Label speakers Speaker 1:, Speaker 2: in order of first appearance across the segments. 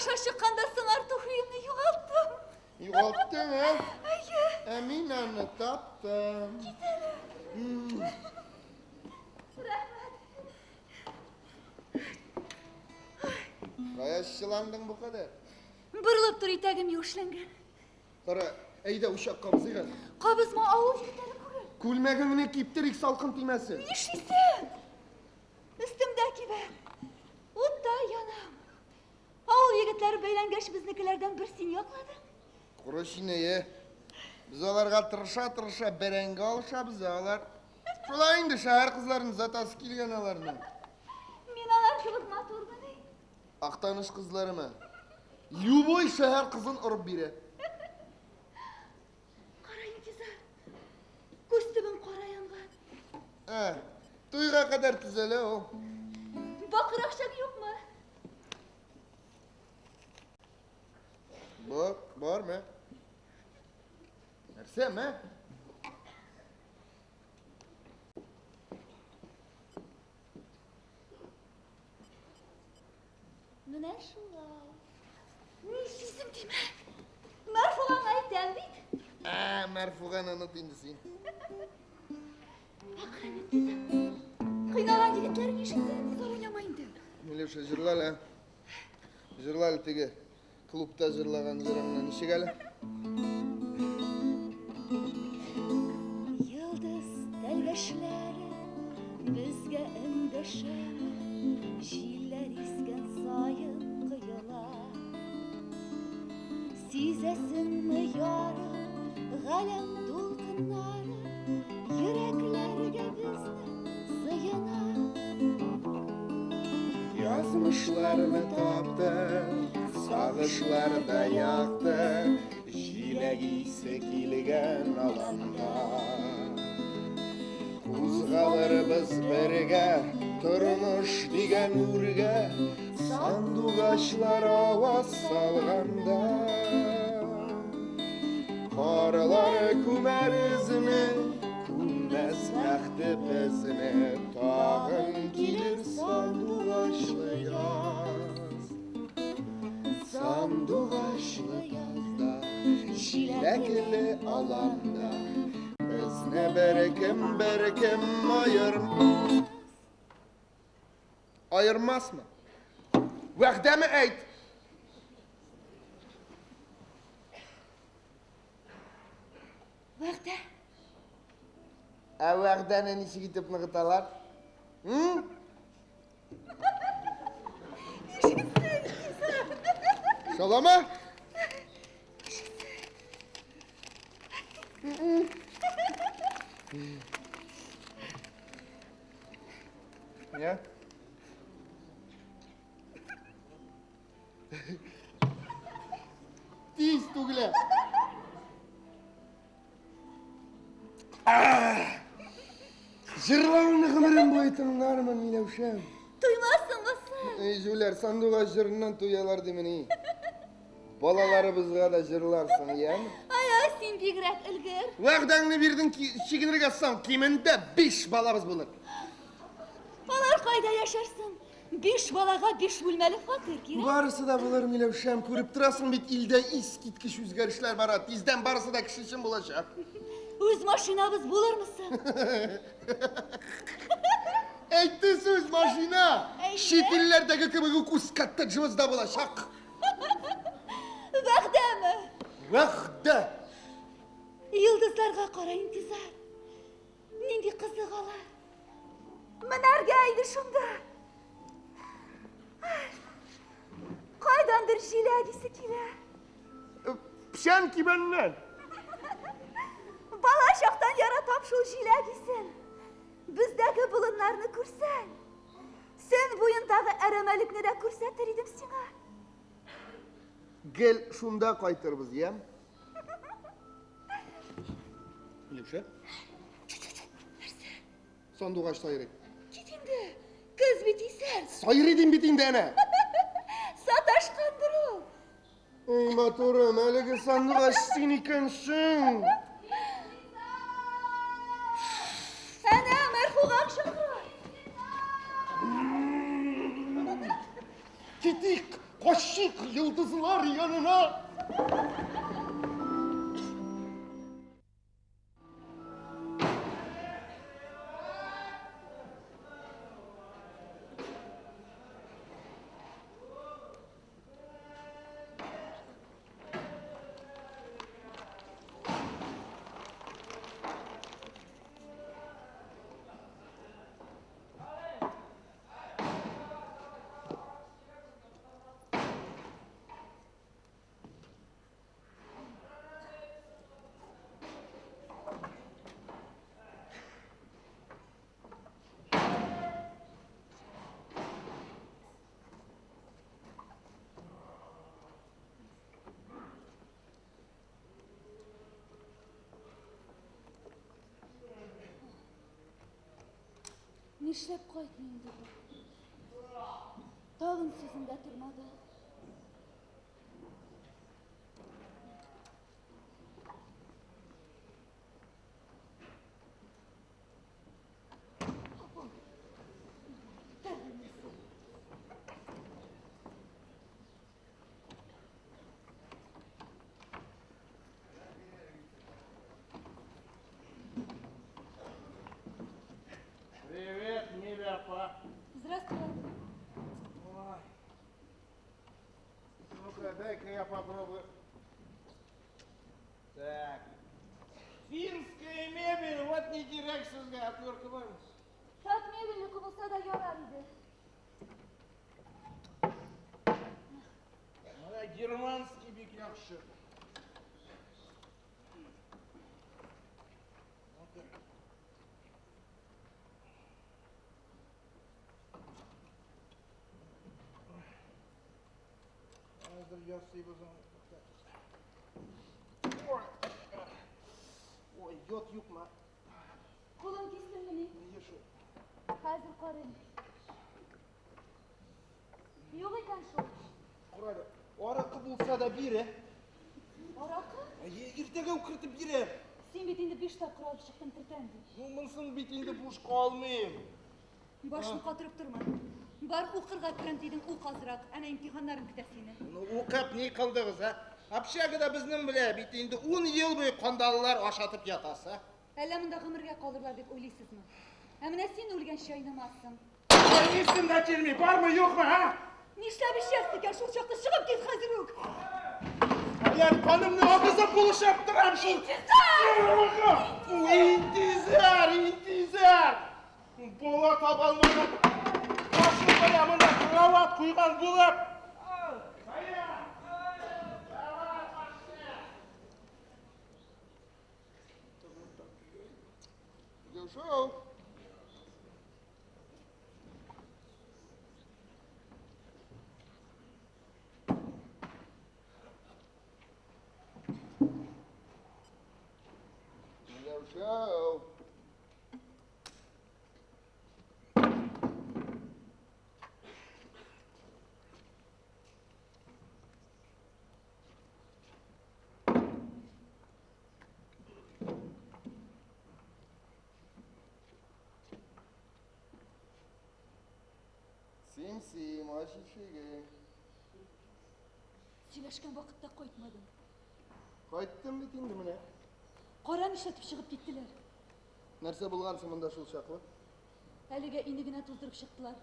Speaker 1: аша чыкканда сыңар туфлиемне югалттым.
Speaker 2: Югалттың, ә?
Speaker 1: Әйе.
Speaker 2: Ә мин аны таптым.
Speaker 1: Кит әле. Рәхмәт.
Speaker 2: Кая чыландың бу кадәр?
Speaker 1: Борылып тор, итәгем юешләнгән.
Speaker 2: Кара, әйдә учак кабызыйк әле.
Speaker 1: Кабызма, авыл егетләре күрер.
Speaker 2: Күлмәгеңне киптерик, салкын тимәсен.
Speaker 1: Нишлисең? Өстемдә кибән. Утта янам. Авыл егетләре бәйләнгәч, безнекеләрдән бер син якладың.
Speaker 2: Коры чинәе. Без аларга тырыша-тырыша бәрәңге алышабыз, ә алар шулай инде шәһәр кызларын озатасы килгән аларның.
Speaker 1: Мин алар кебек матурмыни?
Speaker 2: Актаныш кызларымы? Любой шәһәр кызын орып бирә.
Speaker 1: Кара, Интизар. Күз төбең кара янган.
Speaker 2: Ә, туйга кадәр төзәлә ул.
Speaker 1: Бакыр акчаң юкмы?
Speaker 2: Бар, бармы? Нәрсәме?
Speaker 1: Менә шулай. Нишлисең димә. Мәрфугаңа әйтәм бит.
Speaker 2: Ә, Мәрфуганы оныт инде син.
Speaker 1: Акрын Интизар. Кыйнаган егетләрең ишетсен, зар уйнама инде.
Speaker 2: Миләүшә, җырла әле. Җырла әле теге клубта җырлаган җырыңны. Ничек әле?
Speaker 1: Йолдыз тәлгәшләре безгә эндәшәме, җилләр искән саен коела. Сизәсеңме, ярым, галәм дулкыннары йөрәкләргә безнең сыена.
Speaker 2: Язмышларны тапты, сагышлар да якты, җиләк исе килгән аланда. Кузгалырбыз бергә, тормыш дигән үргә, сандугачлар аваз салганда. Карлар күмәр эзне, күммәс бәхте безне, тагын килер сандугачлы яз. Сандугачлы язда, җиләкле аланда, безне беркем, беркем аермас. Аермасмы? Вәгъдәме әйт!
Speaker 1: Вәгъдә.
Speaker 2: Ә вәгъдәне ничек итеп ныгыталар? М? Шалама? Я? Тиз түгелә. Җырлавыңны гомерем буе тыңлармын, Миләүшәм.
Speaker 1: Туймассыңмы соң?
Speaker 2: Эй, җүләр, сандугач җырыннан туялар димени. Балаларыбызга да җырларсың, яме?
Speaker 1: Ай, ай, син бигрәк өлгер.
Speaker 2: Вәгъдәңне бирдең, чигенергә соң, кимендә 5 балабыз булыр.
Speaker 1: Алар кайда яшәрсең? 5 балага 5 бүлмәле фатир кирәк.
Speaker 2: Барысы да булыр, Миләүшәм, күреп торасың бит, илдә искиткеч үзгәрешләр бара. Тиздән барысы да кеше өчен булачак.
Speaker 1: Үз машинабыз булырмы соң?
Speaker 2: Әйтте сүз, машина!
Speaker 1: Әйе.
Speaker 2: Чит илләрдәге кебек үк үз коттеджыбыз да булачак.
Speaker 1: Вәгъдәме?
Speaker 2: Вәгъдә!
Speaker 1: Йолдызларга кара, Интизар. Нинди кызык алар. Менәргә иде шунда. Кайдандыр җиләк исе килә.
Speaker 2: Печән кибәннән.
Speaker 1: Бала чактан яратам шул җиләк исен. Бездәге болыннарны күрсәң, Сөн буендагы әрәмәлекне дә күрсәтер идем сиңа.
Speaker 2: Гел шунда кайтырбыз, ям? Илюша?
Speaker 1: Нәрсә?
Speaker 2: Сандугач сайрый.
Speaker 1: Кит инде. Көз бит исән.
Speaker 2: Сайрый дим бит инде әнә.
Speaker 1: Саташкандыр ул.
Speaker 2: Эй, матурым, әлеге сандугач син икәнсең.
Speaker 1: Әнә, мәрфугам чакыра.
Speaker 2: Китик. Качыйк йолдызлар янына!
Speaker 1: Нишләп кайтмый инде бу? Тагын сүзендә тормады.
Speaker 3: Привет, Миля апа.
Speaker 1: Здравствуй.
Speaker 3: Ой. Ну-ка, дай-ка я попробую. Так. Финская мебель, вот не кирәк сезгә, отвертка бармы?
Speaker 1: Так мебельнеке булса да ярар иде.
Speaker 3: Менә германский бик яхшы. Ну-ка. Хәзер ясыйбыз аны. Ой. Ой, йод юкмы?
Speaker 1: Кулың кистеңмени?
Speaker 3: Нигә шул?
Speaker 1: Хәзер карыйм. Юк икән шул.
Speaker 3: Кара әле, аракы булса да бир, ә?
Speaker 1: Аракы?
Speaker 3: Әйе, иртәгә үк кертеп бирәм.
Speaker 1: Син бит инде биш тапкыр алып чыктың кертәм дип.
Speaker 3: Ну, монысын бит инде буш калмыйм.
Speaker 1: Башны катырып торма. Бар укырга керәм дидең, ук азрак. Әнә имтиханнарың көтә сине.
Speaker 3: Ну, укып ни кылдыгыз, а? Общагада безнең белә бит инде 10 ел буе кандалылар ашатып ятасы, а?
Speaker 1: Әллә монда гомергә калырлар дип уйлыйсызмы? Ә менә син үлгәнче айнымассың.
Speaker 3: Исем дә килми, бармы, юкмы, а?
Speaker 1: Нишләп эчәсең икән шул чакта чыгып кит хәзер үк.
Speaker 3: Аяр канымны агызып булышып торам шул.
Speaker 1: Интизар!
Speaker 3: Интизар, интизар! Бала таба алмаган. Башы белән монда кровать куйган булып.
Speaker 2: Миләүшә. Миләүшә. Сим-сим, ач ишеген.
Speaker 1: Сөйләшкән вакытта кайтмадың.
Speaker 2: Кайттым бит инде менә.
Speaker 1: Кара нишләтеп чыгып киттеләр.
Speaker 2: Нәрсә булган соң монда шул чаклы?
Speaker 1: Әлегә өйне генә туздырып чыктылар.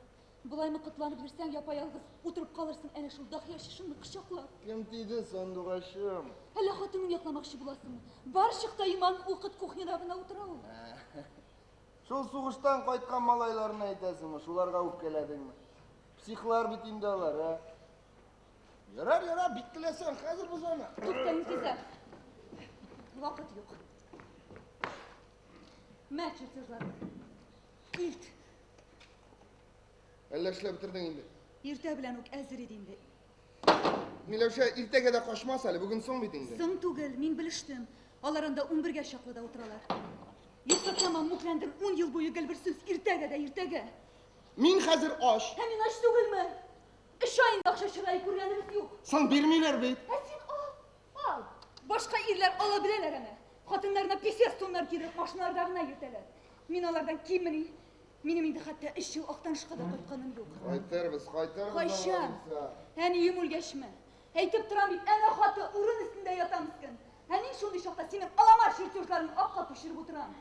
Speaker 1: Болаймы котланып йөрсәң, япа-ялгыз утырып калырсың әнә шул даһия шышыңны кочаклап.
Speaker 2: Кем тиде, сандугачым?
Speaker 1: Әллә хатынын якламакчы буласыңмы? Бар чыкта иман укыт кухняда гына утыра ул.
Speaker 2: Шул сугыштан кайткан малайларны әйтәсеңме? Шуларга үпкәләдеңме? Психлар бит инде алар, ә? Ярар, ярар, бик теләсәң, хәзер без аны.
Speaker 1: Тукта, Интизар. Вакыт юк. Мә чертежларны. Илт.
Speaker 2: Әллә эшләп бетердең инде?
Speaker 1: Иртә белән үк әзер иде инде.
Speaker 2: Миләүшә, иртәгә дә качмас әле, бүген соң бит инде.
Speaker 1: Соң түгел, мин белештем. Алар анда 11гә чаклы да утыралар. Юкса тәмам мүкләндем, 10 ел буе гел бер сүз, иртәгә дә иртәгә.
Speaker 2: Мин хәзер ач.
Speaker 1: Ә мин ач түгелме? Өч ай инде акча чырае күргәнебез юк.
Speaker 2: Соң бирмиләр бит.
Speaker 1: Ә син ал, ал. Башка ирләр ала беләләр әнә. Хатыннарына писец туннар кидереп машиналарда гына йөртәләр. Мин алардан киммени? Минем инде хәтта өч ел Актанышка да кайтканым юк.
Speaker 2: Кайтырбыз, кайтырбыз.
Speaker 1: Кайчан?
Speaker 2: Алла.
Speaker 1: Әнием үлгәчме? Әйтеп торам бит, әнә хаты урын өстендә ята мескен. Ә мин шундый чакта синең алама чертежларыңны акка күчереп утырам.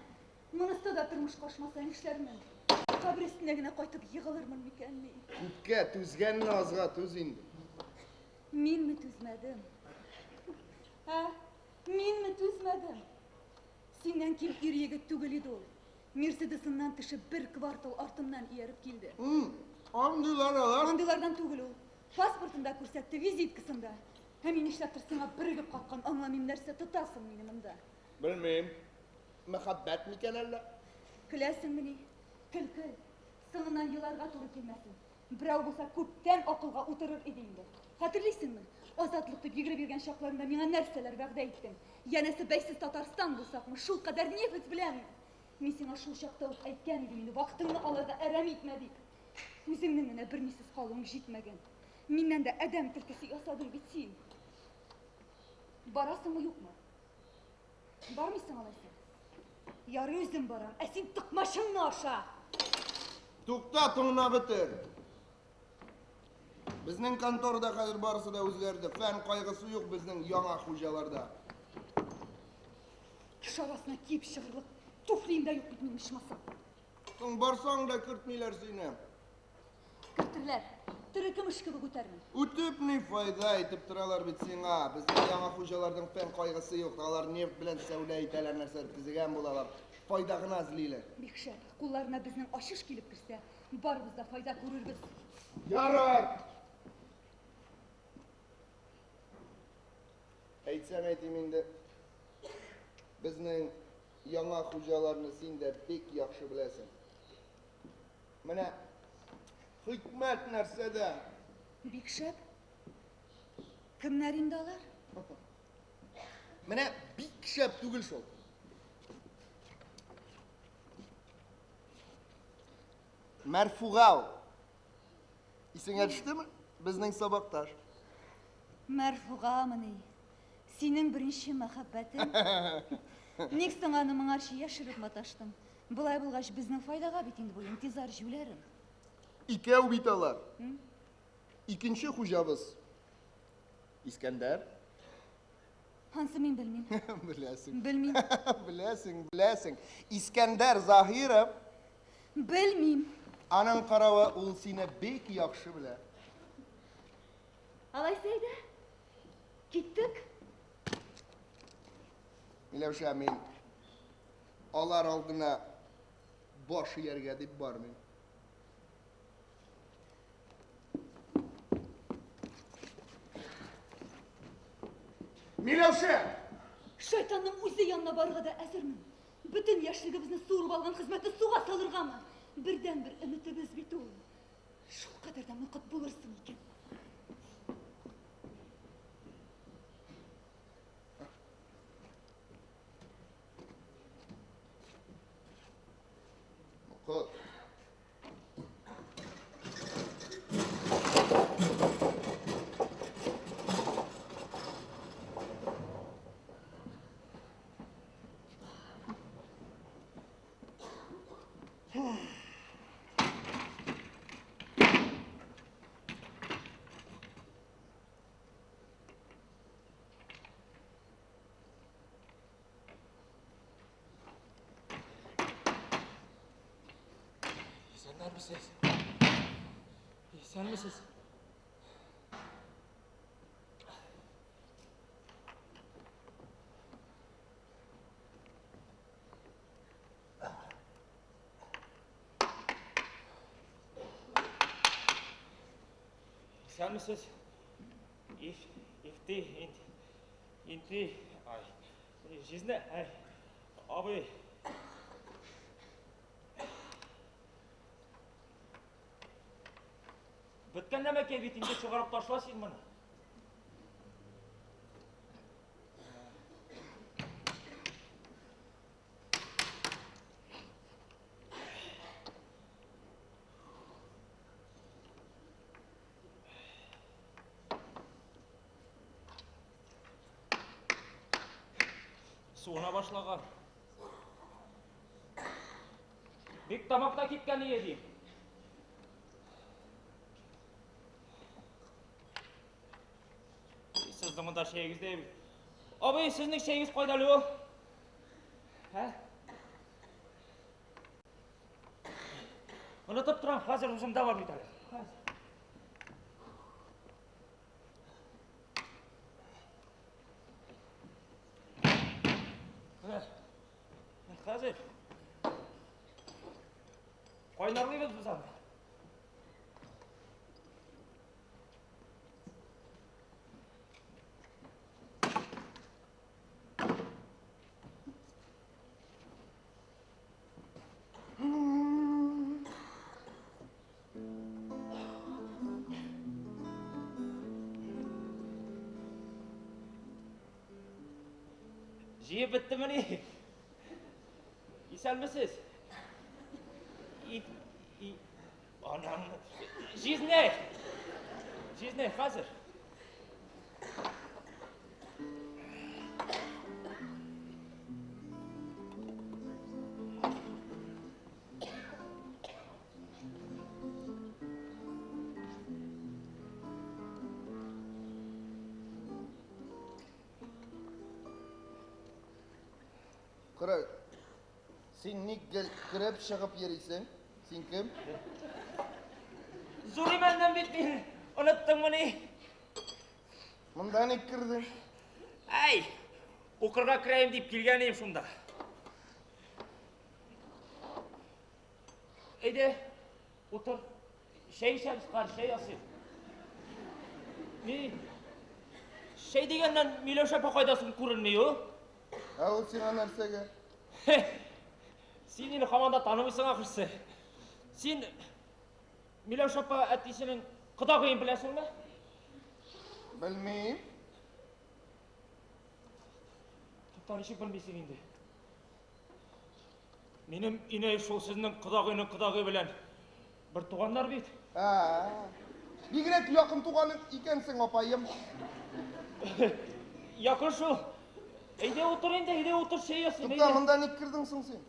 Speaker 1: Монысы да тормышка ашмаса нишләрмен? Кабер өстенә генә кайтып егылырмын микәнни?
Speaker 2: Күпкә түзгәнне азга түз инде.
Speaker 1: Минме түзмәдем? Ә? Минме түзмәдем? Синнән ким ир егет түгел иде ул. Мерседесыннан төшеп бер квартал артымнан ияреп килде.
Speaker 2: Андыйлар алар.
Speaker 1: Андыйлардан түгел ул. Паспортын да күрсәтте, визиткасын да. Ә мин нишләптер сиңа берегеп каткан, аңламыйм, нәрсә тотасың мине монда?
Speaker 2: Белмим. Мәхәббәт микән әллә?
Speaker 1: Көләсеңмени? Көл, көл. Соңыннан еларга туры килмәсен. Берәү булса күптән акылга утырыр иде инде. Хәтерлисеңме? Азатлык дип йөгереп йөргән чакларында миңа нәрсәләр вәгъдә иттең? Янәсе бәйсез Татарстан булсакмы, шул кадәр нефть беләнме? Мин сиңа шул чакта ук әйткән идем инде, вакытыңны аларга әрәм итмә дип. Үзеңнең генә бернисез калуың җитмәгән. Миннән дә адәм төлкесе ясадың бит син. Барасыңмы, юкмы? Бармыйсың алайса? Ярый, үзем барам, ә син токмачыңны аша!
Speaker 2: Тукта, тыңлап бетер. Безнең конторада хәзер барысы да үзгәрде. Фән кайгысы юк безнең яңа хуҗаларда.
Speaker 1: Кеше арасына киеп чыгырлык туфлием дә юк бит минем ичмасам.
Speaker 2: Соң барсаң да кертмиләр сине.
Speaker 1: Кертерләр. Тере көмеш кебек үтәрмен.
Speaker 2: Үтеп ни файда, әйтеп торалар бит сиңа. Безнең яңа хуҗаларның фән кайгысы юк. Алар нефть белән сәүдә итәләр, нәрсәдер төзегән булалар. Файда гына эзлиләр.
Speaker 1: Бик шәп. Кулларына безнең ачыш килеп керсә, барыбыз да файда күрербез.
Speaker 2: Ярар! Әйтсәм әйтим инде. Безнең яңа хуҗаларны син дә бик яхшы беләсең. Менә хикмәт нәрсәдә?
Speaker 1: Бик шәп. Кемнәр инде алар?
Speaker 2: Менә бик шәп түгел шул. Мәрфуга ул. Исеңә төштеме? Безнең сабакташ.
Speaker 1: Мәрфугамыни? Синең беренче мәхәббәтең? Ник соң аны моңарчы яшереп маташтың? Болай булгач, безнең файдага бит инде бу интизар җүләрем.
Speaker 2: Икәү бит алар. Икенче хуҗабыз Искәндәр.
Speaker 1: Ансы мин белмим.
Speaker 2: Беләсең.
Speaker 1: Белмим.
Speaker 2: Беләсең, беләсең. Искәндәр Заһиров.
Speaker 1: Белмим.
Speaker 2: Аның каравы ул сине бик яхшы белә.
Speaker 1: Алайса әйдә. Киттек.
Speaker 2: Миләүшә, мин алар алдына баш ияргә дип бармыйм. Миләүшә!
Speaker 1: Шайтанның үзе янына барырга да әзермен. Бөтен яшьлегебезне суырып алган хезмәтне суга салыргамы? Бердәнбер өметебез бит ул. Шул кадәр дә мокыт булырсың икән.
Speaker 2: Мокыт.
Speaker 4: Исәннәрмесез? Исәнмесез? Исәнмесез? Иф, ифти, инт, инти, ай, җизнә, ай, абый. Беткән нәмәкәй бит инде, чыгарып ташла син моны. Суына башлаган. Бик тамак та кипкән ие дим. Сезнең монда чәегез дә бит. Абый, сезнең чәегез кайда әле ул? Ә? Онытып торам, хәзер үземдә бар бит әле. Хәзер. Менә, хәзер. Кайнарлыйбыз без аны. Җыеп беттемени? Исәнмесез? И, и, анаңны. Җизнәй! Җизнәй, хәзер.
Speaker 2: Кара, син ник гел кереп чыгып йөрисең? Син кем?
Speaker 4: Зур имәннән бит мин. Оныттыңмыни?
Speaker 2: Монда ник кердең?
Speaker 4: Әй, укырга керәем дип килгән идем шунда. Әйдә, утыр. Чәй эчәбез, кар, чәй ясыйк. Ни? Чәй дигәннән Миләүшә апа кайда соң күренми ул?
Speaker 2: Ә ул сиңа нәрсәгә?
Speaker 4: Син мине һаман да танымыйсың ахрысы. Син Миләүшә апа әтисенең кодагыен беләсеңме?
Speaker 2: Белмим.
Speaker 4: Тукта, ничек белмисең инде? Минем инәй шул сезнең кодагыйның кодагые белән бер туганнар бит.
Speaker 2: Ә, бигрәк якын туган икәнсең, апаем.
Speaker 4: Якын шул. Әйдә утыр инде, әйдә утыр, чәй ясыйм.
Speaker 2: Тукта, монда ник кердең соң син?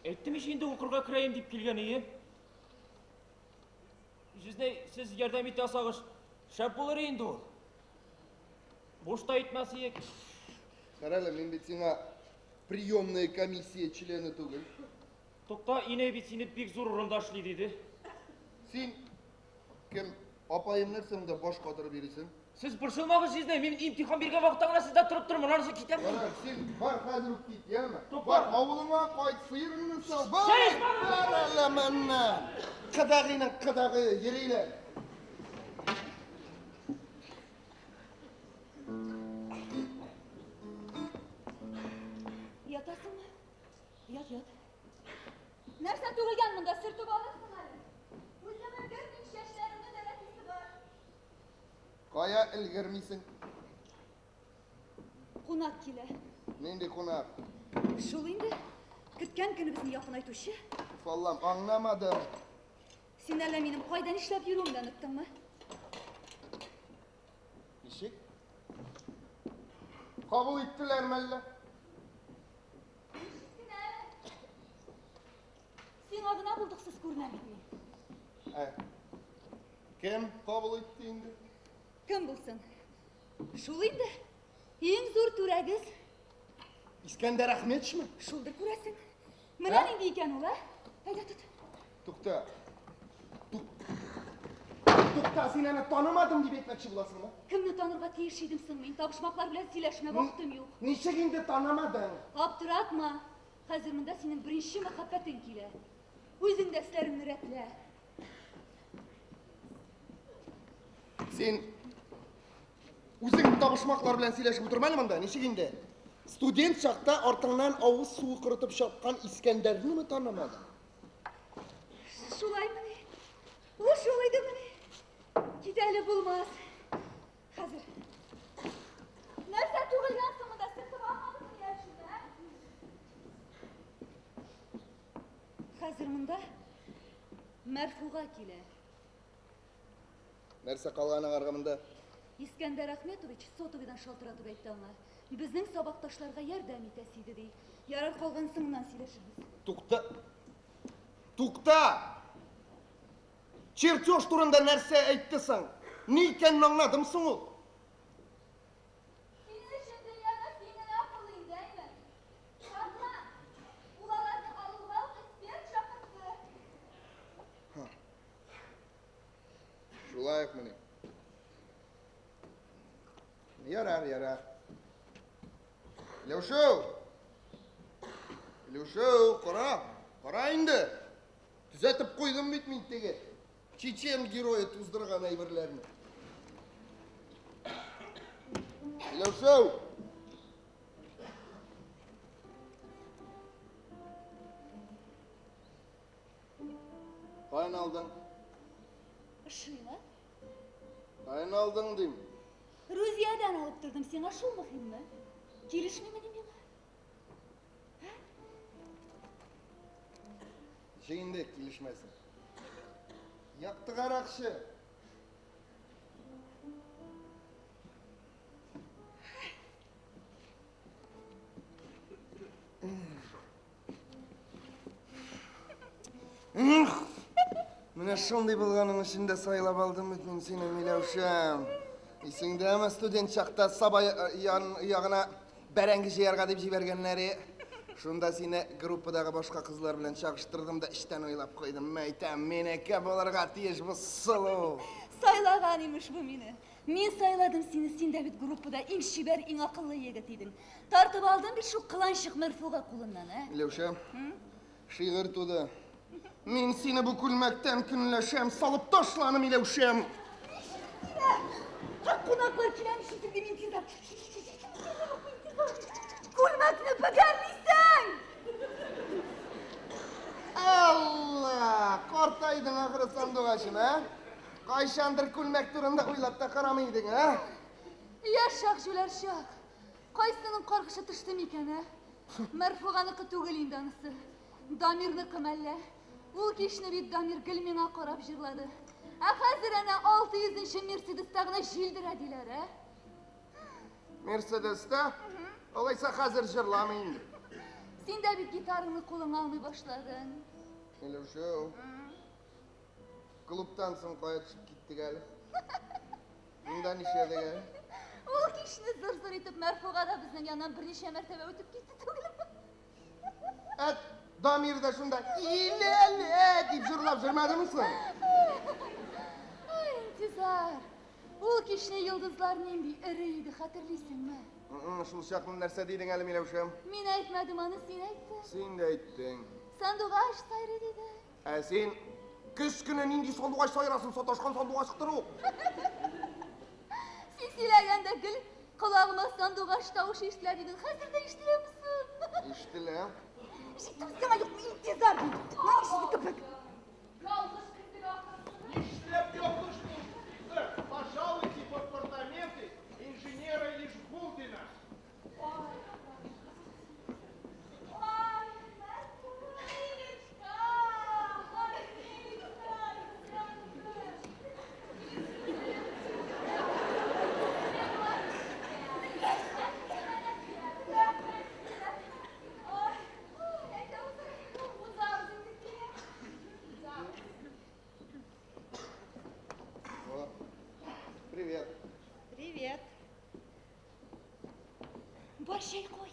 Speaker 4: Әйттем ич инде укырга керәем дип килгән ием. Җизнәй, сез ярдәм итә алсагыз, шәп булыр инде ул. Буш та итмәс иек.
Speaker 2: Карале, мин бит сиңа приемная комиссия члены түгел.
Speaker 4: Тукта, инәй бит сине бик зур урында эшли диде.
Speaker 2: Син кем? Апаем нәрсә монда баш катырып йөрисең?
Speaker 4: Сез борчылмагыз, җизнәй, мин имтихан биргән вакытта гына сездә торып торырмын, анысы китәм.
Speaker 2: Ярар, син бар хәзер үк кит, яме?
Speaker 4: Тукта.
Speaker 2: Бар авылыңа кайт, сыерыңны сау. Бар,
Speaker 4: Чәй
Speaker 2: бар әле моннан. Кодагыйның кодагые йөриләр.
Speaker 1: Ятасыңмы? Ят, ят. Нәрсә түгелгән монда, сөртеп алырсың әле. Үзем өлгермим, чәчләремне дә рәтлисе бар.
Speaker 2: Кая өлгермисең?
Speaker 1: Кунак килә.
Speaker 2: Нинди кунак?
Speaker 1: Шул инде. Көткән көнебезне якынайтучы.
Speaker 2: Уф, Аллам, аңламадым.
Speaker 1: Син әллә минем кайда нишләп йөрүемне оныттыңмы?
Speaker 2: Ничек? Кабул иттеләрме әллә?
Speaker 1: Ничек әле? Сиңа гына булдыксыз күренәм бит мин.
Speaker 2: Ә, кем кабул итте инде?
Speaker 1: Кем булсын? Шул инде. Иң зур түрәгез.
Speaker 2: Искәндәр Әхмәтовичмы?
Speaker 1: Шулдыр күрәсең. Менә
Speaker 2: Ә?
Speaker 1: нинди икән ул, ә? Әйдә тот.
Speaker 2: Тукта. Тукта, син аны танымадым дип әйтмәкче буласыңмы?
Speaker 1: Кемне танырга тиеш идем соң мин? Табышмаклар белән сөйләшмә, вакытым юк.
Speaker 2: Ничек инде танымадың?
Speaker 1: Аптыратма. Хәзер монда синең беренче мәхәббәтең килә. Үзең дә эшләреңне рәтлә.
Speaker 2: Син үзең табышмаклар белән сөйләшеп утырма әле монда, ничек инде? Студент чакта артыңнан авыз суы корытып чапкан Искәндәрнеме танымадың?
Speaker 1: Шулаймыни? Ул шул идемени? Кит әле булмас. Хәзер. Нәрсә түгелгән соң монда? Сертеп алмадыңмы я шуны, ә? Хәзер монда Мәрфуга килә.
Speaker 2: Нәрсә калган аңарга монда?
Speaker 1: Искәндәр Әхмәтович сотовыйдан шалтыратып әйтте аңа. Безнең сабакташларга ярдәм итәсе иде, ди. Ярар, калган соңыннан сөйләшербез.
Speaker 2: Тукта. Тукта! Чертеж турында нәрсә әйтте соң? Ни икәнен аңладым соң ул?
Speaker 1: Синең өчен дөньяда син генә акыллы инде, әйме? Шатлан! Ул аларны авылга ук эксперт чакыртты.
Speaker 2: Шулай укмыни? Ярар, ярар. Иләүшәү! Иләүшәү, кара, кара инде. Төзәтеп куйдым бит мин теге чечен герое туздырган әйберләрне. Иләүшәү! Каян алдың?
Speaker 1: Ошыймы?
Speaker 2: Каян алдың дим.
Speaker 1: Рузиядән алып тордым, сиңа шул мөһимме? Килешмимени миңа?
Speaker 2: Ничек инде килешмәсен? Яктыгаракчы. Менә шундый булганың өчен дә сайлап алдым бит мин сине, Миләүшәм. Исеңдәме, студент чакта Саба ягына бәрәңге җыярга дип җибәргәннәре? Шунда сине группадагы башка кызлар белән чагыштырдым да эчтән уйлап куйдым. Мәйтәм, минеке булырга тиеш бу сылу.
Speaker 1: Сайлаган имеш бу мине. Мин сайладым сине, син дә бит группада иң чибәр, иң акыллы егет идең. Тартып алдым бит шул кыланчык Мәрфуга кулыннан, ә?
Speaker 2: Миләүшә, шигырь туды. Мин сине бу күлмәктән көнләшәм, салып ташла аны, Миләүшәм.
Speaker 1: Хак кунаклар килә ишетеп мин интизар. Күлмәкне бөгәрлисең!
Speaker 2: Алла, картайдың ахры сандугачым, ә? Кайчандыр күлмәк турында уйлап та карамый идең, ә?
Speaker 1: Яшь чак, җүләр чак. Кайсының каргышы төште микән, ә? Мәрфуганыкы түгел инде анысы. Дамирныкы мәллә? Ул кичне бит Дамир гел миңа карап җырлады. Ә хәзер әнә 600 нче Мерседеста гына җилдерә диләр, ә?
Speaker 2: Мерседеста? Алайса хәзер җырламый инде.
Speaker 1: Син дә бит гитараңны кулыңа алмый башладың.
Speaker 2: Миләүшә. Клубтан соң кая төшеп киттек әле? Монда нишләдек әле?
Speaker 1: Ул кичне зыр-зыр итеп Мәрфуга да безнең яннан берничә мәртәбә үтеп китте түгелме?
Speaker 2: Ә Дамир да шунда иләлә дип җырлап җөрмәдеме соң?
Speaker 1: Ай, Интизар. Ул кичне йолдызлар нинди эре иде, хәтерлисеңме?
Speaker 2: Шул чакны нәрсә дидең әле, Миләүшәм?
Speaker 1: Мин әйтмәдем аны, син әйттең.
Speaker 2: Син дә әйттең.
Speaker 1: Сандугач сайрый диде.
Speaker 2: Ә син көз көне нинди сандугач сайрасын, саташкан сандугачтыр ул.
Speaker 1: Син сөйләгәндә гел колагыма сандугач тавышы ишетелә дидең. Хәзер дә ишетеләме соң?
Speaker 2: Ишетелә.
Speaker 1: Ишеттем сиңа юкмы, Интизар? Менә ишетте кебек.
Speaker 5: Ялгыш кердек ахрысы.
Speaker 3: Нишләп ялгышмыйм? Пожалуйте в апартаменты инженера Лишбулдина.
Speaker 1: Ай, Мәрфугачка! Ай,
Speaker 2: О, привет.
Speaker 1: Привет. Бар чәй куй.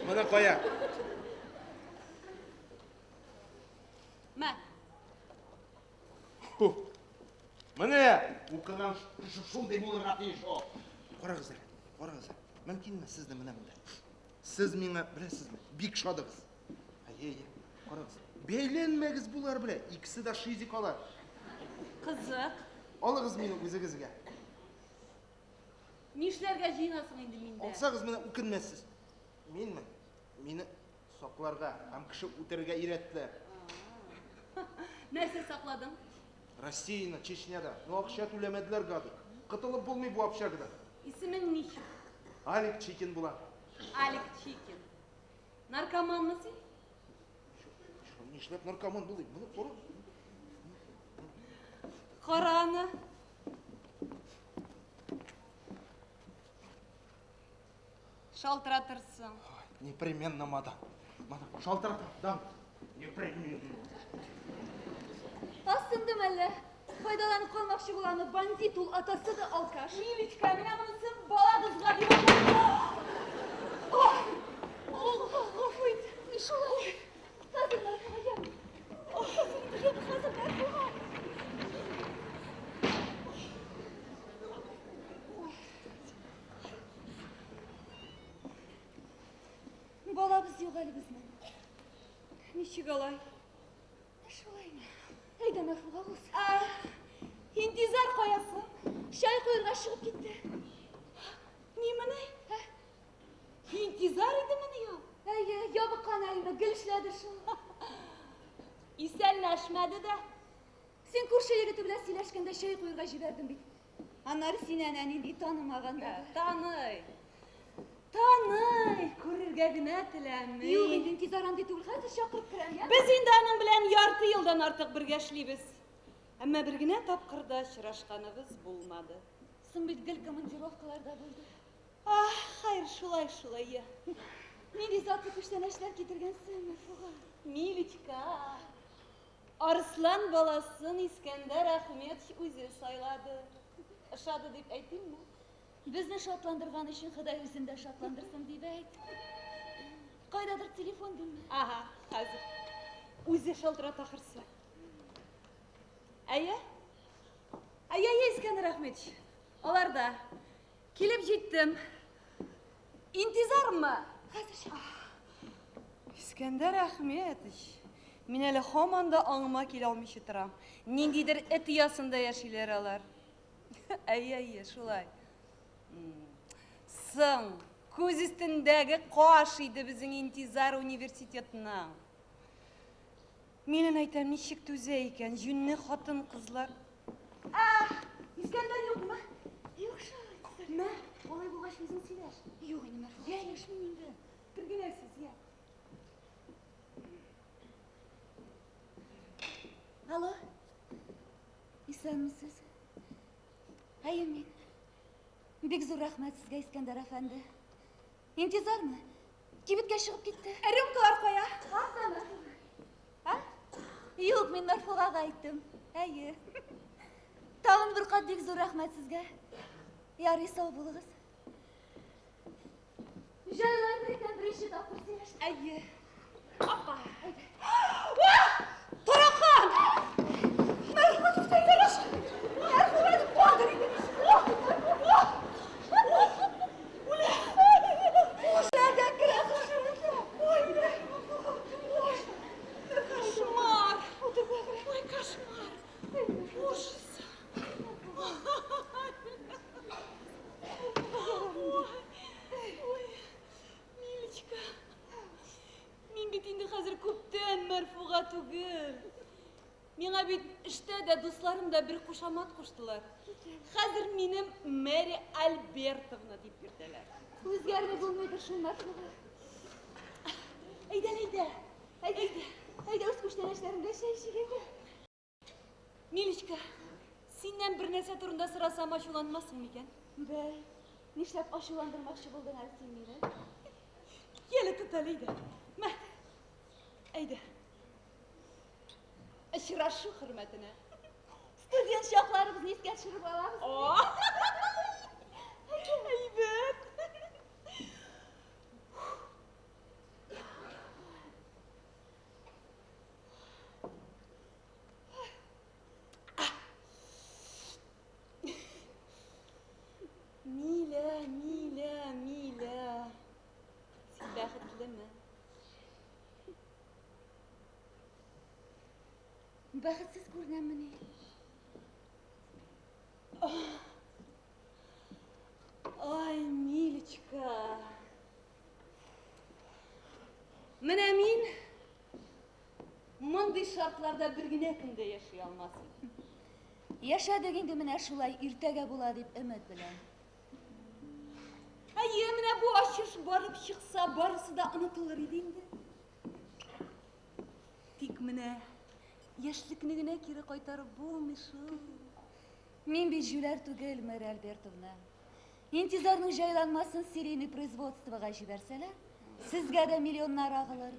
Speaker 3: Менә кая.
Speaker 1: Мә.
Speaker 3: Менә укыган кеше шундый булырга тиеш ул. Карагыз әле, карагыз әле. Мөмкинме сезне менә монда? Сез миңа беләсезме, бик шадыгыз. Әйе, әйе, карагыз. Бәйләнмәгез булар белән, икесе дә шизик алар.
Speaker 5: Кызык.
Speaker 3: Алыгыз мине үзегезгә.
Speaker 5: Нишләргә җыенасың инде миндә?
Speaker 3: Алсагыз менә үкенмәссез. Минме? Мине сакларга һәм кеше үтерергә өйрәттеләр.
Speaker 5: Нәрсә сакладың?
Speaker 3: Россияне, Чечняда. Но акча түләмәделәр гады. Котылып булмый бу общагадан.
Speaker 5: Исемең ничек?
Speaker 3: Алик Чикин була.
Speaker 5: Алик Чикин. Наркоманмы син?
Speaker 3: Нишләп наркоман булыйм? Моны кара.
Speaker 5: Кара аны. Шалтыратырсың.
Speaker 3: Непременно, мадам. Мадам, шалтыратам, дам. Непременно.
Speaker 1: Асындым әллә? Файдаланып калмакчы буламы? Бандит ул, атасы да алкаш.
Speaker 5: Милечка, менә монысы балагызга дип атала.
Speaker 1: Ой! Гафу ит. Шулай. Хәзер Мәрфуга, я. Хәзер, хәзер Мәрфуга. Балабыз юк әле безнең.
Speaker 5: Ничек алай?
Speaker 1: Шулаймы? Әйдә, Мәрфуга, уз.
Speaker 5: Интизар каясы?
Speaker 1: Чәй куярга чыгып китте.
Speaker 5: Нимени? Интизар идемени ул?
Speaker 1: Әйе, ябыккан әле, гел эшләде шул.
Speaker 5: Исәнләшмәде дә.
Speaker 1: Син күрше егете белән сөйләшкәндә чәй куярга җибәрдем бит. Аннары сине әнә нинди танымаган да.
Speaker 5: Таный. Таный, күрергә генә теләми.
Speaker 1: Юк инде, Интизар андый түгел, хәзер чакырып керәм, я?
Speaker 5: Без инде аның белән ярты елдан артык бергә эшлибез. Әмма бер генә тапкыр да очрашканыбыз булмады.
Speaker 1: Соң бит гел командировкаларда булды.
Speaker 5: Ах, хәер, шулай, шулай, я.
Speaker 1: Нинди затлы күчтәнәчләр китергәнсең, Мәрфуга.
Speaker 5: Милечка, Арслан баласын Искәндәр Ахметович үзе сайлады. Ошады дип әйтимме?
Speaker 1: Безне шатландырган өчен Ходай үзен дә шатландырсын дип әйт. Кайдадыр телефон димме?
Speaker 5: Ага, хәзер. Үзе шалтырата ахрысы. Әйе? Әйе, әйе, Искәндәр Ахметович. Аларда. Килеп җиттем. Интизармы?
Speaker 1: Хәзер.
Speaker 5: Искәндәр Ахметович, мин әле һаман да аңыма килә алмыйча торам. Ниндидер эт оясында яшиләр алар. Әйе, әйе, шулай. Соң, күз өстендәге каш иде безнең Интизар университетының. Минен әйтәм, ничек түзә икән, җүнле хатын-кызлар. Искәндәр юкмы?
Speaker 1: Юк шул, Интизар.
Speaker 5: Мә, алай булгач үзең сөйләш.
Speaker 1: Юк инде, Мәрфуга.
Speaker 5: Я, яшмин инде. Бер генә сүз, я.
Speaker 1: Алло. Исәнмесез? Әйе, мин. Бик зур рәхмәт сезгә, Искәндәр әфәнде. Интизармы? Кибеткә чыгып китте.
Speaker 5: Ә рюмкалар кая?
Speaker 1: Артта, Мәрфуга. А? Юк, мин Мәрфугага әйттем. Әйе. Тагын бер кат бик зур рәхмәт сезгә. Ярый, сау булыгыз. Җайланды икән беренче тапкыр сөйләштек.
Speaker 5: Әйе. Апа. Тарахан!
Speaker 1: Мәрфуга туктый, Мәрфуга калдыр инде. Шәрдән керә, Ой,
Speaker 5: Кошмар! Ой, кошмар! Ужас! Ой, Милечка, мин бит инде хәзер күптән Мәрфуга түгел. Миңа бит эштә дә дусларым да бер кушамат куштылар. Хәзер минем Мэри Альбертовна дип йөртәләр.
Speaker 1: Үзгәрми булмыйдыр шул, Мәрфуга.
Speaker 5: Әйдә, әйдә.
Speaker 1: Әйдә, әйдә үз күчтәнәчләреңдә чәй эчик.
Speaker 5: Милечка, синнән бер нәрсә турында сорасам ачуланмассың микән?
Speaker 1: Бәй, нишләп ачуландырмакчы булдың әле син мине?
Speaker 5: Яле тот әле, әйдә. Мә. Әйдә. Очрашу хөрмәтенә.
Speaker 1: Студент чакларыбызны искә төшереп алабыз.
Speaker 5: Әйбәт. Миля, Миля, Миля. Син бәхетлеме?
Speaker 1: Бәхетсез күренәммени?
Speaker 5: Ай, Милечка. Менә мин мондый шартларда бер генә көн дә яши алмас идем.
Speaker 1: Яшәдек инде менә шулай иртәгә була дип өмет белән.
Speaker 5: Әйе, менә бу ачыш барып чыкса, барысы да онытылыр иде инде. Тик менә яшьлекне генә кире кайтарып булмый шул.
Speaker 1: Мин бит җүләр түгел, Мэри Альбертовна. Интизарның җайланмасын серийный производствога җибәрсәләр, сезгә дә миллионнар агылыр.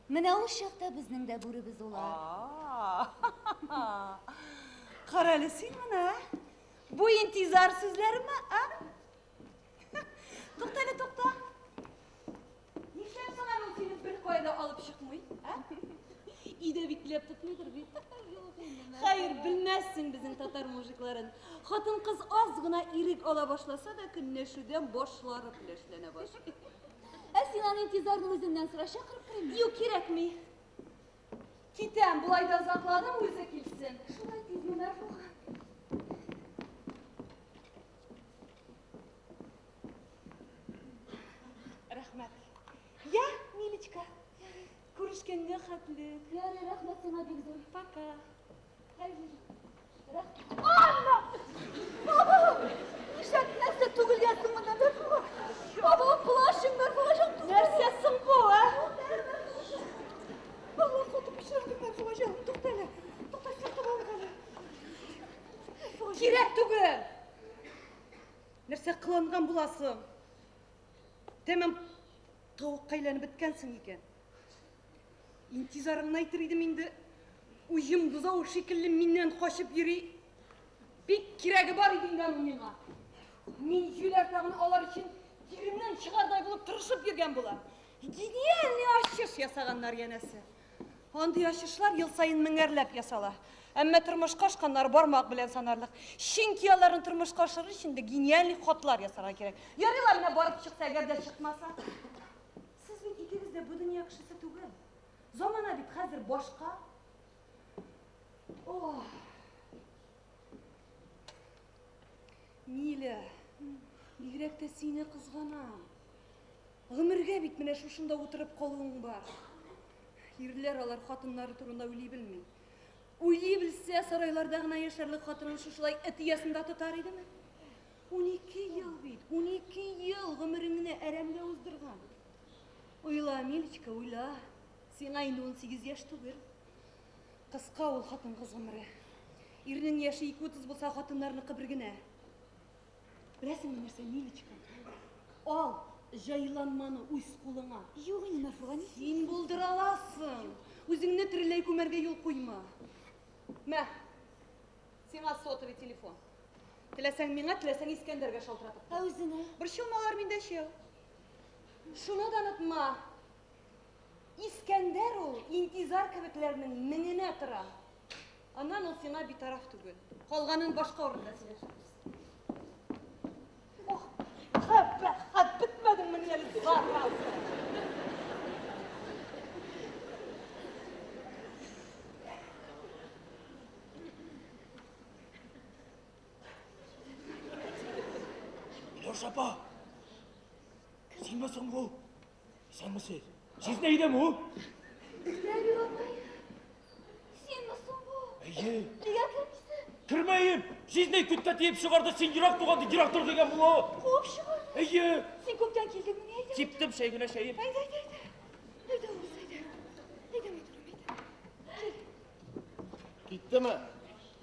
Speaker 1: Менә ул чакта безнең дә бүребез улар.
Speaker 5: Кара әле син моны, ә? Бу интизар сүзләреме, а? Тукта әле, тукта. Нишләп соң әле ул сине бер кая да алып чыкмый, ә?
Speaker 1: Өйдә бикләп тотмыйдыр бит.
Speaker 5: Хәер, белмәссең безнең татар мужикларын. Хатын-кыз аз гына ирек ала башласа да, көнләшүдән башлары пеләшләнә башлый.
Speaker 1: Ә син аны интизарның үзеннән сора, чакырып керимме?
Speaker 5: Юк, кирәкми. Китәм, болай да озакладым, үзе килсен.
Speaker 1: Шулай тизме, Мәрфуга?
Speaker 5: Рәхмәт. Я, Милечка, күрешкәнгә хәтле.
Speaker 1: Ярый, рәхмәт сиңа бик зур.
Speaker 5: Пока.
Speaker 1: Анна! Баба! Нишләп нәрсә түгелгәнсең монда, Мәрфуга? Баба, плащың, Мәрфуга җан, туктале.
Speaker 5: Нәрсә соң бу, ә?
Speaker 1: Баба, каты пычрандың, Мәрфуга җаным, туктале. Тукта, сыртып алыйк әле.
Speaker 5: Кирәк түгел. Нәрсә кыланган буласың? Тәмам тавыкка әйләнеп беткәнсең икән. Интизарыңны әйтер идем инде. Уҗым бозау шикелле миннән качып йөри. Бик кирәге бар иде инде аның миңа. Мин җүләр тагын алар өчен тиремнән чыгардай булып тырышып йөргән булам. Гениальный ачыш ясаганнар янәсе. Андый ачышлар ел саен меңәрләп ясала. Әмма тормышка ашканнары бармак белән санарлык. Чөнки аларны тормышка ашырыр өчен дә гениальный хатлар ясарга кирәк. Ярый ла менә барып чыкса, әгәр дә чыкмаса. Сез бит икегез дә бу дөнья кешесе түгел. Замана бит хәзер башка. Ох. Миля, бигрәк тә сине кызганам. Гомергә бит менә шушында утырып калуың бар. Ирләр алар хатыннары турында уйлый белми. Уйлый белсә, сарайларда гына яшәрлек хатынын шушылай эт оясында тотар идеме? 12 ел бит, 12 ел гомереңне әрәмгә уздырган. Уйла, Милечка, уйла. Сиңа инде 18 яшь түгел. Кыска ул хатын-кыз гомере. Ирнең яше 2.30 булса, хатыннарныкы бер генә. Беләсеңме нәрсә, Милечка? Ал җайланманы үз кулыңа.
Speaker 1: Юк инде, Мәрфуга, ни?
Speaker 5: Син булдыра аласың. Үзеңне тереләй күмәргә юл куйма. Мә, сиңа сотовый телефон. Теләсәң миңа, теләсәң Искәндәргә шалтыратып.
Speaker 1: Ә үзенә?
Speaker 5: Борчылма, алар миндә өчәү. Шуны да онытма. Искәндәр ул интизар кебекләрнең меңенә тора. Аннан ул сиңа битараф түгел. Калганын башка урында сөйләшербез. Ох, кабахәт, бетмәдеңмени әле, зараза?
Speaker 4: Миләүшә апа, синме соң бу? Исәнмесез. Сез нәйдәме ул?
Speaker 1: Зәбир апай, синме соң бу?
Speaker 4: Әйе.
Speaker 1: Нигә кермисең?
Speaker 4: Кермәем. Сез ни күттә тиеп чыгарды, син ерак туган, ерак тор дигән була.
Speaker 1: Куып чыгарды.
Speaker 4: Әйе.
Speaker 1: Син күптән килдеңмени, әйдә.
Speaker 4: Сиптем чәй генә чәем.
Speaker 1: Әйдә, әйдә, әйдә. Әйдә, уз, әйдә. Әйдә, матурым, әйдә. Кил.
Speaker 2: Киттеме?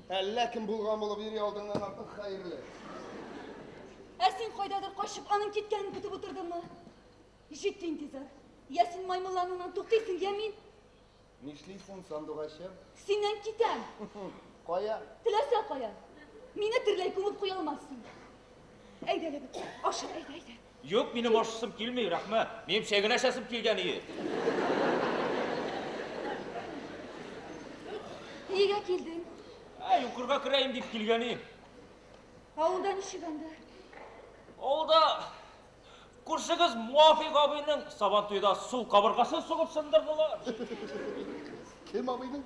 Speaker 2: Әллә кем булган булып йөри алдыңнан артык хәерле.
Speaker 1: Ә син кайдадыр качып, аның киткәнен көтеп утырдыңмы? Җитте интизар. Я син маймыллануыңнан туктыйсың, я мин.
Speaker 2: Нишлисең, сандугачым?
Speaker 1: Синнән китәм.
Speaker 2: Кая?
Speaker 1: Теләсә кая. Мине тереләй күмеп куя алмассың. Әйдә әле, аша, әйдә, әйдә.
Speaker 4: Юк, минем ашасым килми, рәхмәт. Минем чәй генә эчәсем килгән ие.
Speaker 1: Нигә килдең?
Speaker 4: Әй, укырга керәем дип килгән ием.
Speaker 1: Авылда ничек анда?
Speaker 4: Авылда Күршегез Муафик абыйның Сабантуйда сул кабыргасын сугып сындырдылар.
Speaker 2: Кем абыйның?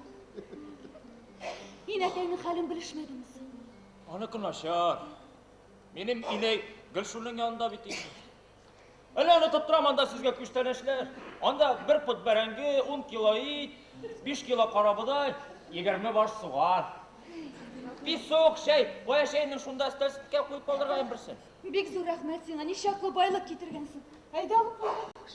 Speaker 1: Инәкәйнең хәлен белешмәдеңме соң?
Speaker 4: Аныкы начар. Минем инәй гел шуның янында бит инде. Әллә онытып торам анда сезгә күчтәнәчләр. Анда бер пот бәрәңге, 10 кило ит, 5 кило карабодай, 20 баш суган. Песок, чәй. Кая чәйнең шунда өстәл өстенә куеп калдырган берсен.
Speaker 1: Бик зур рәхмәт сиңа, ничаклы байлык китергәнсең. Әйдә алып куйга куш.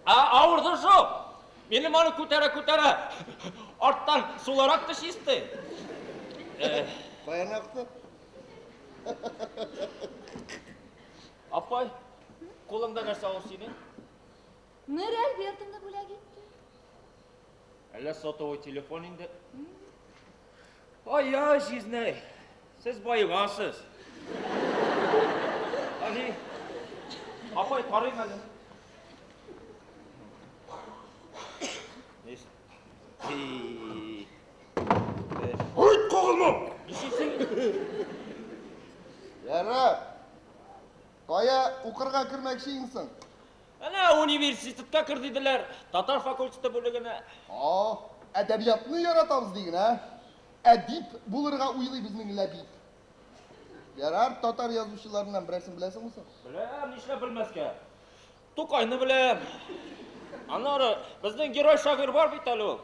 Speaker 4: Ә, авырды шул. Минем аны күтәрә-күтәрә арттан суларак та чистый.
Speaker 2: Каян акты?
Speaker 4: Апай, кулыңда нәрсә ул синең?
Speaker 1: Мэри Альбертовна бүләк итте.
Speaker 4: Әллә сотовый телефон инде? Ай-яй, җизнәй, сез баегансыз. Али, апай, карыйм әле.
Speaker 3: Ой, кагылма!
Speaker 4: Нишлисең?
Speaker 2: Ярар. Кая укырга кермәкче инсең?
Speaker 4: Әнә университетка кер диделәр, татар факультеты бүлегенә.
Speaker 2: А, әдәбиятны яратабыз диген, ә? Әдип булырга уйлый безнең Ләбиб. Ярар, татар язучыларыннан берәрсен беләсеңме соң?
Speaker 4: Беләм, нишләп белмәскә. Тукайны беләм. Аннары безнең герой шагыйрь бар бит әле ул.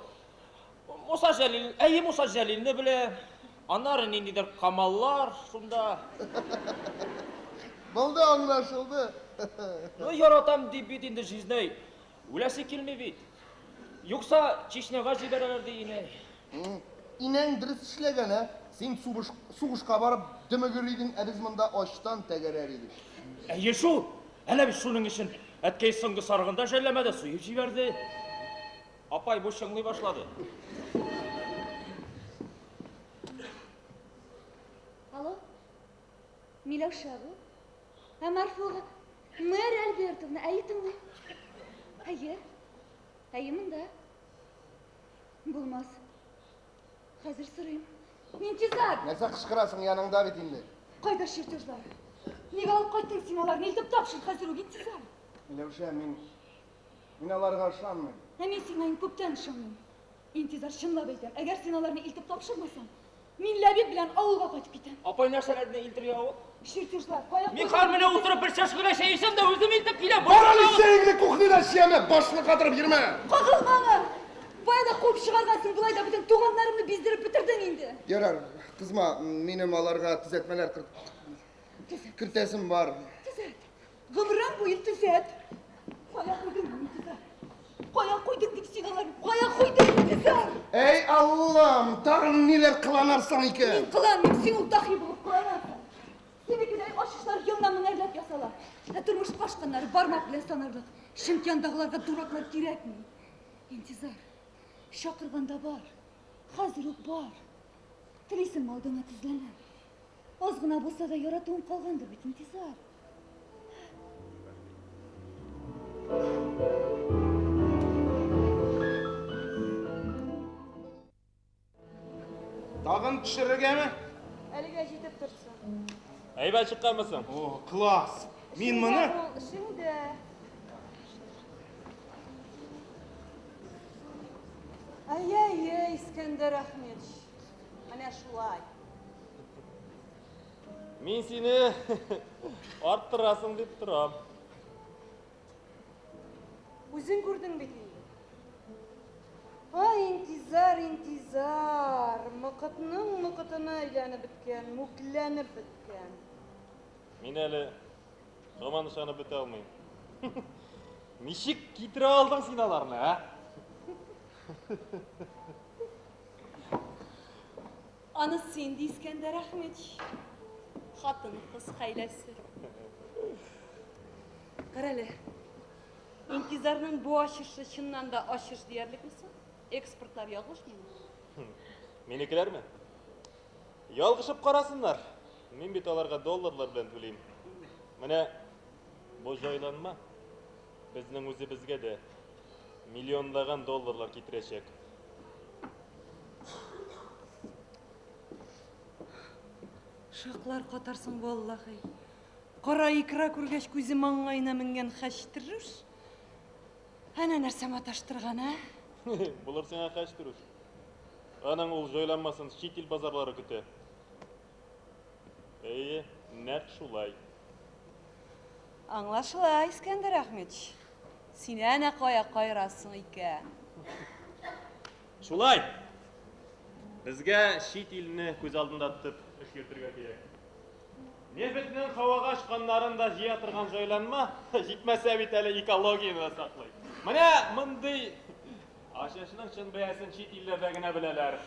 Speaker 4: Муса Җәлил, әйе, Муса Җәлилне беләм. Аннары ниндидер Камаллар шунда.
Speaker 2: Булды, аңлашылды.
Speaker 4: Ну, яратам дип бит инде җизнәй. Үләсе килми бит. Юкса Чечняга җибәрәләр ди инәй.
Speaker 2: Инәң дөрес эшләгән, ә? Син сугыш, сугышка барып дөмегер идең, ә без монда ачтан тәгәрәр идек.
Speaker 4: Әйе шул. Әнә бит шуның өчен әткәй соңгы сарыгын да жәлләмәде, суеп җибәрде. Апай, бу чыңлый башлады.
Speaker 1: Алло? Миләүшә бу? Ә Марфуга? Мэри Альбертовна, әйе тыңлыйм. Әйе. Әйе монда. Булмас. Хәзер сорыйм. Интизар!
Speaker 2: Нәрсә кычкырасың, яныңда бит инде.
Speaker 1: Кайда чертежлар? Нигә алып кайттың син аларны? Илтеп тапшыр хәзер үк, Интизар.
Speaker 2: Миләүшә, мин мин аларга ышанмыйм.
Speaker 1: Ә мин сиңа инде күптән ышанмыйм. Интизар, чынлап әйтәм, әгәр син аларны илтеп тапшырмасаң, мин Ләбиб белән авылга кайтып китәм.
Speaker 4: Апай нәрсәләрне илтергә ул?
Speaker 1: Чертежлар, кая
Speaker 4: Мин хәзер менә утырып бер чәшке генә чәй эчәм дә үзем илтеп киләм.
Speaker 2: Бар әле чәеңне кухняда эчәме, башны катырып йөрмә.
Speaker 1: Кагылма аңа! Бая да куып чыгаргансың, болай да бөтен туганнарымны биздереп бетердең инде.
Speaker 2: Ярар, кызма, минем аларга төзәтмәләр кертәсем бар.
Speaker 1: Төзәт. Гомерең буе төзәт. Кая куйдың, Интизар? Кая куйдың дип син аларны? Кая куйдың, Интизар?
Speaker 2: Эй, Аллам, тагын ниләр кыланарсың икән?
Speaker 1: Мин кыланмыйм, син ул дахи булып кыланасың. Синекедәй ачышлар елына меңәрләп ясала. Ә тормышка ашканнары бармак белән санарлык. Чөнки андагыларга дураклар кирәкми. Интизар, чакырганда бар. Хәзер үк бар. Телисеңме алдыңа тезләнәм? Аз гына булса да яратуым калгандыр бит, Интизар.
Speaker 3: Тагын төшерергәме?
Speaker 5: Әлегә җитеп торсын.
Speaker 4: Әйбәт чыкканмысың?
Speaker 3: О, класс! Мин моны
Speaker 5: Ул эшеңдә. Ай-яй-яй, Искәндәр Әхмәтович. Менә шулай.
Speaker 6: Мин сине арттырасың дип торам.
Speaker 5: Үзең күрдең бит инде. Ай, интизар, интизар. Мокытның мокытына әйләнеп беткән, мүкләнеп беткән.
Speaker 6: Мин әле һаман ышанып бетә алмыйм. Ничек китерә алдың син аларны, ә?
Speaker 5: Анысы инде Искәндәр Әхмәтович. Хатын-кыз хәйләсе. Карале. Интизарның бу ачышы чыннан да ачыш диярлекме соң? Экспортлар ялгышмыймы?
Speaker 6: Минекеләрме? Ялгышып карасыннар. Мин бит аларга долларлар белән түлим. Менә бу җайланма безнең үзебезгә дә миллионлаган долларлар китерәчәк.
Speaker 5: Шаклар катарсың валлахи. Кара икра күргәч күзе маңгаена менгән хәчтерүш. Әнә нәрсә маташтырган, ә?
Speaker 6: Булыр сиңа хәчтерүш. Аның ул җайланмасын чит ил базарлары көтә. Әйе, нәкъ шулай.
Speaker 5: Аңлашыла, Искәндәр Әхмәтович. Син әнә кая кайрасың икән.
Speaker 6: Шулай. Безгә чит илне күз алдында тотып эш йөртергә кирәк. Нефтьнең һавага очканнарын да җыя торган җайланма, җитмәсә бит әле экологияне дә саклый. Менә мондый ачышның чын бәясен чит илләрдә генә беләләр.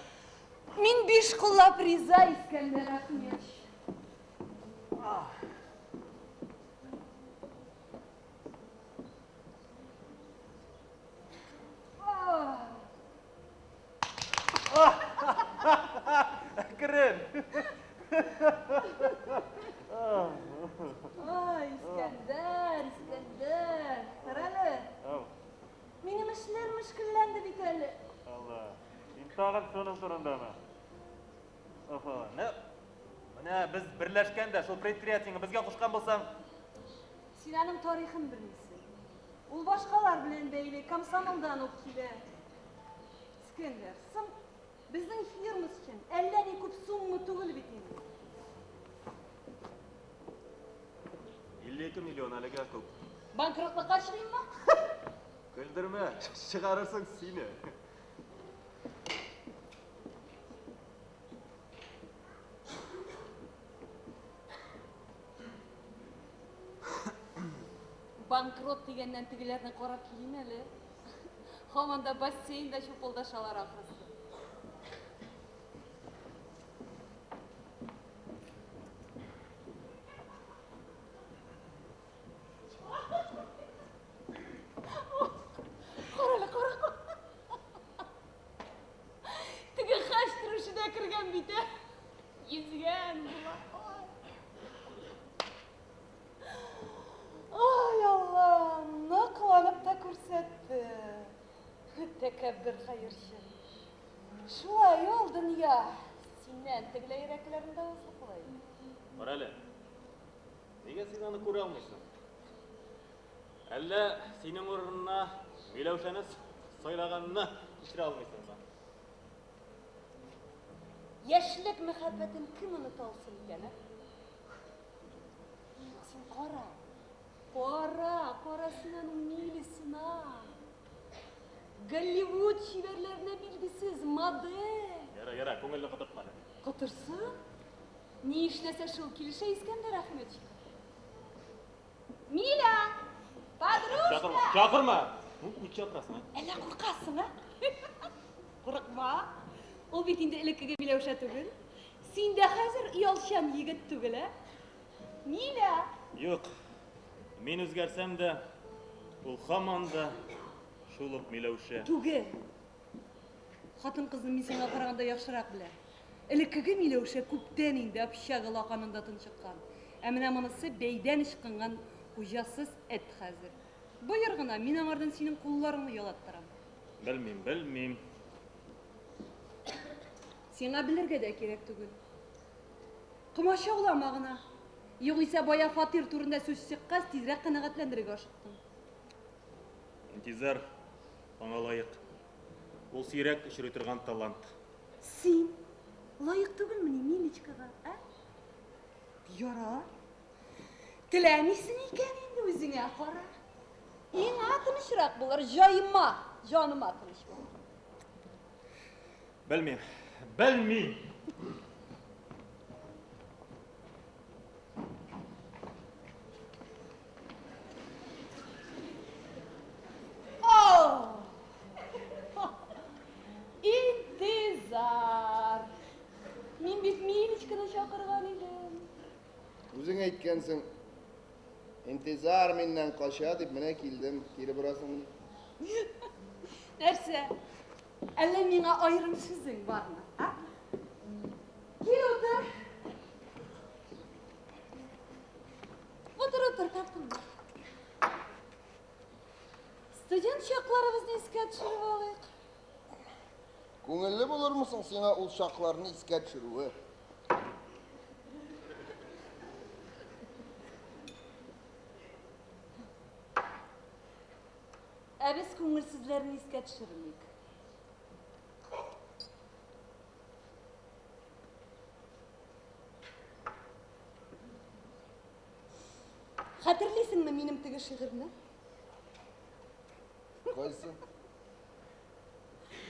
Speaker 5: Мин биш куллап риза, Искәндәр Әхмәтович.
Speaker 6: Әкрен.
Speaker 5: Ай, Искәндәр, Искәндәр. Карале. Минем эшләр мөшкелләнде бит әле.
Speaker 6: Алла. Син тагын шуның турындамы? Охо, ну, менә без берләшкәндә шул предприятиеңне безгә кушкан булсаң,
Speaker 5: Син аның тарихын белмисең. Ул башкалар белән бәйле, комсомолдан ук килә. Искәндәр, соң безнең фирма өчен әллә ни күп сумма түгел бит инде.
Speaker 6: 52 миллион әлегә күп.
Speaker 5: Банкротлыкка чыгыйммы?
Speaker 6: Көлдермә, чыгарырсың сине.
Speaker 5: Банкрот дигәннән тегеләрне карап килим әле. Һаман да бассейнда чупылдашалар ахрысы. Кара әле, кара. Теге хаҗ торышы да кергән бит, ә. Йөзгән була. Ай, Алла, ныкланып та күрсәтте. Тәкәббер хәерче. Шулай ул дөнья. Синнән тегеләйрәкләрен дә авызлыклый.
Speaker 6: Кара әле. Нигә син аны күрә алмыйсың? Әллә синең урынына Миләүшәне сайлаганны кичерә алмыйсыңмы?
Speaker 5: Яшьлек мәхәббәтен кем оныта алсын икән, ә? Юк, син кара. Кара, кара син аның милесына. Голливуд чибәрләренә билгесез модель.
Speaker 6: Яра, яра, күңелне котыртма әле.
Speaker 5: Котырсын? Ни эшләсә шул килешә Искәндәр Әхмәтчиков. Миля! Подружка!
Speaker 6: Чакырма, чакырма! Ну, ник чакырасың, ә?
Speaker 5: Әллә куркасың, а? Курыкма. Ул бит инде элеккеге Миләүшә түгел. Син дә хәзер оялчан егет түгел, ә? Миля!
Speaker 6: Юк. Мин үзгәрсәм дә, ул һаман да шул ук Миләүшә.
Speaker 5: Түгел. Хатын-кызны мин сиңа караганда яхшырак беләм. Элеккеге Миләүшә күптән инде общага лаканында тончыккан. Ә менә монысы бәйдән ычкынган хуҗасыз эт хәзер. Боер гына, мин аңардан синең кулларыңны ялаттырам.
Speaker 6: Белмим, белмим.
Speaker 5: Сиңа белергә дә кирәк түгел. Комачаулама гына. Югыйсә бая фатир турында сүз чыккач, тизрәк канәгатьләндерергә ашыктың.
Speaker 6: Интизар аңа лаек. Ул сирәк очрый торган талант.
Speaker 5: Син лаек түгелмени Милечкага, ә? Ярар. Теләмисең икән инде үзеңә кара. Миңа тынычрак булыр, җаема, җаныма тыныч булыр.
Speaker 6: Белмим, белмим.
Speaker 5: О! Интизар. Мин бит Милечканы чакырган идем.
Speaker 2: Үзең әйткәнсең, Интизар миннән кача дип менә килдем. Кире борасың.
Speaker 5: Нәрсә? Әллә миңа аерым сүзең бармы, а? Кил утыр. Утыр, утыр, тартынма. Студент чакларыбызны искә төшереп алыйк.
Speaker 2: Күңелле булырмы соң сиңа ул чакларны искә төшерүе?
Speaker 5: Ә без күңелсезләрне искә төшермик. Хәтерлисеңме минем теге шигырьне?
Speaker 2: Кайсы?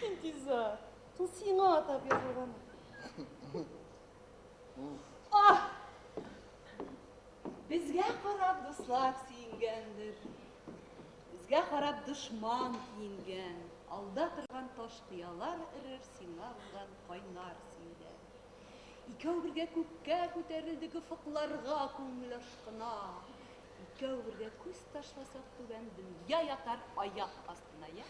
Speaker 5: Интизар, ул сиңа атап язылган. Ах! Безгә карап дуслар сөенгәндер. Безгә карап дошман киенгән. Алда торган таш кыялар эрер сиңа булган кайнар сөюдән. Икәү бергә күккә күтәрелдек офыкларга күңел ашкына. Икәү бергә күз ташласак түбән дөнья ятар аяк астына, я?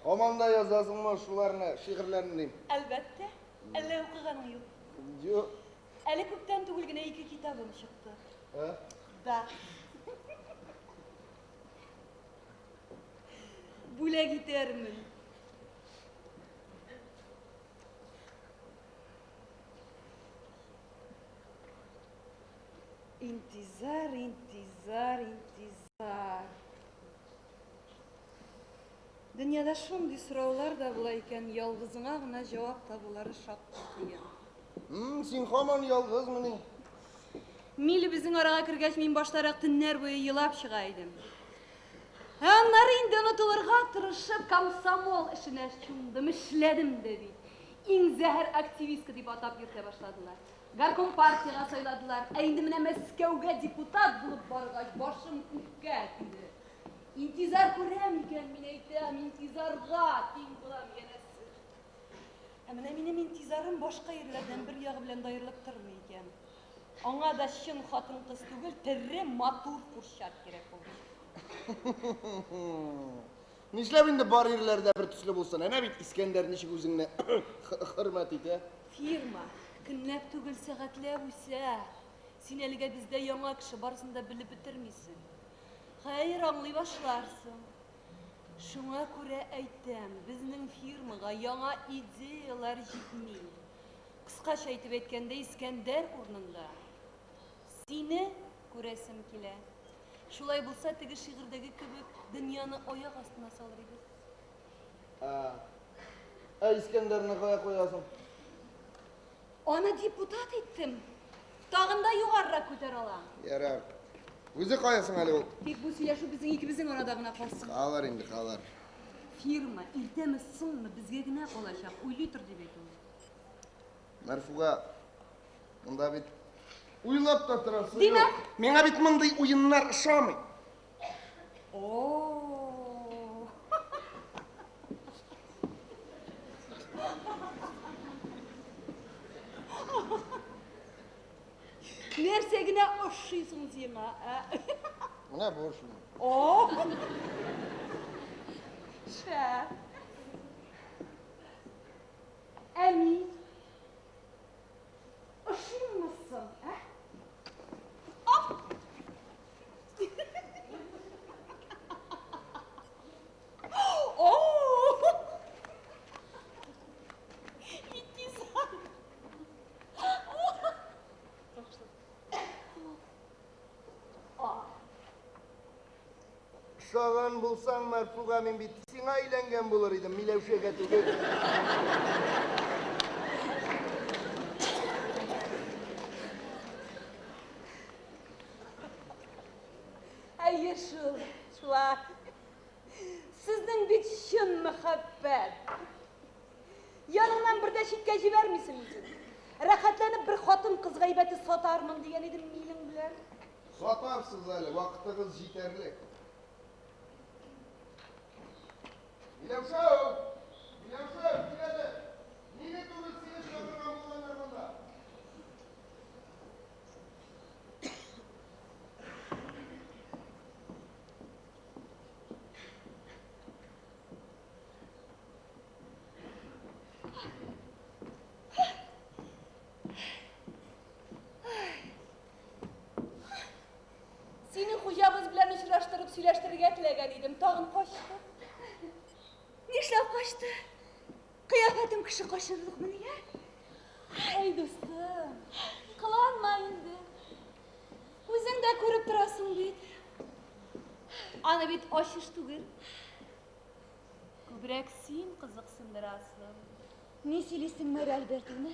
Speaker 2: Һаман да язасыңмы шуларны, шигырьләрне дим?
Speaker 5: Әлбәттә. Әллә укыганың юк?
Speaker 2: Юк.
Speaker 5: Әле күптән түгел генә ике китабым чыкты.
Speaker 2: Ә?
Speaker 5: Да. Бүләк итәрмен. Интизар, интизар, интизар. Дөньяда шундый сораулар да була икән, ялгызыңа гына җавап табулары шактый кыен.
Speaker 2: Син һаман ялгызмыни?
Speaker 5: Миле безнең арага кергәч, мин баштарак төннәр буе елап чыга идем. Ә аннары инде онытылырга тырышып, комсомол эшенә чумдым, эшләдем дә бит. Иң зәһәр активистка дип атап йөртә башладылар. Горком партиягә сайладылар. Ә инде менә Мәскәүгә депутат булып баргач, башым күккә тиде. Интизар күрәм икән, мин әйтәм, интизарга тиң булам янәсе. Ә менә минем интизарым башка ирләрдән бер ягы белән дә аерылып тормый икән. Аңа да чын хатын-кыз түгел, тере матур курчак кирәк булды.
Speaker 2: Нишләп инде бар ирләр дә бер төсле булсын? Әнә бит Искәндәр ничек үзеңне хөрмәт итә.
Speaker 5: Фирма көнләп түгел, сәгатьләп үсә. Син әлегә бездә яңа кеше, барысын да белеп бетермисең. Хәер, аңлый башларсың. Шуңа күрә әйтәм, безнең фирмага яңа идеяләр җитми. Кыскача итеп әйткәндә, Искәндәр урынында сине күрәсем килә. Шулай булса, теге шигырьдәге кебек дөньяны аяк астына салыр идек.
Speaker 2: Ә Искәндәрне кая куясың?
Speaker 5: Аны депутат иттем. Тагын да югарырак күтәрә алам.
Speaker 2: Ярар. Үзе кая соң әле ул?
Speaker 5: Тик бу сөйләшү безнең икебезнең арада гына калсын.
Speaker 2: Калыр инде, калыр.
Speaker 5: Фирма иртәме соңмы безгә генә калачак. Уйлый тор дип әйтүем.
Speaker 2: Мәрфуга, монда бит уйлап та торасы юк.
Speaker 5: Димәк?
Speaker 2: Миңа бит мондый уеннар ошамый.
Speaker 5: О! Нәрсә генә ошый соң сиңа, ә?
Speaker 2: Менә бу ошый.
Speaker 5: О! Шәп. Ә мин? Ошыйммы соң, ә? Оп! О! Интизар.
Speaker 2: Ошаган булсаң, Мәрфуга, мин бит сиңа өйләнгән булыр идем, Миләүшәгә түгел.
Speaker 5: Әйе шул, шулай. Сезнең бит чын мәхәббәт. Яныңнан бер дә читкә җибәрмисең үзен. Рәхәтләнеп бер хатын-кыз гайбәте сатармын дигән идем милең белән.
Speaker 2: Сатарсыз әле, вакытыгыз җитәрлек. Миләүшә! Миләүшә, кил әле. Мине түгел, сине чакырган булганнар монда.
Speaker 5: Сине хуҗабыз белән очраштырып сөйләштерергә теләгән идем, тагын качты.
Speaker 1: Нишләп качты? Кыяфәтем кеше качырлыкмыни, ә?
Speaker 5: Әй, дустым, кыланма инде. Үзең дә күреп торасың бит. Аны бит ачыш түгел. Күбрәк син кызыксындырасың.
Speaker 1: Ни сөйлисең, Мария Альбертовна?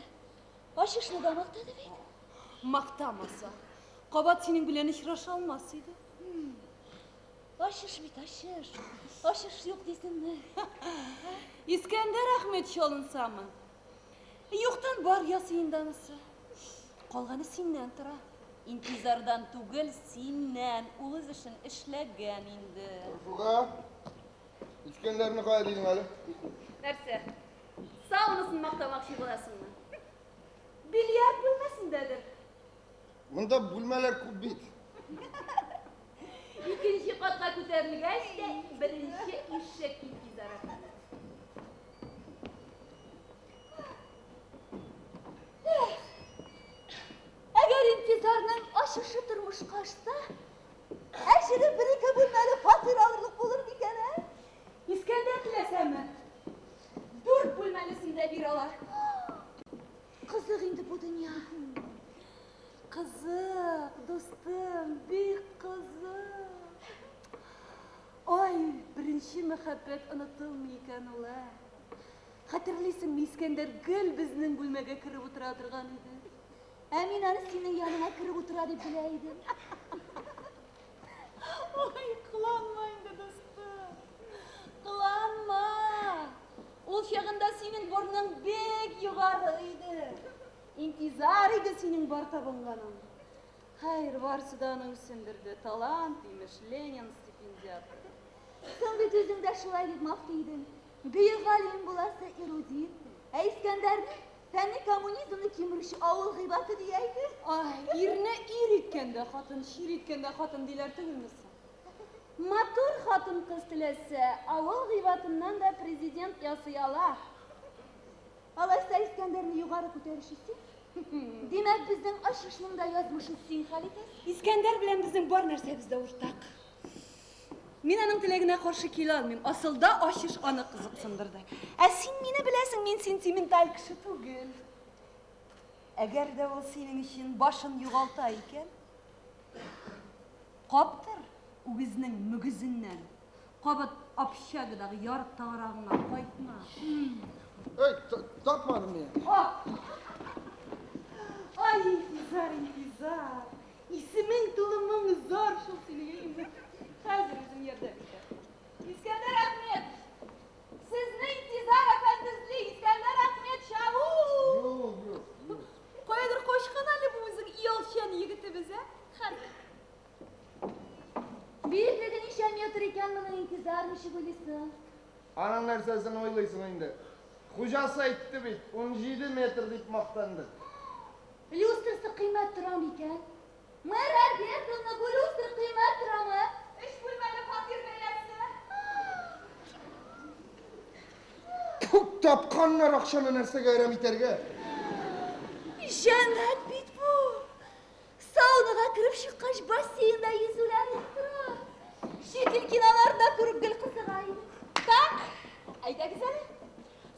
Speaker 1: Ачышны да мактады бит.
Speaker 5: Мактамаса, кабат синең белән очраша алмас иде.
Speaker 1: Ачыш бит, ачыш. Ачыш юк дисеңме?
Speaker 5: Искәндәр Әхмәт чалынсамы? Юктан бар ясый инде анысы. Калганы синнән тора. Интизардан түгел, синнән. Ул үз эшен эшләгән инде.
Speaker 2: Мәрфуга, Искәндәрне кая дидең әле?
Speaker 5: Нәрсә? Саунасын мактамакчы буласыңмы? Бильярд бүлмәсендәдер.
Speaker 2: Монда бүлмәләр күп бит.
Speaker 5: Икенче катка күтәрелгәч тә, беренче ишек интизар әфәнде.
Speaker 1: тормышка ашса, әчереп бер-ике бүлмәле фатир алырлык булыр микән, ә?
Speaker 5: Искәндәр теләсәме? Дүрт бүлмәлесен дә бирә ала.
Speaker 1: Кызык инде бу дөнья.
Speaker 5: Кызык, дустым, бик кызык. Ай, беренче мәхәббәт онытылмый икән ул, ә. Хәтерлисеңме, Искәндәр гел безнең бүлмәгә кереп утыра торган иде.
Speaker 1: Ә мин аны синең яныңа кереп утыра дип белә идем.
Speaker 5: Ой, кыланма инде, дустым. Кыланма. Ул чагында синең борның бик югары иде. Интизар иде синең бар табынганың. Хәер, барысы да аны үсендерде. Талант, имеш, Ленин стипендиаты.
Speaker 1: Соң бит үзең дә шулай дип мактый идең. Бөек галим буласы эрудит, ә Искәндәрне фәнни коммунизмны кимерүче авыл гыйбаты дия иде.
Speaker 5: Ай, ирне ир иткән дә хатын, чир иткән дә хатын диләр түгелме соң? Матур хатын-кыз теләсә, авыл гыйбатыннан да президент ясый ала.
Speaker 1: Алайса Искәндәрне югары күтәрүче син? Димәк, безнең ачышның да язмышын син хәл итәсең?
Speaker 5: Искәндәр белән безнең бар нәрсәбез дә уртак. Мин аның теләгенә каршы килә алмыйм. Асылда ачыш аны кызыксындырды. Ә син мине беләсең, мин сентименталь кеше түгел. Әгәр дә ул синең өчен башын югалта икән, каптыр үгезнең мөгезеннән. Кабат общагадагы ярык тагарагыңа кайтма.
Speaker 2: Эй, тапмадым мин.
Speaker 5: Ай, Интизар, Интизар. Исемең тулы моң зар шул синең. Хәзер үзем ярдәм итәм. Искәндәр Әхмәт! Сезне Интизар әфәнде эзли. Искәндәр Әхмәт, чабу!
Speaker 2: Юк, юк, юк.
Speaker 5: Каядыр качкан әле бу үзең оялчан егетебез, ә? Хәзер.
Speaker 1: Биеклеге ничә метр икән моның, Интизар, ничек уйлыйсың?
Speaker 2: Аның нәрсәсен уйлыйсың инде? Хуҗасы әйтте бит, 17 метр дип мактанды.
Speaker 1: Люстрасы кыйммәт тора микән? Мэр Альбертовна, бу люстра кыйммәт торамы?
Speaker 5: Өч бүлмәле фатир бәясе.
Speaker 2: Күп тапканнар акчаны нәрсәгә әрәм итәргә?
Speaker 1: Җәннәт бит бу! Саунага кереп чыккач, бассейнда йөзүләр тора. Чит ил киноларында күреп гел кызыга идем.
Speaker 5: Так, әйдәгез әле.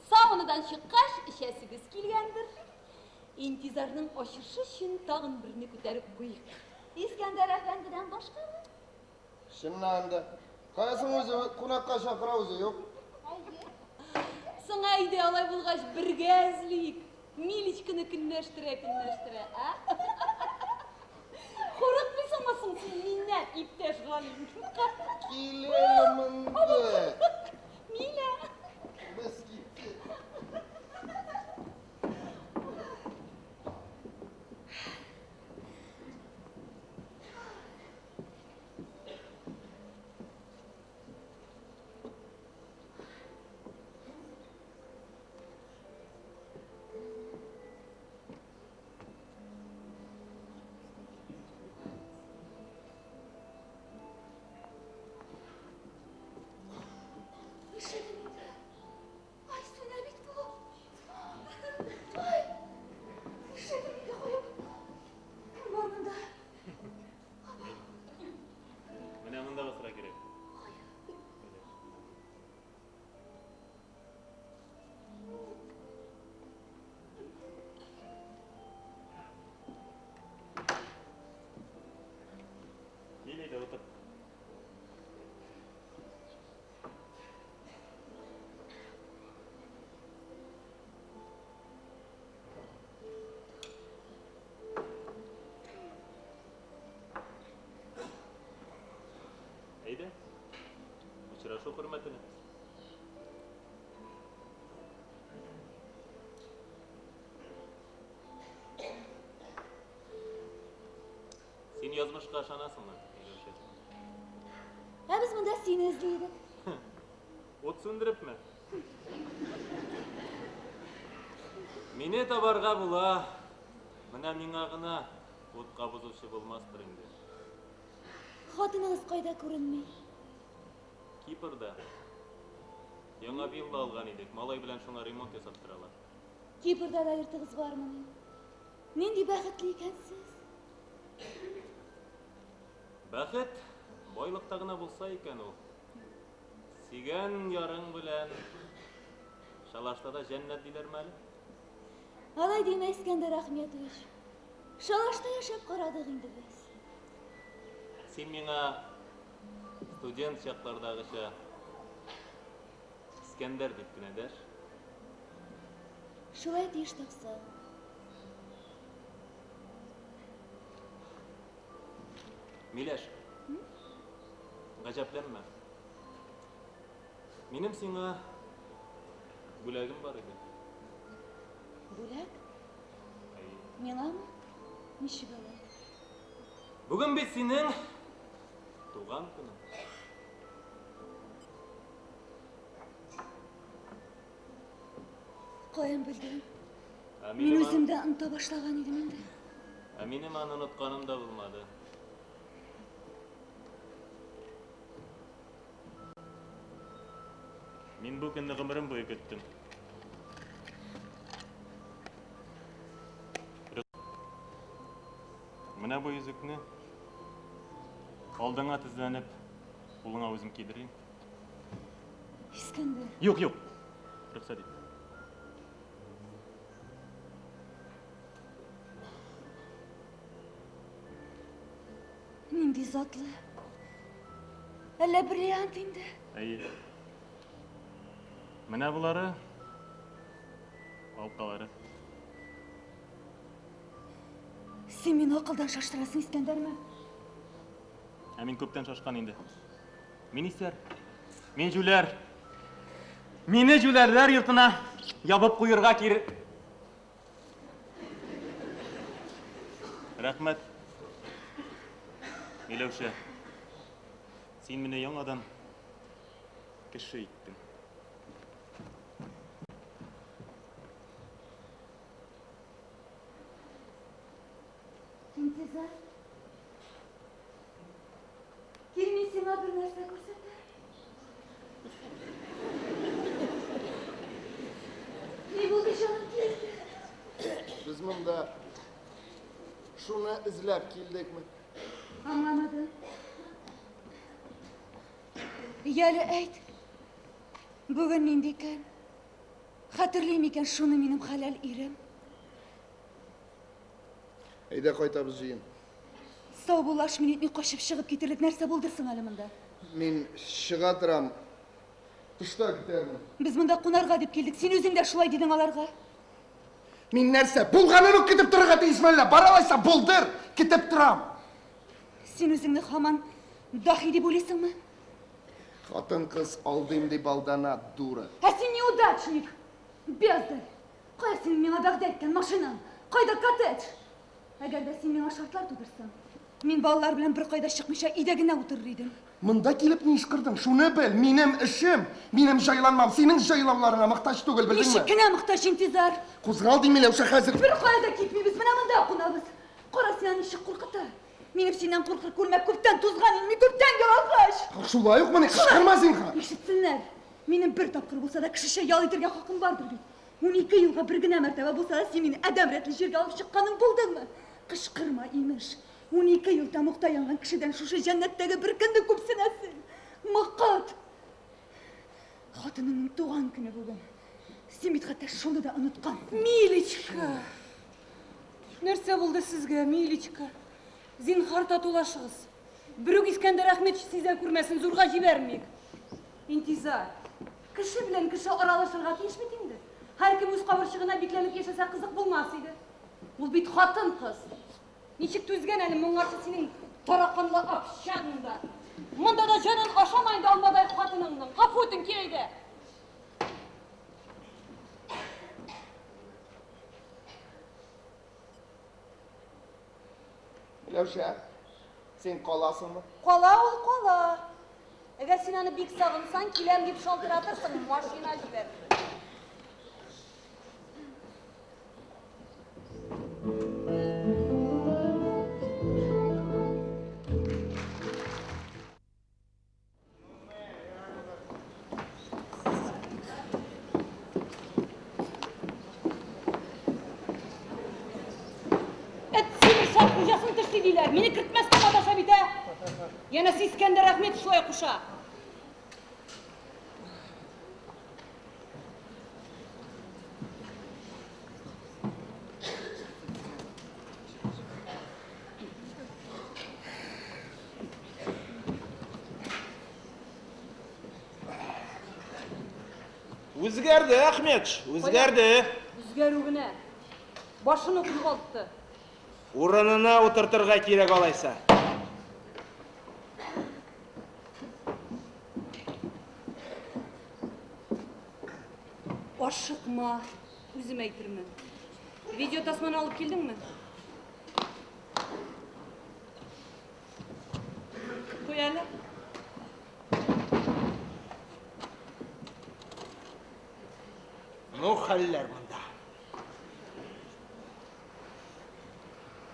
Speaker 5: Саунадан чыккач, эчәсегез килгәндер. Интизарның ачышы өчен тагын берне күтәреп куйык.
Speaker 1: Искәндәр әфәндедән башкамы?
Speaker 2: Чыннан да. Каясың үзе кунакка чакыра, үзе юк.
Speaker 5: Соң әйдә, алай булгач бергә эзлик. Милечканы көнләштерә, көнләштерә, ә? Курыкмыйсыңмы соң син миннән, иптәш Галим?
Speaker 2: Кил әле монда.
Speaker 5: Миля.
Speaker 2: Без киттек.
Speaker 1: Ишегем инде. Ай, сүнә бит бу. Ай, ишегем инде куеп. Кем бар монда?
Speaker 6: Менә монда басырга кирәк. Кил әйдә, утыр. Әйдә. Очрашу хөрмәтенә. Син язмышка ышанасыңмы, Миләүшә?
Speaker 1: Ә без монда сине эзли идек.
Speaker 6: Ут сүндерепме? Мине табарга була. Менә миңа гына ут кабызучы булмастыр инде.
Speaker 1: Хатыныгыз кайда күренми?
Speaker 6: Кипрда. Яңа вилла алган идек. Малай белән шуңа ремонт ясап торалар.
Speaker 1: Кипрда да йортыгыз бармыни? Нинди бәхетле икәнсез.
Speaker 6: Бәхет байлыкта гына булса икән ул. Сөйгән ярың белән шалашта да җәннәт диләрме әле?
Speaker 5: Алай димә, Искәндәр Ахметович. Шалашта яшәп карадык инде без.
Speaker 6: Син миңа студент чаклардагыча Искәндәр дип кенә дәш.
Speaker 5: Шулай тиеш тапсаң.
Speaker 6: Миләш. Гаҗәпләнмә. Минем сиңа бүләгем бар иде.
Speaker 5: Бүләк?
Speaker 6: Әйе.
Speaker 5: Миңамы? Ничек алай?
Speaker 6: Бүген бит синең туган көнең.
Speaker 5: Каян белдең?
Speaker 6: Ә
Speaker 5: Мин
Speaker 6: минем
Speaker 5: үзем дә оныта башлаган идем инде.
Speaker 6: Ә минем аны онытканым да булмады. Мин бу көнне гомерем буе көттем. Менә бу йөзекне алдыңа тезләнеп, кулыңа үзем кидерим.
Speaker 5: Искәндәр.
Speaker 6: Юк, юк. Рөхсәт ит.
Speaker 5: Нинди затлы. Әллә бриллиант инде?
Speaker 6: Әйе. Менә болары алкалары.
Speaker 5: Син мине акылдан шаштырасың, Искәндәрме?
Speaker 6: Ә мин күптән шашкан инде. Мин исәр. Мин җүләр. Мине җүләрләр йортына ябып куерга кир. Рәхмәт. Миләүшә. Син мине яңадан кеше иттең.
Speaker 5: Интизар. Кил, мин сиңа бер нәрсә күрсәтәм. Ни булды, җаным, кил.
Speaker 2: Без монда шуны эзләп килдекме?
Speaker 5: Аңламадым. Яле әйт. Бүген нинди көн? Хәтерли микән шуны минем хәләл ирем?
Speaker 2: Әйдә кайтабыз җыен.
Speaker 5: Саубуллашмый нитми качып чыгып китерлек нәрсә булды соң әле монда?
Speaker 2: Мин чыга торам. Тышта көтәрмен.
Speaker 5: Без монда кунарга дип килдек. Син үзең дә шулай дидең аларга.
Speaker 2: Мин нәрсә, булганын ук көтеп торырга тиешме әллә? Бар алайса, булдыр, көтеп торам.
Speaker 5: Син үзеңне һаман даһи дип уйлыйсыңмы?
Speaker 2: Хатын-кыз алдыйм дип алдана, дура.
Speaker 5: Ә син неудачник! Бездарь! Кая синең миңа вәгъдә иткән машинаң? Кайда коттедж? Әгәр дә син миңа шартлар тудырсаң, мин балалар белән беркайда чыкмыйча өйдә генә утырыр идем.
Speaker 2: Монда килеп ни эш кырдың? Шуны бел, минем эшем, минем җайланмам синең җайлауларыңа мохтаҗ түгел, белдеңме?
Speaker 5: Ничек кенә мохтаҗ, Интизар?
Speaker 2: Кузгал дим, Миләүшә, хәзер.
Speaker 5: Беркая да китмибез, менә монда кунабыз. Кара, син аны ничек куркыта. Минем синнән куркыр күлмәк күптән тузган инде, мин күптән ялангач.
Speaker 2: Шулай укмыни? Кычкырма зинһар.
Speaker 5: Ишетсеннәр. Минем бер тапкыр булса да кешечә ял итәргә хакым бардыр бит. 12 елга бер генә мәртәбә булса да син мине адәм рәтле җиргә алып чыкканың булдыңмы? Кычкырма, имеш. 12 ел тәмугта янган кешедән шушы җәннәттәге бер көнне күпсенәсең. Мыкат! Хатыныңның туган көне бүген. Син бит хәтта шуны да оныткансың.
Speaker 1: Милечка! Нәрсә булды сезгә, Милечка? Зинһар татулашыгыз. Берүк Искәндәр Әхмәтович сизә күрмәсен, зурга җибәрмик. Интизар. Кеше белән кеше аралашырга тиеш бит инде. Һәркем үз кабырчыгына бикләнеп яшәсә кызык булмас иде. Ул бит хатын-кыз. Ничек түзгән әле моңарчы синең тараканлы общагыңда? Монда да җанын ашама инде алмадай хатыныңның. Гафу итең, кил әйдә.
Speaker 2: Миләүшә, син каласыңмы?
Speaker 1: Кала ул, кала. Әгәр син аны бик сагынсаң, киләм дип шалтыратырсың, машина җибәр. Эт симер шар хуҗасын тешли диләр. Мине кертмәскә маташа бит, ә?
Speaker 5: Янәсе Искәндәр Әхмәтов шулай куша.
Speaker 3: Үзгәрде, Әхмәтш, үзгәрде.
Speaker 5: Үзгәрү генә. Башын ук югалтты.
Speaker 3: Урынына утыртырга кирәк алайса.
Speaker 5: Ашыкма, үзем әйтермен. Видеотасманы алып килдеңме? Куй әле.
Speaker 3: Ну, хәлләр монда.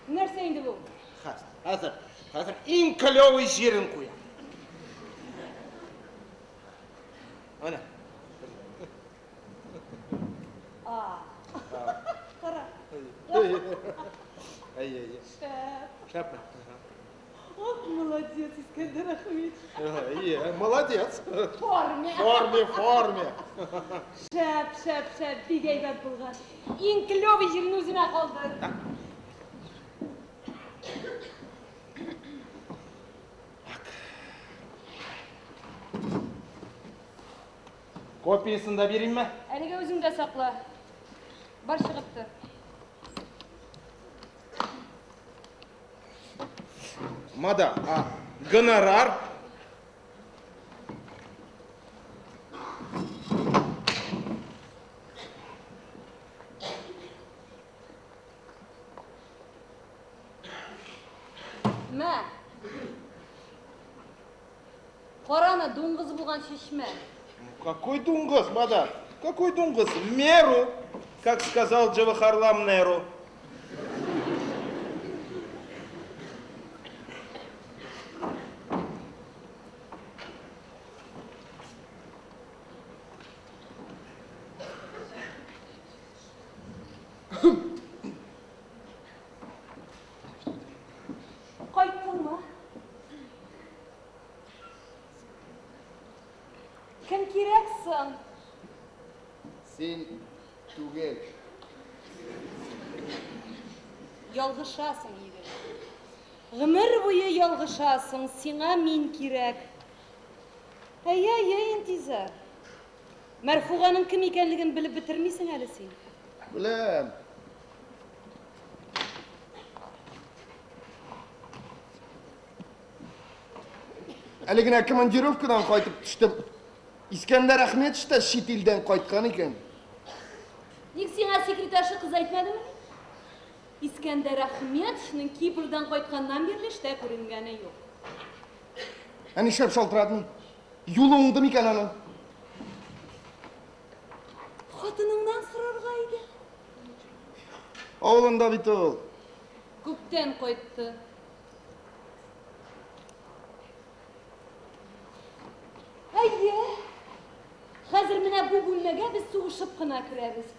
Speaker 5: Нәрсә инде бу?
Speaker 3: Хәзер, хәзер, хәзер иң клевый җирен куям. Менә.
Speaker 5: А. Кара.
Speaker 3: Әй, әй, әй.
Speaker 5: Шәп.
Speaker 3: Шәпме?
Speaker 5: Ох, молодец, Искәндәр Әхмәтович.
Speaker 3: Әйе, молодец.
Speaker 5: Форме.
Speaker 3: Форме, форме.
Speaker 5: Шәп, шәп, шәп, бик әйбәт булган. Иң клевый җирен үзенә калдыр.
Speaker 3: Копиясын да биримме?
Speaker 5: Әлегә үзеңдә сакла. Бар чыгып тор.
Speaker 3: Мадам, а гонорар?
Speaker 5: Мә. Кара аны, дуңгыз булган чишмә.
Speaker 3: Ну, какой дуңгыз, мадам? Какой дуңгыз? Меру, как сказал Джавахарлам Неру.
Speaker 5: Кайттыңмы? Кем кирәк соң?
Speaker 2: Син түгел.
Speaker 5: Ялгышасың, егет. Гомер буе ялгышасың, сиңа мин кирәк. Әйе, әйе, Интизар. Мәрфуганың кем икәнлеген белеп бетермисең әле син.
Speaker 2: Беләм. Әле генә командировкадан кайтып төштем. Искәндәр Әхмәтович та чит илдән кайткан икән.
Speaker 5: Ник сиңа секретарша кыз әйтмәдеме? Искәндәр Әхмәтовичның Кипрдан кайтканнан бирле эштә күренгәне юк.
Speaker 2: Ә нишләп шалтыратмый? Юлы уңды микән аның?
Speaker 5: Хатыныңнан сорарга иде.
Speaker 2: Авылында бит ул.
Speaker 5: Күптән кайтты. Әйе. Хәзер менә бу бүлмәгә без сугышып кына керәбез.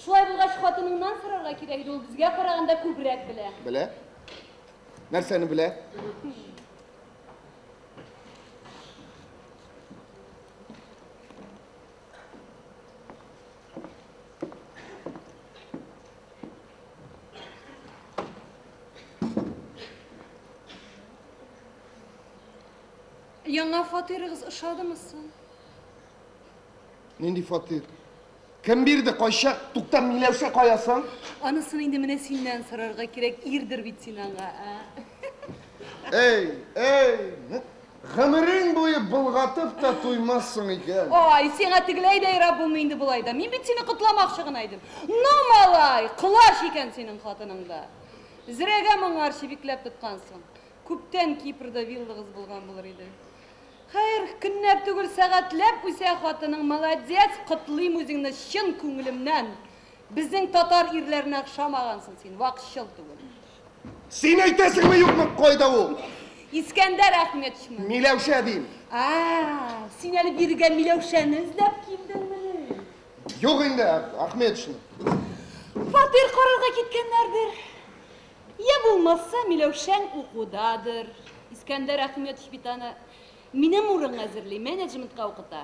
Speaker 5: Шулай булгач, хатыныңнан сорарга кирәк иде, ул безгә караганда күбрәк белә.
Speaker 2: Белә? Нәрсәне белә?
Speaker 5: Яңа фатирыгыз ошадымы соң?
Speaker 2: Нинди фатир? Кем бирде? Кайчак? Тукта, Миләүшә кая соң?
Speaker 5: Анысын инде менә синнән сорарга кирәк, ирдер бит син аңа, ә?
Speaker 2: Эй, эй, гомерең буе болгатып та туймассың икән.
Speaker 5: Ай, сиңа тегеләй дә ярап булмый инде болай да. Мин бит сине котламакчы гына идем. Ну, малай, колач икән синең хатыныңда. Зрәгә моңарчы бикләп тоткансың. Күптән Кипрда виллагыз булган булыр иде. Хәер, көннәп түгел, сәгатьләп үсә хатының. Молодец, котлыйм үзеңне чын күңелемнән. Безнең татар ирләренә охшамагансың син, вакчыл түгел.
Speaker 2: Син әйтәсеңме, юкмы, кайда ул?
Speaker 5: Искәндәр Әхмәтовичмы?
Speaker 2: Миләүшә дим.
Speaker 5: А, син әле бирегә Миләүшәне эзләп килдеңмени?
Speaker 2: Юк инде, Әхмәтовичны.
Speaker 5: Фатир карарга киткәннәрдер. Я булмаса, Миләүшәң укудадыр. Искәндәр Әхмәтович бит аны минем урынга әзерли, менеджментка укыта.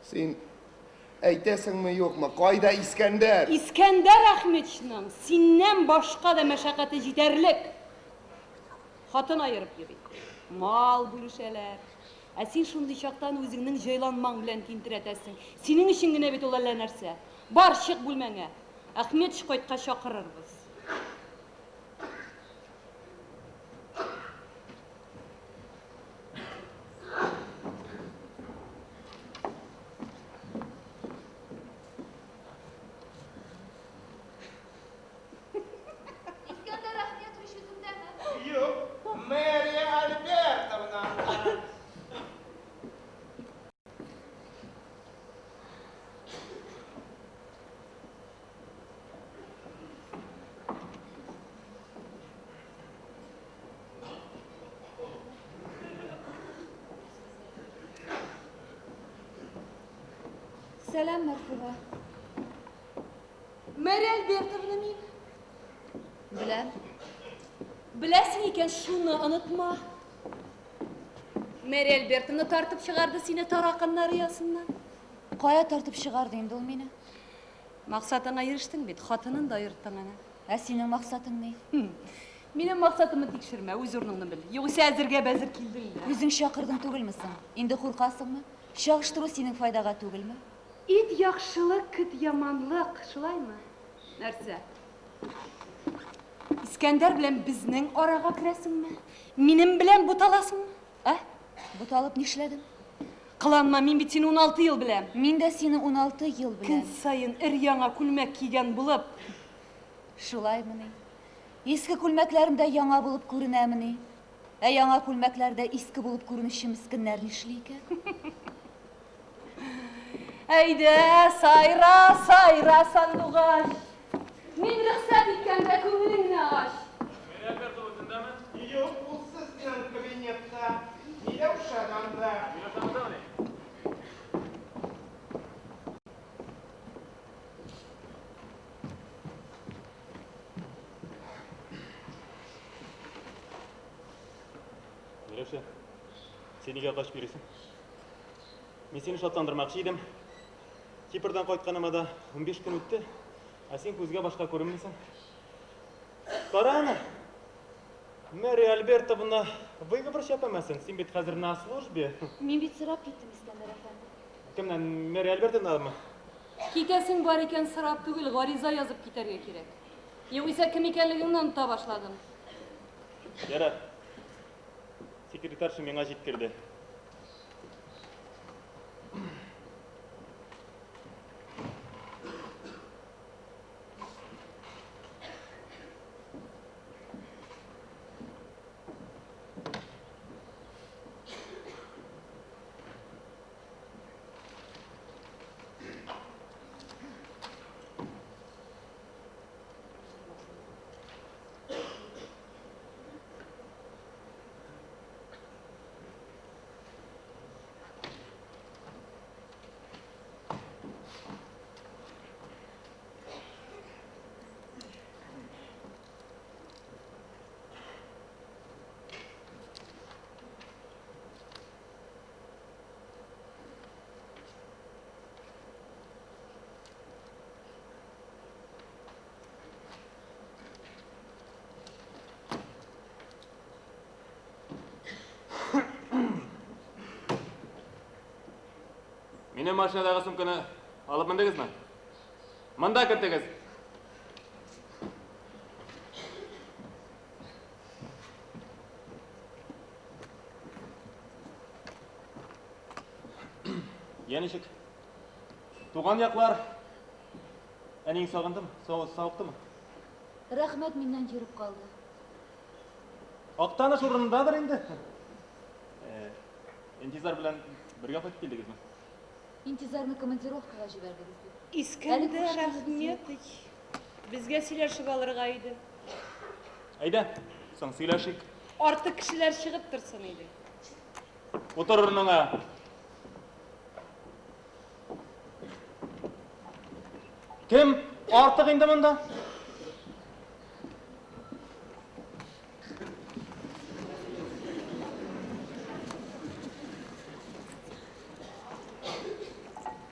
Speaker 2: Син әйтәсеңме, юкмы? Кайда Искәндәр?
Speaker 5: Искәндәр Әхмәтовичның синнән башка да мәшәкате җитәрлек. Хатын аерып йөри. Мал бүлешәләр. Ә син шундый чактан үзеңнең җайланмаң белән тинтерәтәсең. Синең өчен генә бит ул әллә нәрсә. Бар, чык бүлмәңә. Әхмәтович кайткач чакырырбыз.
Speaker 1: Искәндәр Әхмәтович үзендәме?
Speaker 3: Юк, Мэрия Альбертовна.
Speaker 1: Сәлам, Мәрфуга.
Speaker 5: Мэрия Альбертовна мин.
Speaker 1: Беләм.
Speaker 5: Беләсең икән, шуны онытма. Мэрия Альбертовна тартып чыгарды сине тараканнар оясыннан.
Speaker 1: Кая тартып чыгарды инде ул мине?
Speaker 5: Максатыңа ирештең бит, хатынын да аерттың әнә.
Speaker 1: Ә синең максатың ни?
Speaker 5: Минем максатымны тикшермә, үз урыныңны бел. Югыйсә әзергә бәзер килдең дә.
Speaker 1: Үзең чакырдың түгелме соң? Инде куркасыңмы? Чагыштыру синең файдага түгелме?
Speaker 5: Ит яхшылык, көт яманлык, шулаймы? Нәрсә? Искәндәр белән безнең арага керәсеңме? Минем белән буталасыңмы?
Speaker 1: Ә? Буталып нишләдем?
Speaker 5: Кыланма, мин бит сине 16 ел беләм.
Speaker 1: Мин дә сине 16 ел
Speaker 5: Көн
Speaker 1: беләм.
Speaker 5: саен өр-яңа күлмәк кигән булып,
Speaker 1: Шулаймыни? Иске күлмәкләрем дә яңа булып күренәмени? Ә яңа күлмәкләрдә иске булып күренүче мескеннәр нишли икән?
Speaker 5: Әйдә, сайра, сайра, сандугач. Мин рөхсәт иткәндә күңелеңне ач.
Speaker 6: Мэрия Альбертовна үзендәме?
Speaker 3: Юк, ул сезнең кабинетта. Миләүшә дә анда.
Speaker 6: Миләүшә андамыни? Миләүшә, син нигә качып йөрисең? Мин сине шатландырмакчы идем. Кипрдан кайтканыма да 15 көн үтте, ә син күзгә башка күренмисең. Кара аны. Мэрия Альбертовна выговор чәпәмәсен. Син бит хәзер на службе.
Speaker 1: Мин бит сорап киттем, Искәндәр әфәнде.
Speaker 6: Кемнән? Мэрия Альбертовнамы?
Speaker 5: Китәсең бар икән, сорап түгел, гариза язып китәргә кирәк. Югыйсә кем икәнлегеңне оныта башладым.
Speaker 6: Ярар. Секретарша миңа җиткерде. Минем машинадагы сумканы алып мендегезме? Монда кертегез. Я ничек? Туган яклар әниең сагындымы? Савыктымы?
Speaker 1: Рәхмәт миннән йөреп калды.
Speaker 6: Актаныш урынындадыр инде. Интизар белән бергә кайтып килдегезме?
Speaker 1: Интизарны командировкага җибәрдегез бит.
Speaker 5: Искәндәр Әхмәтович, безгә сөйләшеп алырга иде.
Speaker 6: Әйдә, соң сөйләшик.
Speaker 5: Артык кешеләр чыгып торсын иде.
Speaker 6: Утыр урыныңа. Кем артык инде монда?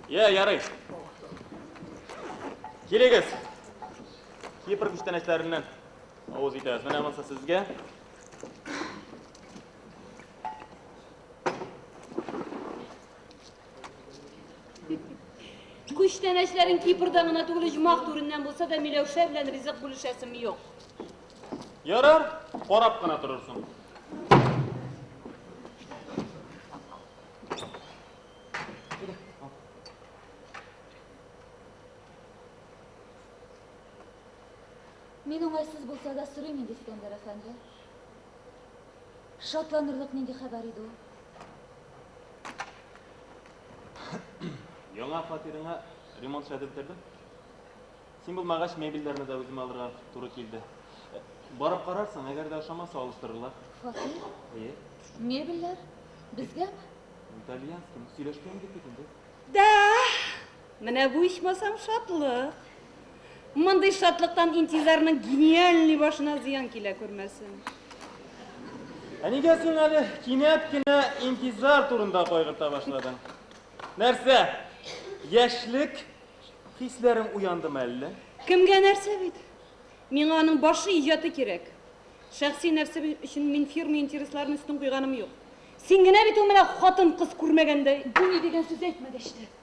Speaker 6: Я, ярый. Килегез. Кипр күчтәнәчләреннән авыз итәбез. Менә монысы сезгә.
Speaker 5: Күчтәнәчләрең Кипрдан гына түгел, оҗмах түреннән булса да Миләүшә белән ризык бүлешәсем юк.
Speaker 6: Ярар, карап кына торырсың.
Speaker 1: Мин уңайсыз булса да сорыйм инде, Искәндәр әфәнде. Шатланырлык нинди хәбәр иде ул?
Speaker 6: Яңа фатирыңа ремонт эшләтеп бетердем. Син булмагач, мебельләрне дә үземә алырга туры килде. Э, барып карарсың, әгәр дә ошамаса, алыштырырлар.
Speaker 1: Фатир?
Speaker 6: Әйе.
Speaker 1: Мебельләр? Безгәме?
Speaker 6: Итальянский, сөйләшкән идек бит инде.
Speaker 5: Да! Менә бу ичмасам шатлык. Мондый шатлыктан Интизарның гениальный башына зыян килә күрмәсен.
Speaker 6: Ә нигә син әле кинәт кенә Интизар турында кайгырта башладың? Нәрсә? Яшьлек хисләрең уяндымы әллә?
Speaker 5: Кемгә нәрсә бит? Миңа аның башы, иҗаты кирәк. Шәхси нәфсе өчен мин фирма интересларын өстен куйганым юк. Син генә бит ул менә хатын-кыз күрмәгәндәй.
Speaker 1: Бу ни дигән сүз әйтмәгәч тә.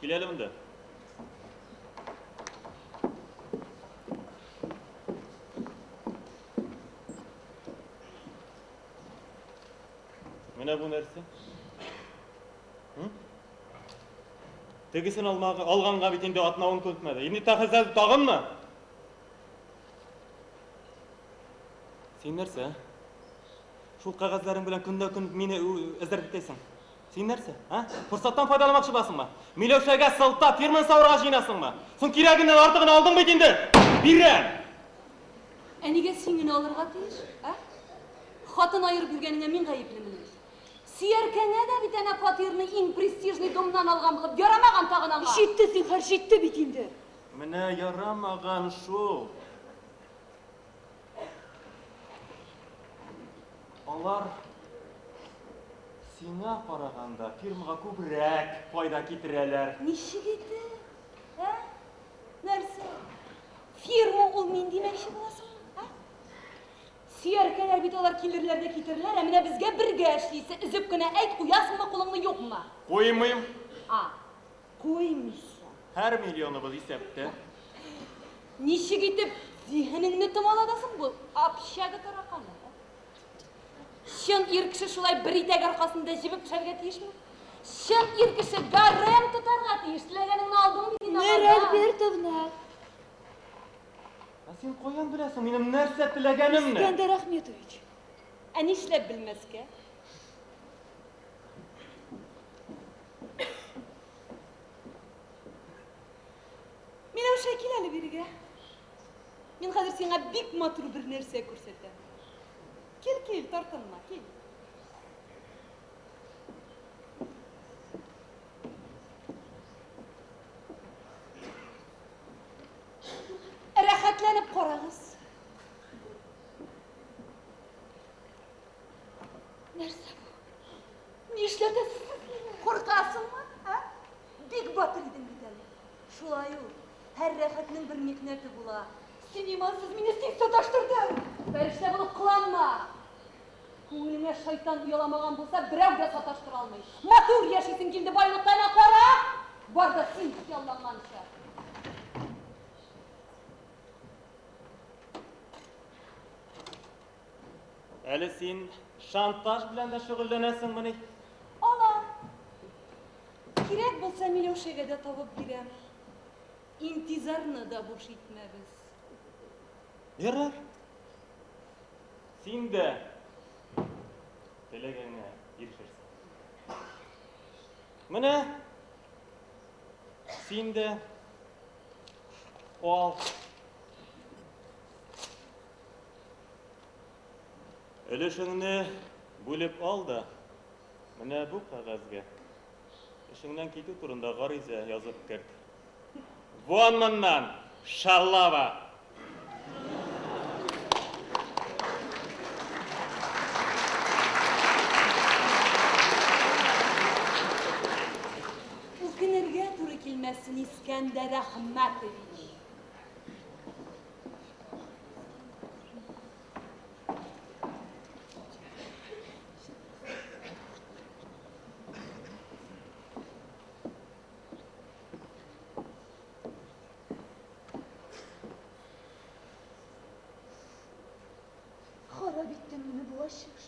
Speaker 6: Кил әле монда. Менә бу нәрсә? Тегесен алмага, алганга бит инде атна ун көн үтмәде. Инде тагын тагынмы? Син нәрсә? Шул кәгазьләрең белән көндә көн мине эзәрлеклисең. Итәсең. Син нәрсә, а? Форсаттан файдаланмакчы буласыңмы? Миләүшәгә сылтап фирманы савырга җыенасыңмы? Соң кирәгеннән артыгын алдың бит инде. Бирәм.
Speaker 5: Ә нигә син генә алырга тиеш, а? Хатын аерып йөргәнеңә мин гаеплемени? Сөяркәңә дә бит әнә фатирны иң престижный домнан алган булып ярамаган тагын аңа.
Speaker 1: Җитте, зинһар, җитте бит инде.
Speaker 6: Менә ярамаган шул. Алар сиңа караганда фирмага күбрәк файда китерәләр.
Speaker 5: Ничек итеп? Ә? Нәрсә? Фирма ул мин димәкче буласыңмы? Ә? Сөяркәләр бит алар килерләр дә китерләр, ә менә безгә бергә эшлисе. Өзеп кенә әйт, куясыңмы кулыңны, юкмы?
Speaker 6: Куймыйм.
Speaker 5: А, куймыйсың.
Speaker 6: Һәр миллионыбыз исәптә.
Speaker 5: Ничек итеп зиһенеңне томаладасың бу общага тараканы? Чын ир кеше шулай бер итәк аркасында җебеп төшәргә тиешме? Чын ир кеше гарем тотарга тиеш. Теләгәнеңне алдың бит инде.
Speaker 1: Нәр Альбертовна!
Speaker 6: Ә син каян беләсең минем нәрсә теләгәнемне?
Speaker 1: Искәндәр Ахметович!
Speaker 5: Ә нишләп белмәскә? Миләүшә, кил әле бирегә. Мин хәзер сиңа бик матур бер нәрсә күрсәтәм. Кил, кил, тартынма, кил. Рәхәтләнеп карагыз.
Speaker 1: Нәрсә бу? Нишләтәсез сез мине?
Speaker 5: Куркасыңмы? А? Бик батыр идең бит әле. Шулай ул. Һәр рәхәтнең бер михнәте була.
Speaker 1: Син имансыз, мине син саташтырдың!
Speaker 5: Фәрештә булып кыланма! Күңелеңә шайтан ояламаган булса, берәү дә саташтыра алмый. Матур яшисең килде байлыкта, әнә кара! Бар да син хыялланганча.
Speaker 6: Әле син шантаж белән дә шөгыльләнәсеңмени?
Speaker 5: Алам. Кирәк булса, Миләүшәгә дә табып бирәм. Интизарны да буш итмәбез.
Speaker 6: Ярар. Син дә теләгәңә ирешерсең. Менә син дә ал. Өлешеңне бүлеп ал да, менә бу кәгазьгә эшеңнән китү турында гариза язып керт. Вон моннан, шалава!
Speaker 5: Үкенергә туры килмәсен, Искәндәр Әхмәтович.
Speaker 1: Харап иттең мине бу ачыш.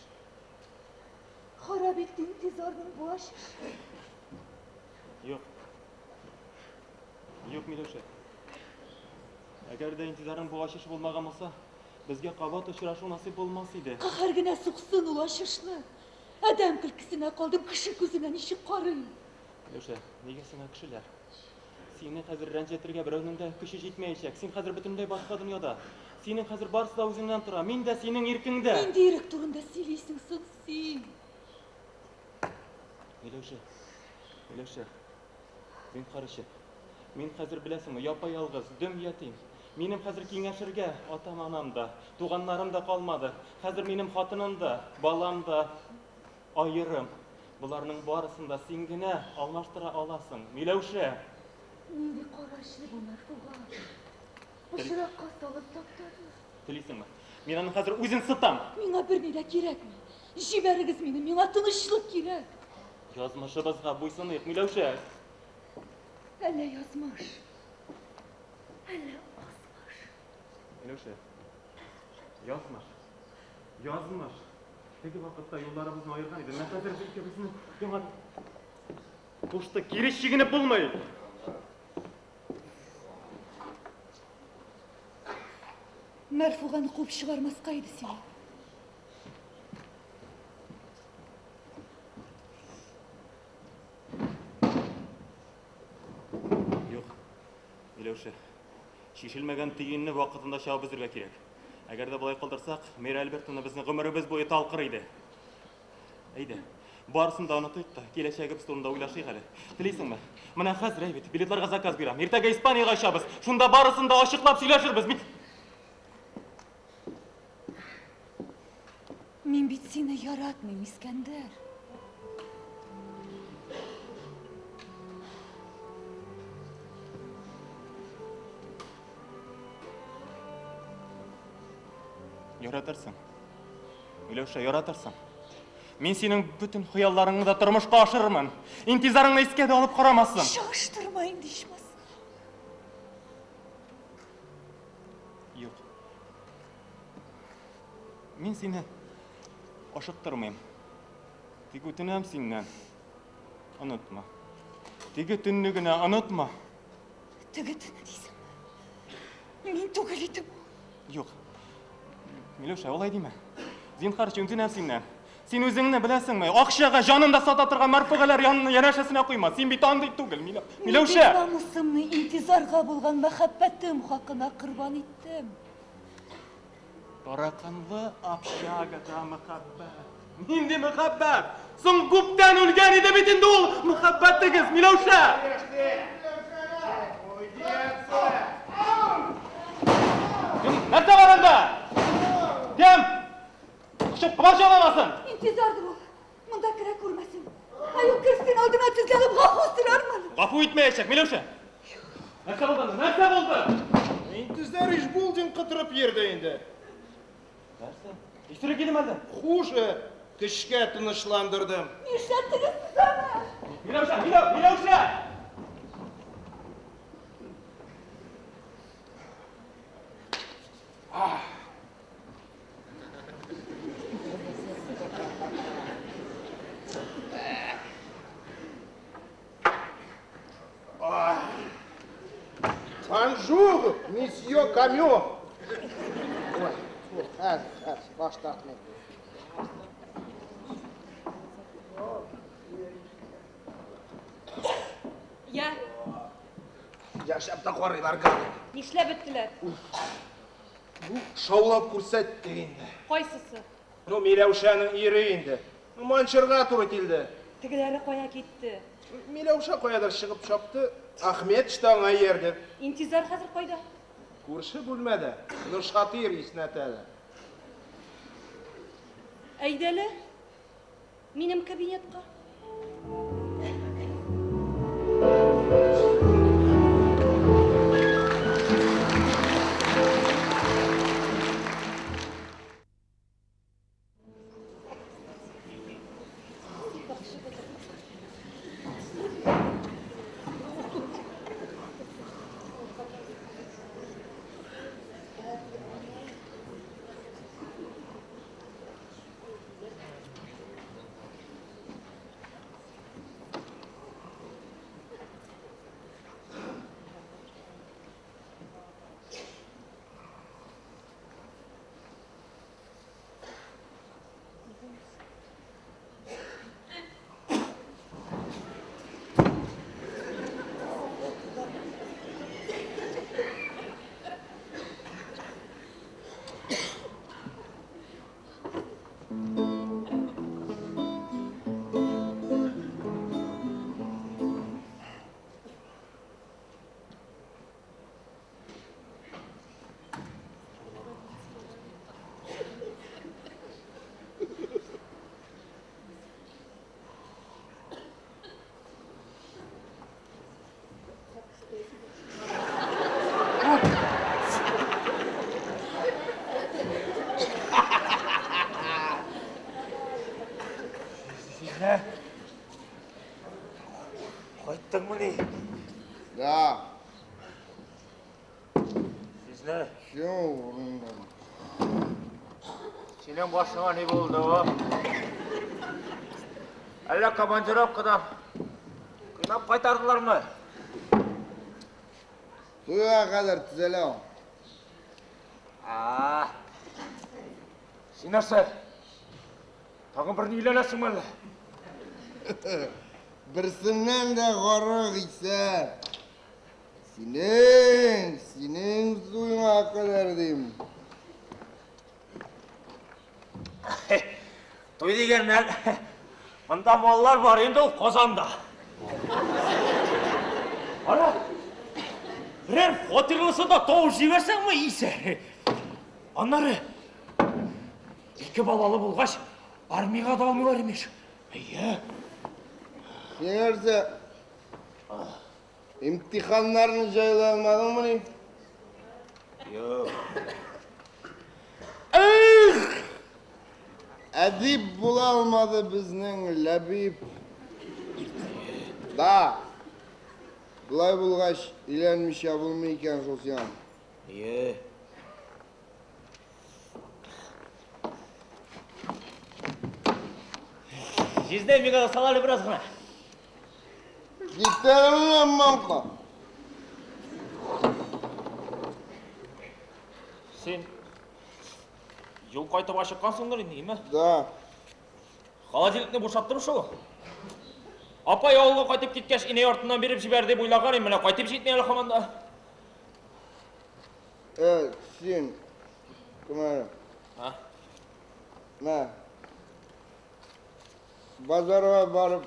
Speaker 1: Харап итте интизарның бу ачыш.
Speaker 6: Юк. Юк, Миләүшә. Әгәр дә интизарың бу ачыш булмаган булса, безгә кабат очрашу насыйп булмас иде.
Speaker 1: Каһәр генә суксын ул ачышны. Адәм көлкесенә калдым, кеше күзенә ничек карыйм?
Speaker 6: Миләүшә, нигә сиңа кешеләр? Сине хәзер рәнҗетергә берәүнең дә көче җитмәячәк. Син хәзер бөтенләй башка дөньяда. Синең хәзер барысы да үзеңнән тора. Мин дә синең иркеңдә.
Speaker 1: Нинди ирек турында сөйлисең соң син?
Speaker 6: Миләүшә, Миләүшә, зинһар өчен. Мин хәзер беләсеңме, япа-ялгыз, дөм ятим. Минем хәзер киңәшергә атам-анам да, туганнарым да калмады. Хәзер минем хатыным да, балам да аерым. Боларның барысын да син генә алмаштыра аласың. Миләүшә!
Speaker 1: Нинди кара эчле бу Мәрфуга. Пычракка салып таптады.
Speaker 6: Телисеңме? Мин аның хәзер үзен сытам.
Speaker 1: Миңа берни дә кирәкми. Җибәрегез мине, миңа тынычлык кирәк.
Speaker 6: Язмышыбызга буйсыныйк, Миләүшә.
Speaker 1: Әллә язмыш, әллә азмыш.
Speaker 6: Миләүшә, язмыш, язмыш. Теге вакытта юлларыбызны аерган иде. Менә хәзер икебезне яңа кушты. Кире чигенеп булмый.
Speaker 1: Мәрфуганы куып чыгармаска иде сине.
Speaker 6: Юк, Миләүшә, чишелмәгән төенне вакытында чабып өзергә кирәк. Әгәр дә болай калдырсак, Мира Альбертовна безне гомеребез буе талкыр иде. Әйдә, барысын да онытыйк та, киләчәгебез турында уйлашыйк әле. Телисеңме? Менә хәзер әй бит, билетларга заказ бирәм. Иртәгә Испаниягә очабыз. Шунда барысын да ачыклап сөйләшербез. Мин
Speaker 1: Мин бит сине яратмыйм, Искәндәр.
Speaker 6: Яратырсың. Миләүшә, яратырсың. Мин синең бөтен хыялларыңны да тормышка ашырырмын. Интизарыңны искә дә алып карамассың.
Speaker 1: Чагыштырма инде ичмаса.
Speaker 6: Юк. Мин сине ашыктырмыйм. Тик үтенәм синнән. Онытма. Теге төнне генә онытма.
Speaker 1: Теге төнне дисеңме? Мин түгел идем ул.
Speaker 6: Юк. Миләүшә, алай димә. Зинһар өчен үтенәм синнән. Син үзеңне беләсеңме? Акчага җанын да сата торган Мәрфугалар янына янәшәсенә куйма. Син бит андый түгел, Миләүшә.
Speaker 1: Мин бит намусымны интизарга булган мәхәббәтем хакына корбан иттем.
Speaker 6: Тараканлы общагада мәхәббәт. Нинди мәхәббәт? Соң күптән үлгән иде бит инде ул мәхәббәтегез, Миләүшә! Кем? Нәрсә бар анда? Кем? Кочып комачауламасын!
Speaker 1: Интизардыр ул. Монда керә күрмәсен. Ай, ул керсен, алдына тезләнеп гафу сорармын.
Speaker 6: Гафу итмәячәк, Миләүшә! Нәрсә булды анда? Нәрсә булды?
Speaker 3: Интизар Ишбулдин котырып йөрде инде.
Speaker 6: Нәрсә? Исерек идеме әллә?
Speaker 3: Хуже, көчкә тынычландырдым.
Speaker 1: Нишләттегез сез аны?
Speaker 6: Миләүшә, Миләү, Миләүшә!
Speaker 3: Бонжур, месье Камю. Ой, фу, хәзер, хәзер, баш тартмыйм.
Speaker 5: Я,
Speaker 3: Яшәп тә карыйлар гады.
Speaker 5: нишләп беттеләр?
Speaker 3: Бу шаулап күрсәтте инде.
Speaker 5: Кайсысы?
Speaker 3: Ну, Миләүшәнең ире инде. Ну, манчырга туры килде.
Speaker 5: Тегеләре кая китте?
Speaker 3: Миләүшә каядыр чыгып чапты, Ахметш та аңа иярде.
Speaker 5: Интизар хәзер кайда?
Speaker 3: Күрше бүлмәдә, нашатырь иснәтәләр.
Speaker 5: Әйдәле, минем кабинетка.
Speaker 4: Җизнә. Кайттыңмыни?
Speaker 2: Да.
Speaker 4: Җизнә.
Speaker 2: Все урында.
Speaker 4: Синең башыңа ни булды? Әллә командировкадан кыйнап кайтардылармы?
Speaker 2: Туйга кадәр төзәлә ул.
Speaker 4: А. Син нәрсә? Тагын берне өйләнәсеңме әллә?
Speaker 2: Берсеннән дә гарык исә. Синең, синең туеңа кадәр дим.
Speaker 4: Туй дигәннән, монда маллар бар инде ул Казанда. Ара, берәр фатирлысы да тавыш җибәрсәңме, исә. Аннары, ике балалы булгач, армиягә да алмыйлар имеш. Әйе.
Speaker 2: Син нәрсә, имтиханнарны җайлый алмадыңмыни?
Speaker 4: Юк.
Speaker 2: Эх! Әдип була алмады безнең Ләбиб. Да. Болай булгач, өйләнмичә булмый икән шул сиңа.
Speaker 4: Әйе. Җизнәй, миңа да сал әле бераз гына.
Speaker 2: Китәрмен, мамка.
Speaker 4: Син юл кайтып ачыккансыңдыр инде, име?
Speaker 2: Да.
Speaker 4: Холодильникны бушаттым шул. Апай авылга кайтып киткәч, инәй артыннан биреп җибәр дип уйлаган идем, менә кайтып җитми әле һаман да.
Speaker 2: Э, син кем әле?
Speaker 4: А?
Speaker 2: Мә. Базарга барып,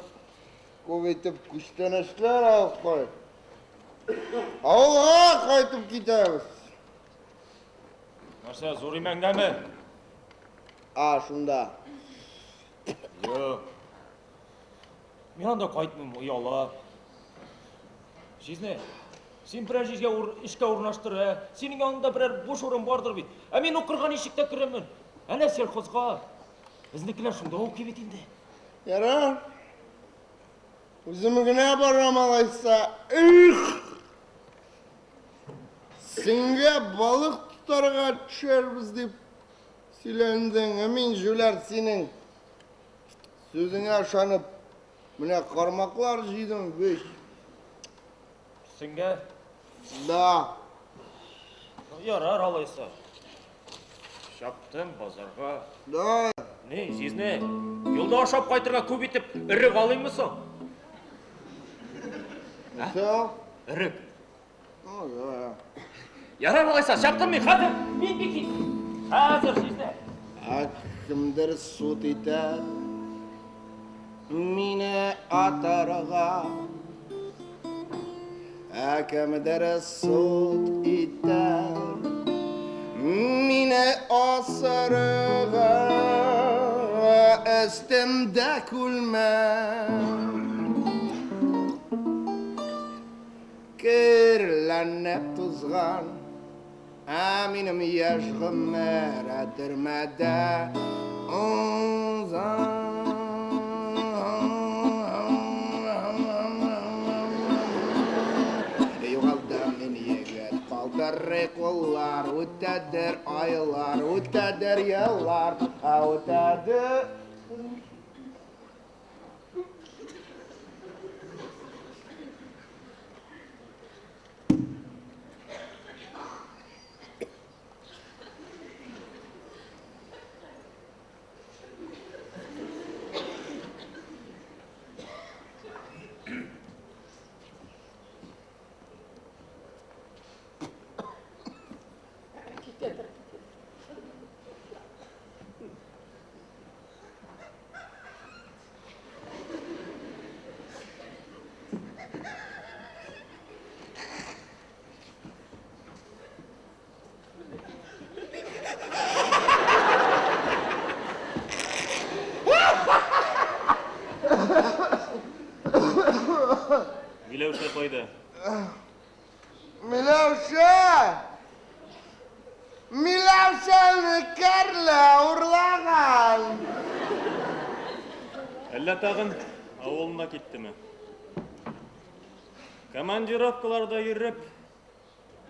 Speaker 2: күп итеп күчтәнәчләр алып кайт. Авылга кайтып китәбез.
Speaker 4: Нәрсә, зур имәнгәме?
Speaker 2: А, шунда.
Speaker 4: Юк. Мин анда кайтмыйм, оялам. Җизни, син берәр җиргә ур, эшкә урнаштыр, ә? Синең яныңда берәр буш урын бардыр бит. Ә мин укырга ничек тә керермен. Әнә сельхозга. Безнекеләр шунда укый бит инде.
Speaker 2: Ярар. Үзем генә барам алайса. Эх! Сингә балык тотарга төшәрбез дип сөйләндең. Ә мин җүләр синең сүзеңә ышанып, менә кармаклар җыйдым, вещь.
Speaker 4: Сингә?
Speaker 2: Да.
Speaker 4: Ну, ярар алайса. Чаптым базарга.
Speaker 2: Да.
Speaker 4: Ни, җизни, юлда ашап кайтырга күп итеп өрек алыйммы соң?
Speaker 2: Нәрсә?
Speaker 4: Өрек.
Speaker 2: Ну, да.
Speaker 4: Ярар алайса, чаптым мин, хәзер. Мин бик тиз. Хәзер, җизни.
Speaker 2: Ә кемдер суд итә.
Speaker 3: Мине атарга. Ә кемдер суд итәр мине асарга. Өстемдә күлмәк керләнеп тузган, ә минем яшь гомер төрмәдә узган. Югалдым мин, егет, калтырый куллар, үтәдер айлар, үтәдер еллар, ә үтәдер.
Speaker 6: Миләүшә кайда?
Speaker 2: Миләүшә! Миләүшәне кәрлә урлаган!
Speaker 6: Әллә тагын авылына киттеме? Командировкаларда йөреп,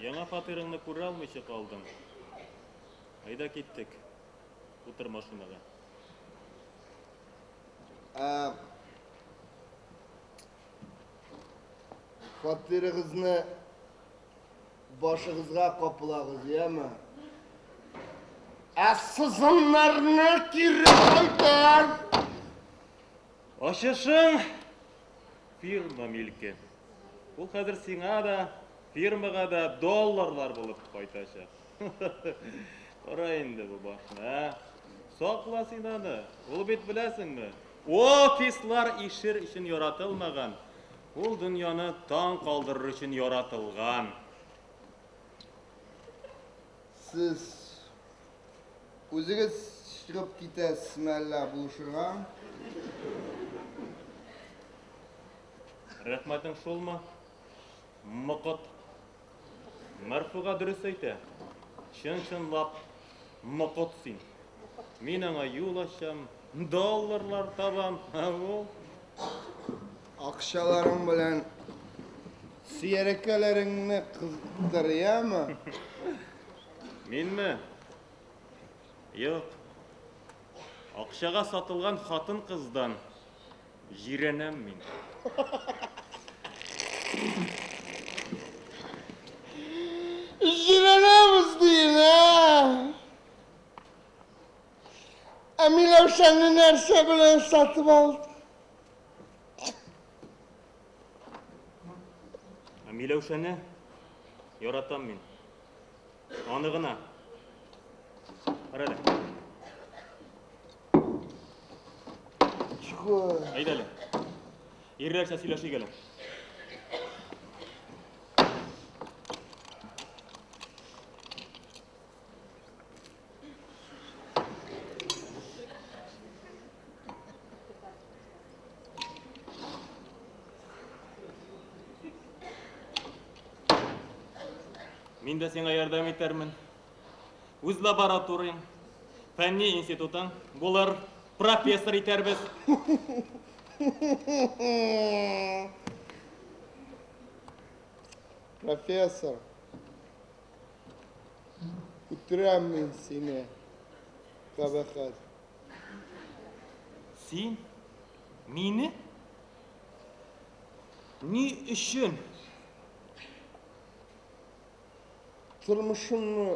Speaker 6: яңа фатирыңны күрә алмыйча калдың. Әйдә киттек. Утыр машинага.
Speaker 2: Ә, Фатирыгызны башыгызга каплагыз, яме? Ә сызымнарны кире кайтар!
Speaker 6: Ачышың фирма милке. Ул хәзер сиңа да, фирмага да долларлар булып кайтачак. Кара инде бу башны, ә? Сакла син аны. Ул бит беләсеңме? Офислар ишер өчен яратылмаган. Ул дөньяны таң калдырыр өчен яратылган.
Speaker 2: Сез үзегез чыгып китәсезме әллә булышырга?
Speaker 6: Рәхмәтең шулмы? Мокыт. Мәрфуга дөрес әйтә. Чын-чынлап мокыт син. Мин аңа юл ачам, долларлар табам, ә ул
Speaker 2: Акчаларың белән сөяркәләреңне кыздыр, яме?
Speaker 6: Минме? Юк. Акчага сатылган хатын-кыздан җирәнәм мин.
Speaker 2: Җирәнәбез диен, ә? Ә Миләүшәне нәрсә белән сатып алды?
Speaker 6: Ә Миләүшәне яратам мин. Аны гына. Кара әле.
Speaker 2: Чего?
Speaker 6: Әйдә әле. Ирләрчә сөйләшик әле. Мин дә сиңа ярдәм итәрмен. Үз лабораторияң, фәнни институтың булыр, профессор итәрбез.
Speaker 2: Профессор, үтерәм мин сине, кабахәт.
Speaker 6: Син мине? Ни өчен?
Speaker 2: Тормышымны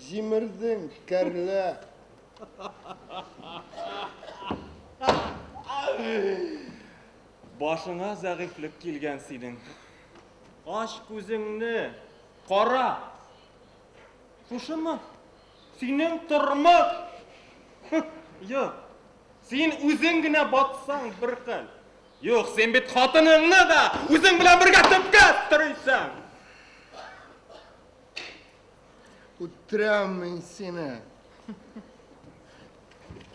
Speaker 2: җимердең, кәрлә.
Speaker 6: Башыңа зәгыйфьлек килгән синең. Ач күзеңне, кара. Шушымы? Синең тормыш. Юк. Син үзең генә батсаң бер хәл. Юк, син бит хатыныңны да үзең белән бергә төпкә сөрисең.
Speaker 2: Үтерәм мин сине.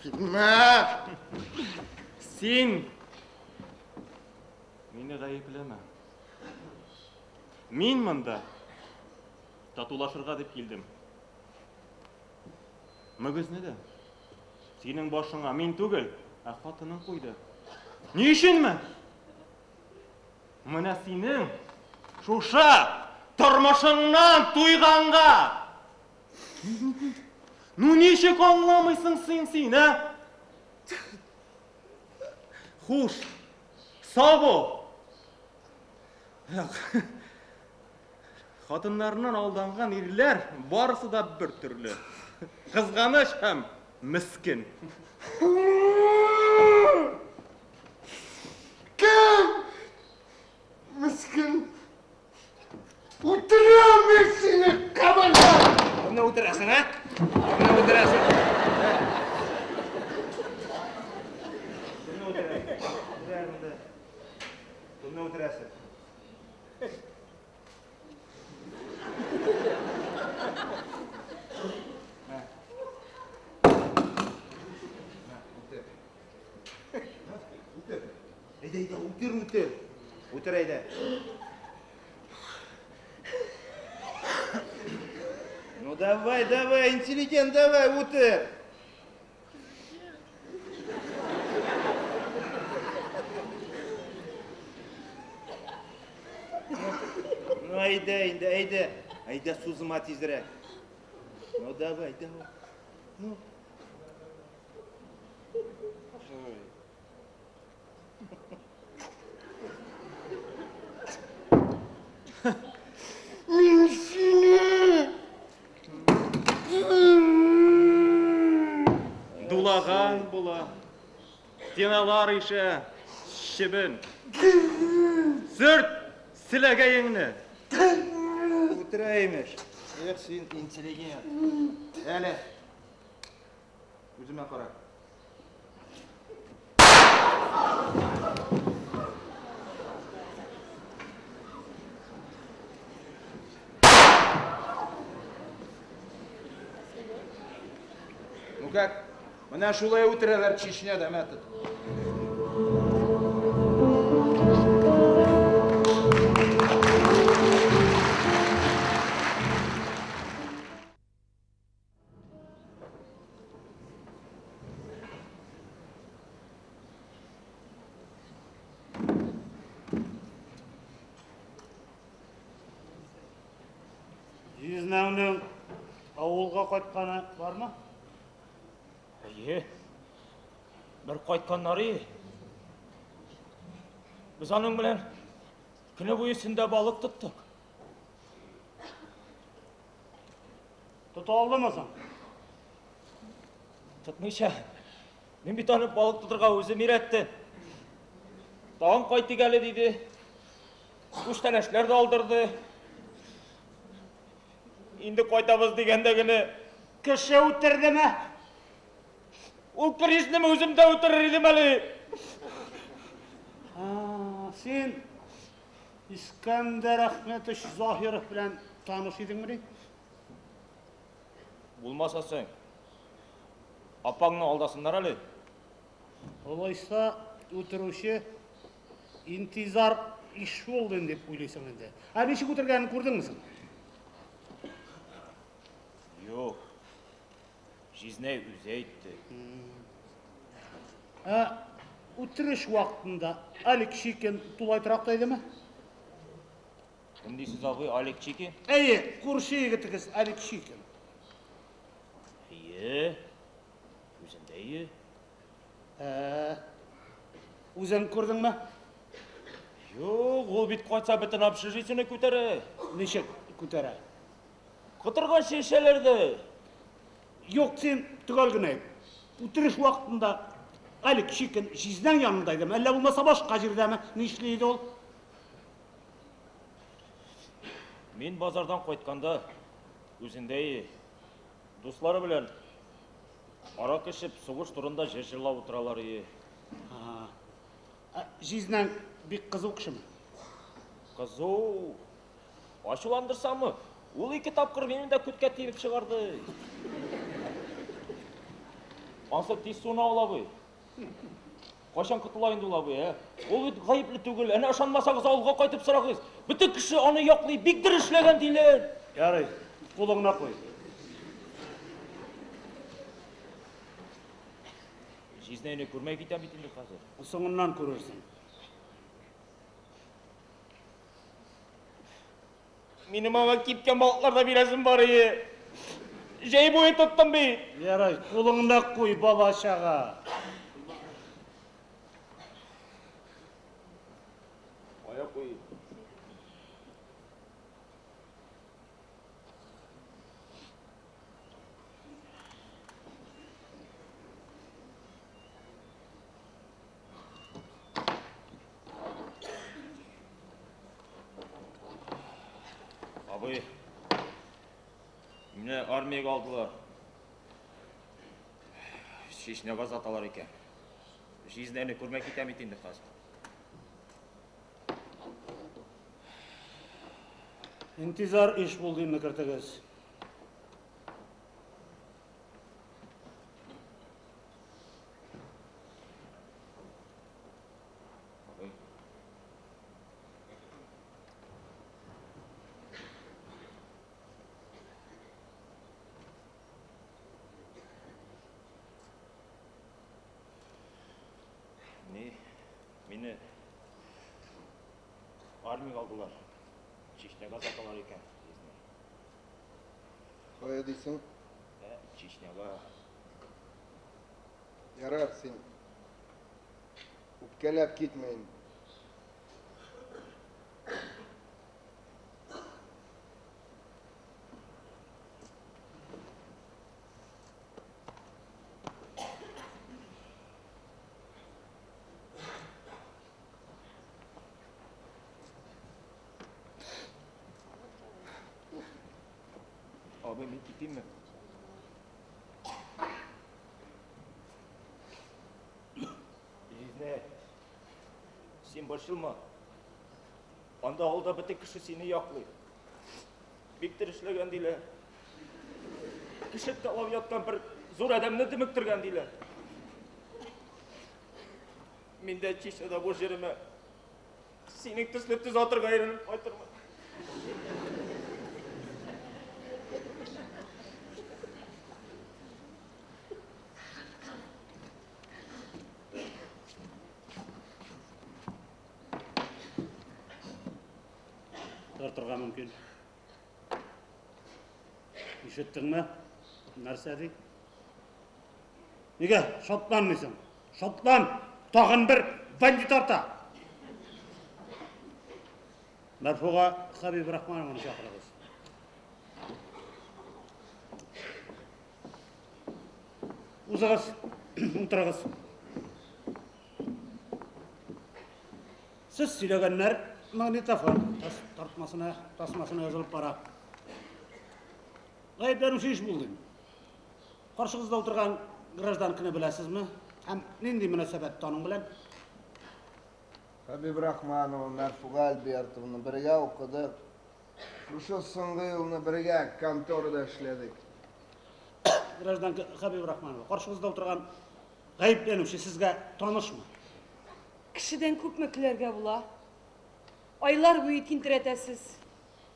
Speaker 2: Китмә!
Speaker 6: Син мине гаепләмә. Мин монда татулашырга дип килдем. Мөгезне дә синең башыңа мин түгел, ә хатының куйды. Ни өченме? Менә синең шушы тормышыңнан туйганга. Ну ничек аңламыйсың син син, ә? Хуш, сау бул. Хатыннарыннан алданган ирләр барысы да бер төрле. Кызганыч һәм мескен.
Speaker 2: Кем? Мескен. Үтерәм мин сине, кабаннар!
Speaker 3: Кемне үтерәсең, ә? Кемне үтерәсең? Кемне үтерәсең? Кемне үтерәсең? Әйдә, әйдә, үтер, үтер. Үтер, әйдә. Ну давай, давай, интеллигент, давай, үтер. Ну, әйдә инде, әйдә. Әйдә, сузма тизрәк. Ну, давай, давай. Ну. Ой.
Speaker 2: Мин сине!
Speaker 6: Дулаган була. Стеналар ишә чебен. Сөрт селәгәеңне.
Speaker 3: Үтерә имеш. Эх, син интеллигент. Әле. Үземә кара. Ну как? Менә шулай үтерәләр Чечняда, мә тот.
Speaker 7: Җизнәңнең авылга кайтканы бармы?
Speaker 4: Әйе. Бер кайтканнары. Без аның белән көне буе сөндә балык тоттык.
Speaker 7: Тота алдымы соң?
Speaker 4: Тотмыйча. Мин бит аны балык тотырга үзем өйрәттем. Тагын кайтыйк әле, диде. Күчтәнәчләр дә алдырды. Инде кайтабыз дигәндә генә
Speaker 7: Кеше үтердеме?
Speaker 4: Ул кришнеме үзем дә үтерер идем әле.
Speaker 7: Син Искәндәр Әхмәтович Заһиров белән таныш идеңмени?
Speaker 4: Булмаса соң. Апаңны алдасыннар әле.
Speaker 7: Алайса үтерүче Интизар Ишуллин дип уйлыйсың инде. Ә ничек үтергәнен күрдеңме соң?
Speaker 4: Юк. Җизнәй үзе әйтте.
Speaker 7: Ә үтереш вакытында Алик Чикин тулай торакта идеме?
Speaker 4: Кем дисез, абый, Алик Чикин?
Speaker 7: Әйе, күрше егетегез Алик Чикин.
Speaker 4: Әйе. Үзендә әйе.
Speaker 7: Ә, үзең күрдеңме?
Speaker 4: Юк, ул бит кайтса бөтен общежитиене күтәрә.
Speaker 7: Ничек күтәрә?
Speaker 4: Котырган шешәләрдә.
Speaker 7: Юк, син төгәл генә әйт. Үтереш вакытында Алик Чикин җизнәң янында идеме, әллә булмаса башка җирдәме? Нишли иде ул?
Speaker 4: Мин базардан кайтканда үзендә дуслары белән Аракы эчеп, сугыш турында җыр җырлап утыралар ие.
Speaker 7: Ә җизнәң бик кызу кешеме?
Speaker 4: Кызу. Ачуландырсамы, ул ике тапкыр минем дә күткә тибеп чыгарды. Ансы тиз суына ул абый. Кайчан котыла инде ул абый, ә? Ул бит гаепле түгел. Әнә ышанмасагыз, авылга кайтып сорагыз. Бөтен кеше аны яклый, бик дөрес эшләгән диләр.
Speaker 7: Ярый, кулыңны куй.
Speaker 4: Җизнәйне күрмәй китәм бит инде хәзер.
Speaker 7: Соңыннан күрерсең.
Speaker 4: Минем аңа кипкән балыклар да бирәсем бар ие. Җәй буе тоттым бит.
Speaker 7: Ярай, кулыңны куй, бала-чага.
Speaker 4: Кая куйыйм? Абый, мине армиягә алдылар. Чечняга озаталар икән. Җизнәне күрмәй китәм бит инде хәзер.
Speaker 7: Интизар иш булдымны кертегез.
Speaker 4: Ни, мине армиягә алдылар. Чечняга озаталар икән.
Speaker 2: Кая дисең?
Speaker 4: Ә, Чечняга.
Speaker 2: Ярар, син үпкәләп китмә инде.
Speaker 4: Абый, мин китимме? Җизнә, син борчылма. Анда авылда бөтен кеше сине яклый. Бик тырышлыган диләр. Кеше талап яткан бер зур адәмне дөмектергән диләр. Мин дә Чечняда бу җиремә синең төсле төз атырга өйрәнеп кайтырмын.
Speaker 7: Тартырга мөмкин. Ишеттеңме? Нәрсә ди? Нигә шатланмыйсың? Шатлан! Тагын бер бандит арта! Мәрфуга Хәбибрахманованы чакырыгыз. Узыгыз, утырыгыз. Сез сөйләгәннәр магнитофон тартмасына, тасмасына язылып бара. Гаепләнүче иш булды. Каршыгызда утырган гражданканы беләсезме? Һәм нинди мөнәсәбәттә аның белән?
Speaker 2: Хәбибрахманова Мәрфуга Альбертовна бергә укыдык. Шушы соңгы елны бергә конторада эшләдек.
Speaker 7: Гражданка Хәбибрахманова, каршыгызда утырган гаепләнүче сезгә танышмы?
Speaker 5: Кешедән күпме көләргә була? Айлар буе тинтерәтәсез.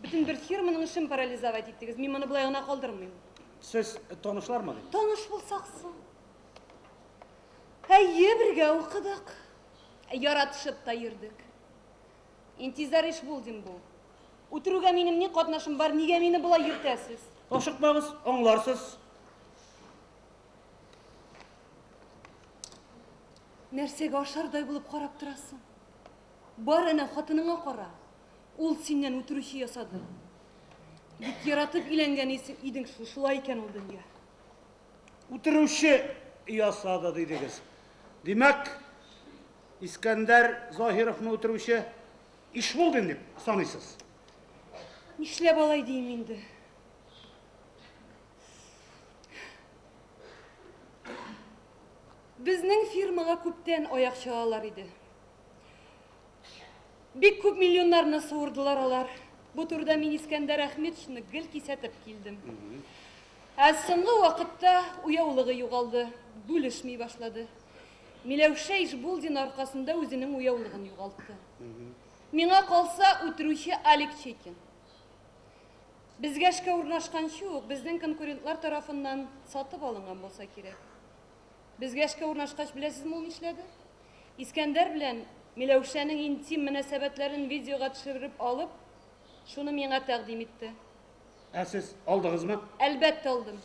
Speaker 5: Бөтен бер фирманың эшен парализовать иттегез. Мин моны болай гына калдырмыйм.
Speaker 7: Сез танышлармы? дим?
Speaker 5: Таныш булсак соң. Әйе, бергә укыдык. Яратышып та йөрдек. Интизар Ишбулдин бу. Үтерүгә минем ни катнашым бар, нигә мине болай йөртәсез?
Speaker 7: Ашыкмагыз, аңларсыз.
Speaker 5: Нәрсәгә ашардай булып карап торасың? Бар әнә хатыныңа кара. Ул синнән үтерүче ясады. Бик яратып өйләнгән идең шул, шулай икән ул дөнья.
Speaker 7: Үтерүче ясады дидегез. Димәк, Искәндәр Заһировны үтерүче Ишбулдин дип саныйсыз.
Speaker 5: Нишләп алай дим инде? Безнең фирмага күптән аяк чалалар иде. Бик күп миллионнарны суырдылар алар. Бу турыда мин Искәндәр Әхмедшинны гел кисәтеп килдем. Ә соңгы вакытта уяулыгы югалды, бүлешми башлады. Миләүшә Ишбулдина аркасында үзенең уяулыгын югалтты. Миңа калса, үтерүче Алик Чекин. Безгә эшкә урнашканчы ук безнең конкурентлар тарафыннан сатып алынган булса кирәк. Безгә эшкә урнашкач, беләсезме ул нишләде? Искәндәр белән Миләүшәнең интим мөнәсәбәтләрен видеога төшереп алып, шуны миңа тәкъдим итте.
Speaker 7: Ә сез алдыгызмы?
Speaker 5: Әлбәттә алдым.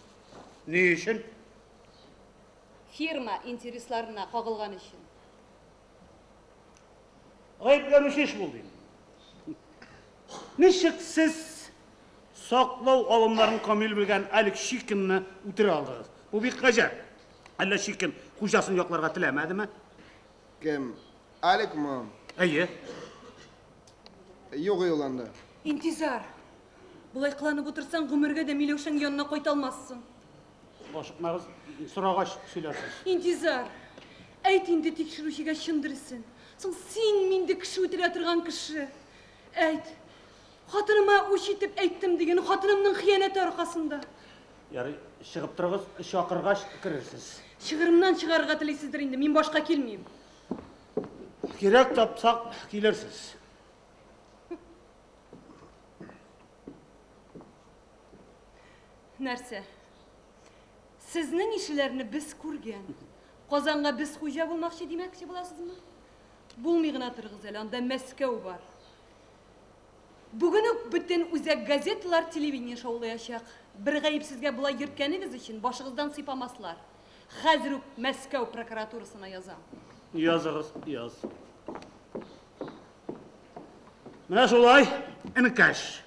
Speaker 7: Ни өчен?
Speaker 5: Фирма интересларына кагылган өчен.
Speaker 7: Гаепләнүче эш булды инде. Ничек сез саклау алымнарын камил белгән Алик Щикинны үтерә алдыгыз? Бу бик гаҗәп. Әллә Щикин хуҗасын якларга теләмәдеме?
Speaker 2: Кем? Аликмы?
Speaker 7: Әйе.
Speaker 2: Юк ул анда.
Speaker 5: Интизар, болай кыланып утырсаң, гомергә дә Миләүшәң янына кайта алмассың.
Speaker 7: Ашыкмагыз, сорагач сөйләрсез.
Speaker 5: Интизар, әйт инде тикшерүчегә чын дөресен. Соң син минде кеше үтерә торган кеше. Әйт. Хатыныма үч итеп әйттем диген, хатынымның хыянәте аркасында.
Speaker 7: Ярый, чыгып торыгыз, чакыргач керерсез.
Speaker 5: Чыгырымнан чыгарырга телисездер инде, мин башка килмим.
Speaker 7: Кирәк тапсак, килерсез.
Speaker 5: Нәрсә? Сезнең ишеләрне без күргән. Казанга без хуҗа булмакчы димәкче буласызмы? Булмый гына торыгыз әле, анда Мәскәү бар. Бүген үк бөтен үзәк газеталар, телевидение шаулаячак. Бер гаепсезгә болай йөрткәнегез өчен башыгыздан сыйпамаслар. Хәзер үк Мәскәү прокуратурасына язам.
Speaker 7: Языгыз, яз. Менә шулай, энекәш.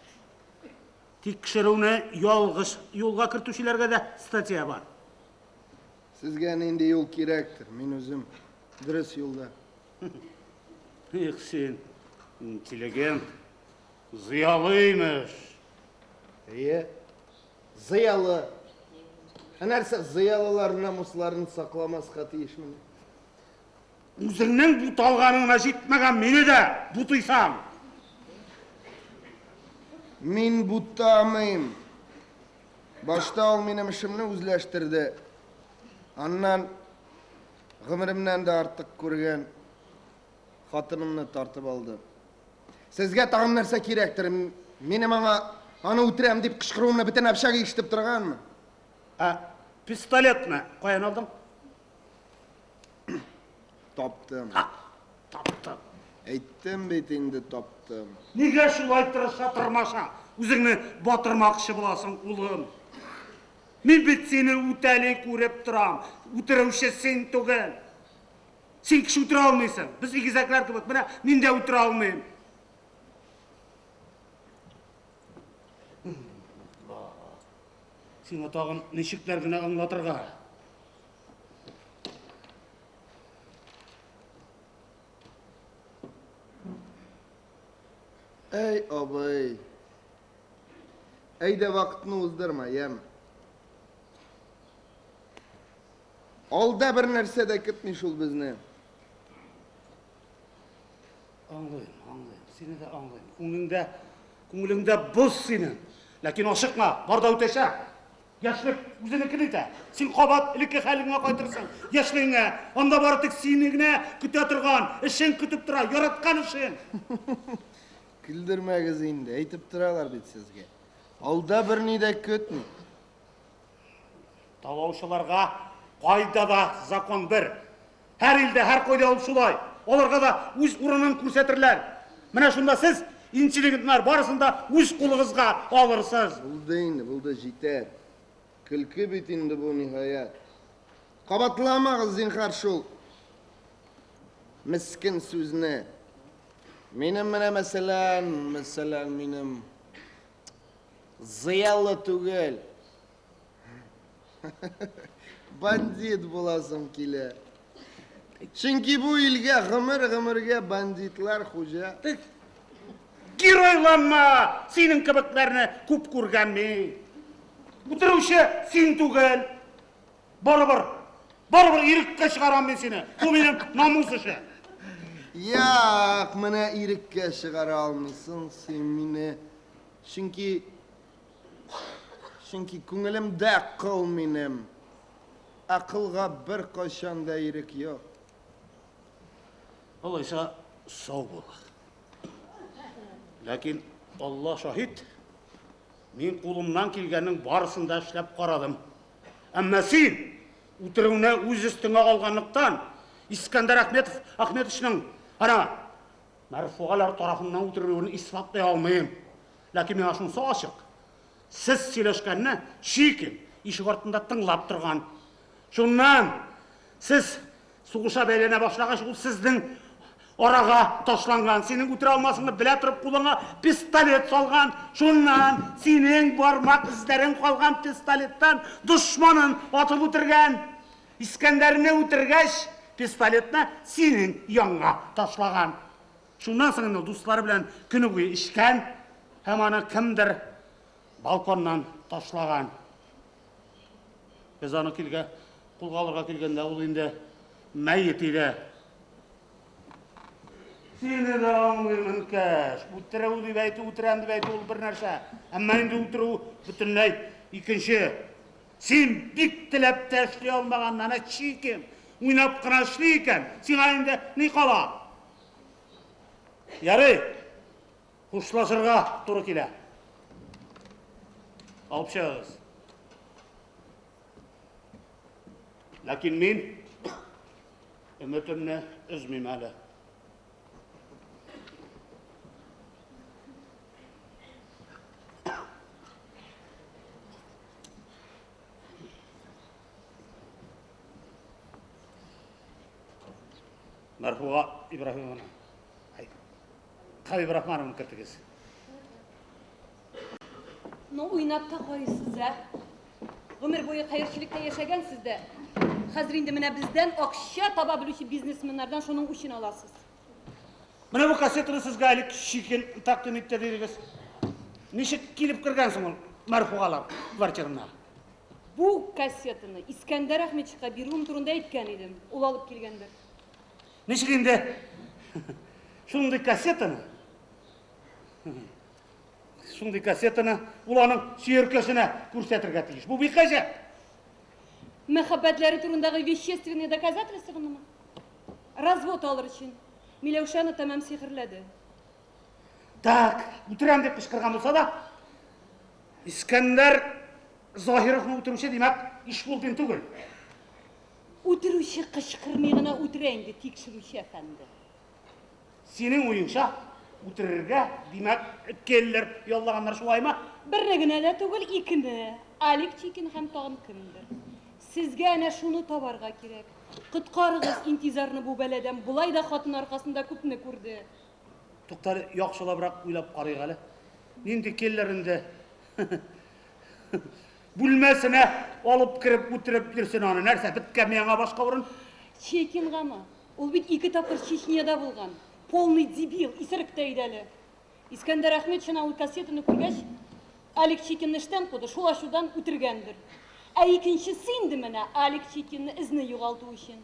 Speaker 7: Тикшерүне ялгыш юлга кертүчеләргә дә статья бар.
Speaker 2: Сезгә нинди юл кирәктер? Мин үзем дөрес юлда.
Speaker 7: Их син, интеллигент, зыялы имеш.
Speaker 2: Әйе, зыялы. Ә нәрсә, зыялылар намусларын сакламаска тиешмени?
Speaker 7: Үзеңнең буталганыңа җитмәгән, мине дә бутыйсың.
Speaker 2: Мин бутамыйм. Башта ул минем эшемне үзләштерде. Аннан гомеремнән дә артык күргән хатынымны тартып алды. Сезгә тагын нәрсә кирәктер? Минем аңа аны үтерәм дип кычкыруымны бөтен общага ишетеп торганмы?
Speaker 7: Ә пистолетны каян алдың?
Speaker 2: Таптым.
Speaker 7: Ха, таптым.
Speaker 2: Әйттем бит инде, таптым.
Speaker 7: Нигә шулай тырыша тырмаша? Үзеңне батырмакчы буласың, улым. Мин бит сине үтәли күреп торам. Үтерүче син түгел. Син кеше үтерә алмыйсың. Без игезәкләр кебек. Менә мин дә үтерә алмыйм. Сиңа тагын ничекләр генә аңлатырга?
Speaker 2: Әй, абый. Әйдә вакытны уздырма, яме. Алда бер нәрсә дә көтми шул безне.
Speaker 7: Аңлыйм, аңлыйм. Сине дә аңлыйм. Күңелеңдә, күңелеңдә боз синең. Ләкин ашыкма, бар да үтәчәк. Яшьлек үзенекен итә. Син кабат элекке хәлеңә кайтырсың. Яшьлегеңә. Анда бары тик сине генә көтә торган, эшең көтеп тора, яраткан эшең.
Speaker 2: Көлдермәгез инде, әйтеп торалар бит сезгә. Алда берни дә көтми.
Speaker 7: Талаучыларга кайда да закон бер. Һәр илдә, һәр кайда ул шулай. Аларга да үз урынын күрсәтерләр. Менә шунда сез, интеллигентлар, барысын да үз кулыгызга алырсыз.
Speaker 2: Булды инде, булды, җитәр. Көлке бит инде бу, ниһаять. Кабатламагыз, зинһар, шул мескен сүзне. Минем менә мәсәлән, мәсәлән, минем зыялы түгел. Бандит буласым килә. Чөнки бу илгә гомер-гомергә бандитлар хуҗа.
Speaker 7: Геройланма! Синең кебекләрне күп күргән мин. Үтерүче син түгел. Барыбер. Барыбер иреккә чыгарам мин сине. Бу минем намус эше.
Speaker 2: Як, менә иреккә чыгара алмыйсың син мине. Чөнки чөнки күңелемдә кыл минем. Ә кылга беркайчан да ирек юк.
Speaker 7: Алайса, сау бул. Ләкин Алла шаһит, мин кулымнан килгәннең барысын да эшләп карадым. Әмма син үтерүне үз өстеңә алганлыктан, Искәндәр Ахметов, Ахметовичның ана Мәрфугалар тарафыннан үтерелүен исбатлый алмыйм. Ләкин миңа шунысы ачык. Сез сөйләшкәнне Чикин ишек артында тыңлап торган. Шуннан сез сугыша бәйләнә башлагач, ул сезнең арага ташланган, синең үтерә алмасыңны белә торып кулыңа пистолет салган. Шуннан синең бармак эзләрең калган пистолеттан дошманын атып үтергән. Искәндәрне үтергәч, пистолетны синең янга ташлаган. Шуннан соң инде дуслары белән көне буе эчкән һәм аны кемдер балконнан ташлаган. Без аны килгә, кулга алырга килгәндә ул инде мәет иде. Сине дә аңлыйм, энекәш. Үтерү дип әйтү, үтерәм дип әйтү ул бер нәрсә. Әмма инде үтерү бөтенләй икенче. Син бик теләп тә эшли алмаганны, әнә Чикин уйнап кына эшли икән, сиңа инде ни кала? Ярый, хушлашырга туры килә. Алып чыгыгыз. Ләкин мин өметемне өзмим әле. Мәрфуга Ибраһимовна. Хәбибрахмановна кертегез.
Speaker 5: Ну, уйнап та карыйсыз, ә? Гомер буе хәерчелектә яшәгәнсез дә. Хәзер инде менә бездән акча таба белүче бизнесменнардан шуның үчен аласыз.
Speaker 7: Менә бу кассетаны сезгә әле Чикин тәкъдим итте дидегез. Ничек килеп кергән соң ул Мәрфугалар квартирына?
Speaker 5: Бу кассетаны Искәндәр Ахметчикка бирүем турында әйткән идем. Ул алып килгәндер.
Speaker 7: Ничек инде шундый кассетаны? Шундый кассетаны ул аның сөяркәсенә күрсәтергә тиеш. Бу бик гаҗәп.
Speaker 5: Мәхәббәтләре турындагы вещественные доказательства? Развод алыр өчен. Миләүшә аны тәмам сихерләде.
Speaker 7: Так, үтерәм дип кычкырган булса да, Искәндәр Заһировны үтерүче, димәк, Ишбулдин түгел.
Speaker 5: Үтерүче кычкырмый гына үтерә инде, тикшерүче әфәнде.
Speaker 7: Синең уеңча, үтерергә, димәк, келлер яллаганнар шулаймы?
Speaker 5: Берне генә дә түгел, икене. Алик Чикин һәм тагын кемдер. Сезгә әнә шуны табарга кирәк. Коткарыгыз Интизарны бу бәладән. Болай да хатын аркасында күпне күрде.
Speaker 7: Туктале, яхшылабрак уйлап карыйк әле. Нинди келлер инде? Бүлмәсенә алып кереп үтереп йөрсен аны. Нәрсә, беткәнме яңа башка урын?
Speaker 5: Чекингамы? Ул бит ике тапкыр Чечняда булган. Полный дебил, исерек тә иде әле. Искәндәр Ахметшин ул кассетаны күргәч, Алик Чекинны эштән куды, шул ачудан үтергәндер. Ә икенчесе инде менә Алик Чекинны эзне югалту өчен.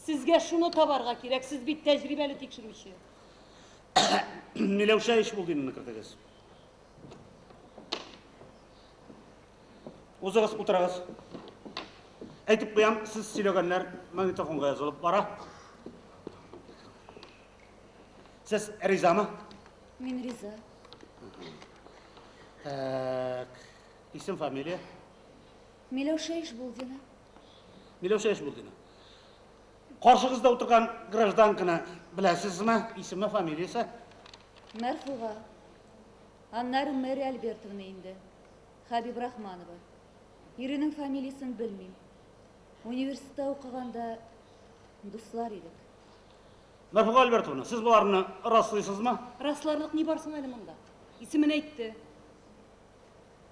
Speaker 5: Сезгә шуны табарга кирәк, сез бит тәҗрибәле тикшерүче.
Speaker 7: Миләүшә Ишбулдинаны кертегез. Узыгыз, утырыгыз. Әйтеп куям, сез сөйләгәннәр магнитофонга язылып бара. Сез ризамы?
Speaker 1: Мин риза.
Speaker 7: Так, исем, фамилия?
Speaker 1: Миләүшә Ишбулдина.
Speaker 7: Миләүшә Ишбулдина. Каршыгызда утырган гражданканы беләсезме? Исеме, фамилиясе?
Speaker 1: Мәрфуга. Аннары Мэри Альбертовна инде. Хәбибрахманова. Иренең фамилиясен белмим. Университетта укыганда дуслар идек.
Speaker 7: Мәрфуга Альбертовна, сез боларны раслыйсызмы?
Speaker 5: Расларлык ни бар соң әле монда? Исемен әйтте.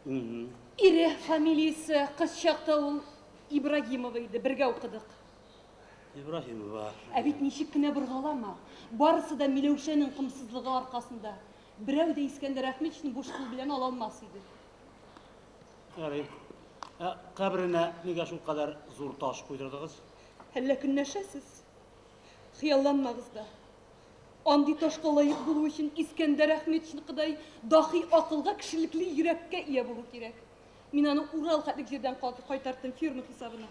Speaker 5: Ире фамилиясе кыз чакта ул Ибрагимова иде, бергә укыдык.
Speaker 7: Ибраһимова.
Speaker 5: Ә бит ничек кенә боргалама, барысы да Миләүшәнең комсызлыгы аркасында. Берәү дә Искәндәр Ахметовичны буш кул белән ала алмас иде.
Speaker 7: Ярый. Ә каберенә нигә шулкадәр зур таш куйдырдыгыз?
Speaker 1: Әллә көнләшәсез? Хыялланмагыз да. Андый ташка лаек булу өчен Искәндәр Әхмәтшиныкыдай дахи акылга, кешелекле йөрәккә ия булу кирәк. Мин аны Урал хәтлек җирдән кайтарттым фирма хисабына.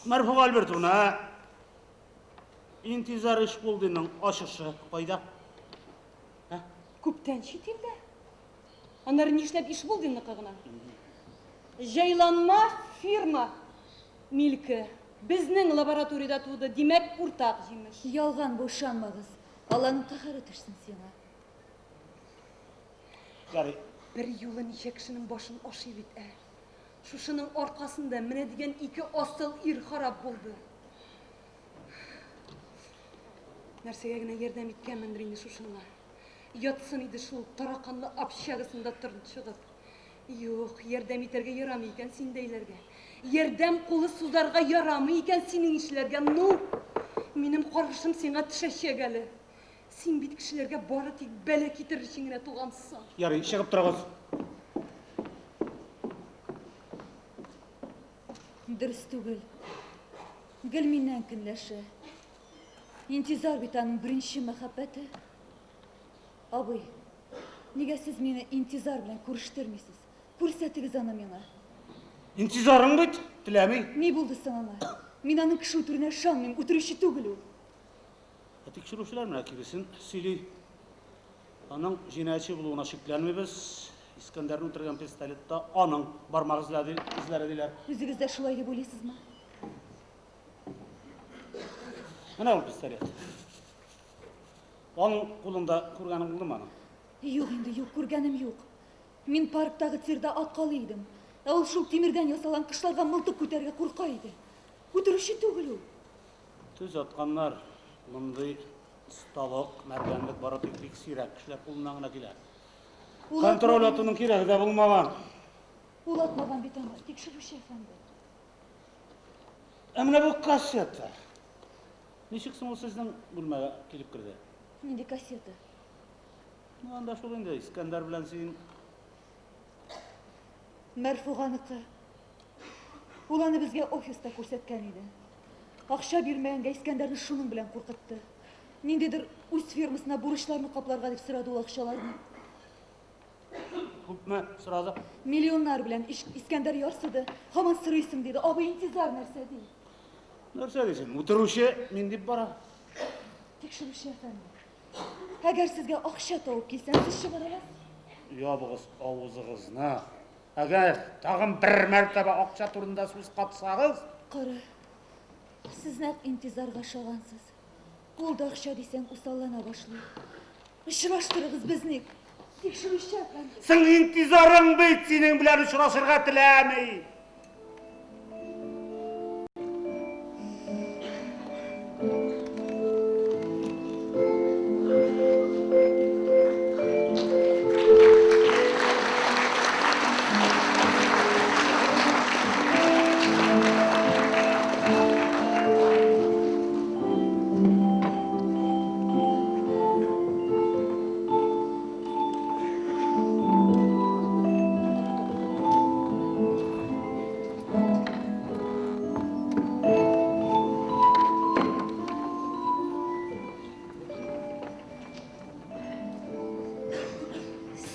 Speaker 7: Мәрфуга Альбертовна, Интизар Ишбулдинның ачышы кайда?
Speaker 1: Ә? Күптән чит илдә. Аннары нишләп Ишбулдинныкы гына? Җайланма фирма милке безнең лабораториядә туды, димәк, уртак җимеш.
Speaker 5: Ялган бу, ышанмагыз. Алланың каһәре төшсен сиңа.
Speaker 7: Ярый.
Speaker 1: Бер юлы ничә кешенең башын ашый бит, ә? Шушының аркасында менә дигән ике асыл ир харап булды. Нәрсәгә генә ярдәм иткәнмендер инде шушыңа. Ятсын иде шул тараканлы общагасында тончыгып. Юк, ярдәм итәргә ярамый икән синдәйләргә. Ярдәм кулы сузарга ярамый икән синең ишеләргә. Ну, минем каргышым сиңа төшәчәк әле. Син бит кешеләргә бары тик бәла китерер өчен генә тугансың.
Speaker 7: Ярый, чыгып торыгыз.
Speaker 5: Дөрес түгел. Гел миннән көнләшә. Интизар бит аның беренче мәхәббәте. Абый, нигә сез мине Интизар белән күрештермисез? Күрсәтегез аны миңа.
Speaker 7: Интизарың бит теләми.
Speaker 5: Ни булды соң аңа? Мин аның кеше үтерүенә ышанмыйм, үтерүче түгел ул.
Speaker 7: Ә тикшерүчеләр менә киресен сөйли. Аның җинаятьче булуына шикләнмибез. Искәндәрне үтергән пистолетта аның бармак эзләре диләр.
Speaker 5: Үзегез дә шулай дип уйлыйсызмы?
Speaker 7: Менә ул пистолет. Аның кулында күргәнең булдымы аның?
Speaker 5: Юк инде, юк, күргәнем юк. Мин парктагы тирда аткалый идем. Ә ул шул тимердән ясалган кышларга мылтык күтәрергә курка иде. Үтерүче түгел ул.
Speaker 7: Төз атканнар. Мондый осталык, мәргәнлек бары тик бик сирәк кешеләр кулыннан гына килә.
Speaker 5: Ул
Speaker 7: Контроль
Speaker 5: атмаган.
Speaker 7: атуның кирәге дә булмаган.
Speaker 5: Ул атмаган бит аны, тикшерүче әфәнде.
Speaker 7: Ә менә бу кассета. Ничек соң ул сезнең бүлмәгә килеп керде?
Speaker 5: Нинди кассета?
Speaker 7: Ну, анда шул инде, Искәндәр белән син.
Speaker 5: Мәрфуганыкы. Ул аны безгә офиста күрсәткән иде. Акча бирмәгәнгә Искәндәрне шуның белән куркытты. Ниндидер үз фирмасына бурычларны капларга дип сорады ул акчаларны.
Speaker 7: Күпме сорады?
Speaker 5: Миллионнар белән Искәндәр ярсыды. Һаман сорыйсың диде. Абый интизар нәрсә ди?
Speaker 7: Нәрсә дисең? Үтерүче мин дип бара.
Speaker 5: Тикшерүче әфәнде. Әгәр сезгә акча табып килсәм, сез чыгара аласыз?
Speaker 7: Ябыгыз авызыгызны. Әгәр тагын бер мәртәбә акча турында сүз катсагыз,
Speaker 5: Кара. Сез нәкъ интизарга ошагансыз. Ул да акча дисәң усаллана башлый. Очраштырыгыз безне. Тикшерүче әфәнде.
Speaker 7: Соң интизарың бит синең белән очрашырга теләми.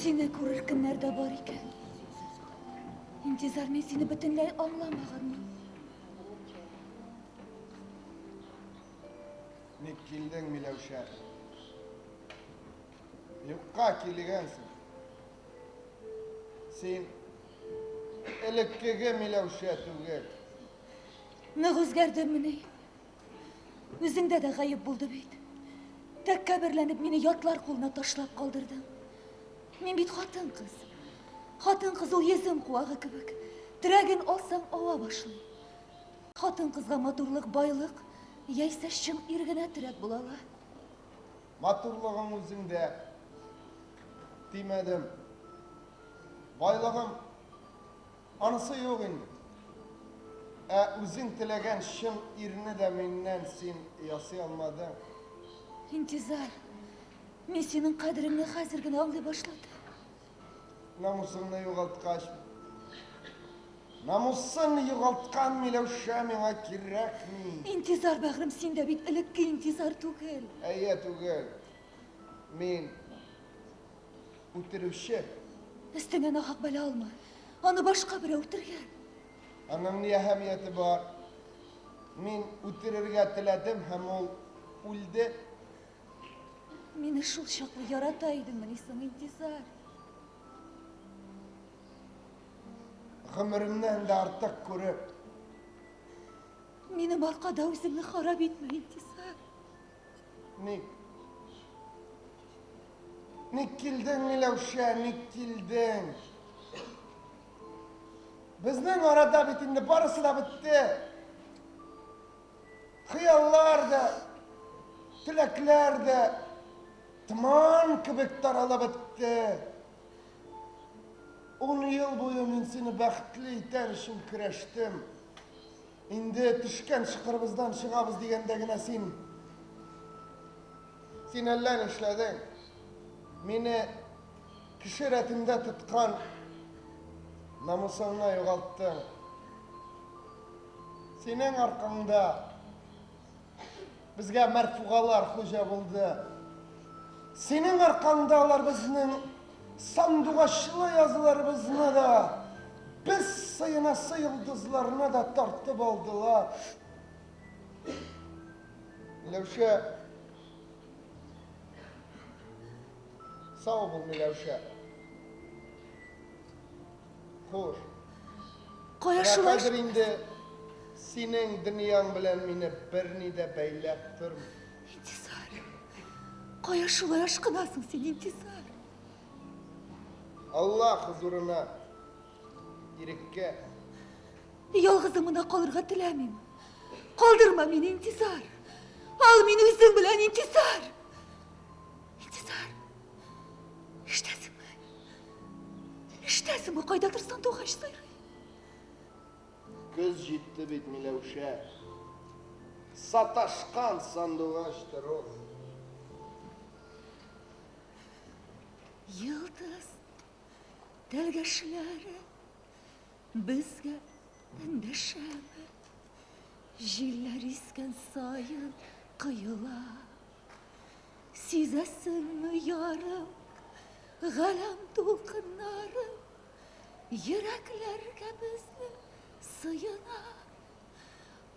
Speaker 5: Сине күрер көннәр дә бар икән. Интизар, мин сине бөтенләй аңламаганмын.
Speaker 2: Ник килдең, Миләүшә? Юкка килгәнсең. Син элеккеге Миләүшә түгел.
Speaker 5: Нык үзгәрдеммени? Үзеңдә дә гаеп булды бит. Тәкәбберләнеп мине ятлар кулына ташлап калдырдың. Мин бит хатын-кыз. Хатын-кыз ул йөзем куагы кебек. Терәген алсаң ава башлый. Хатын-кызга матурлык, байлык, яисә чын ир генә терәк була ала.
Speaker 2: Матурлыгың үзеңдә. Тимәдем. Байлыгым анысы юк инде. Ә үзең теләгән чын ирне дә миннән син ясый алмадың.
Speaker 5: Интизар, мин синең кадереңне хәзер генә аңлый башладым.
Speaker 2: Намусыңны югалткач, Намусын югалткан Миләүшә миңа кирәкми.
Speaker 1: Интизар, бәгърем, син дә бит элекке интизар түгел.
Speaker 2: Әйе, түгел. Мин үтерүче.
Speaker 1: Өстеңә нахак бәла алма. Аны башка берәү үтергән.
Speaker 2: Аның ни әһәмияте бар? Мин үтерергә теләдем һәм ул үлде.
Speaker 1: Мине шул чаклы ярата идеңмени соң, Интизар?
Speaker 2: Гомеремнән дә артык күреп.
Speaker 1: Минем аркада үзеңне харап итмә, Интизар.
Speaker 2: Ник? Ник килдең, Миләүшә, ник килдең? Безнең арада бит инде барысы да бетте. Хыяллар да, теләкләр дә томан кебек таралып бетте. Ун ел буе мин сине бәхетле итәр өчен көрәштем. Инде төшкән чокырыбыздан чыгабыз дигәндә генә син Син әллә нишләдең? Мине кеше рәтендә тоткан намусыңны югалттың. Синең аркаңда безгә мәрфугалар хуҗа булды. Синең аркаңда алар безнең сандугачлы язларыбызны да, без сыенасы йолдызларны да тартып алдылар. Миләүшә, сау бул, Миләүшә. Хуш.
Speaker 1: Кая
Speaker 2: Менә
Speaker 1: шулай?
Speaker 2: хәзер инде синең дөньяң белән мине берни дә бәйләп тормый.
Speaker 1: Интизар. Кая шулай ашкынасың син, Интизар?
Speaker 2: Алла хозурына, иреккә.
Speaker 1: Ялгызым гына калырга теләмим. Калдырма мине, Интизар. Ал мине үзең белән, Интизар. Интизар. Ишетәсеңме? Ишетәсеңме, кайдадыр сандугач сайрый.
Speaker 2: Көз җитте бит, Миләүшә. Саташкан сандугачтыр ул.
Speaker 1: Йолдыз тәлгәшләре безгә эндәшәме? Җилләр искән саен коела. Сизәсеңме, ярым, галәм дулкыннарын йөрәкләргә безнең сыена.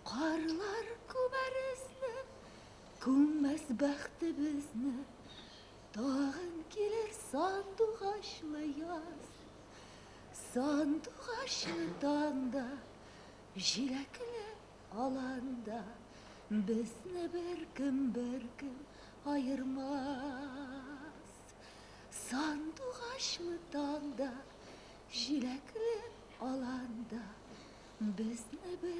Speaker 1: Карлар күмәр эзне, күммәс бәхтебезне. Тагын килер сандугачлы яз. Сандугачлы таңда, җиләкле аланда безне беркем, беркем аермас. Сандугачлы таңда, җиләкле аланда безне беркем.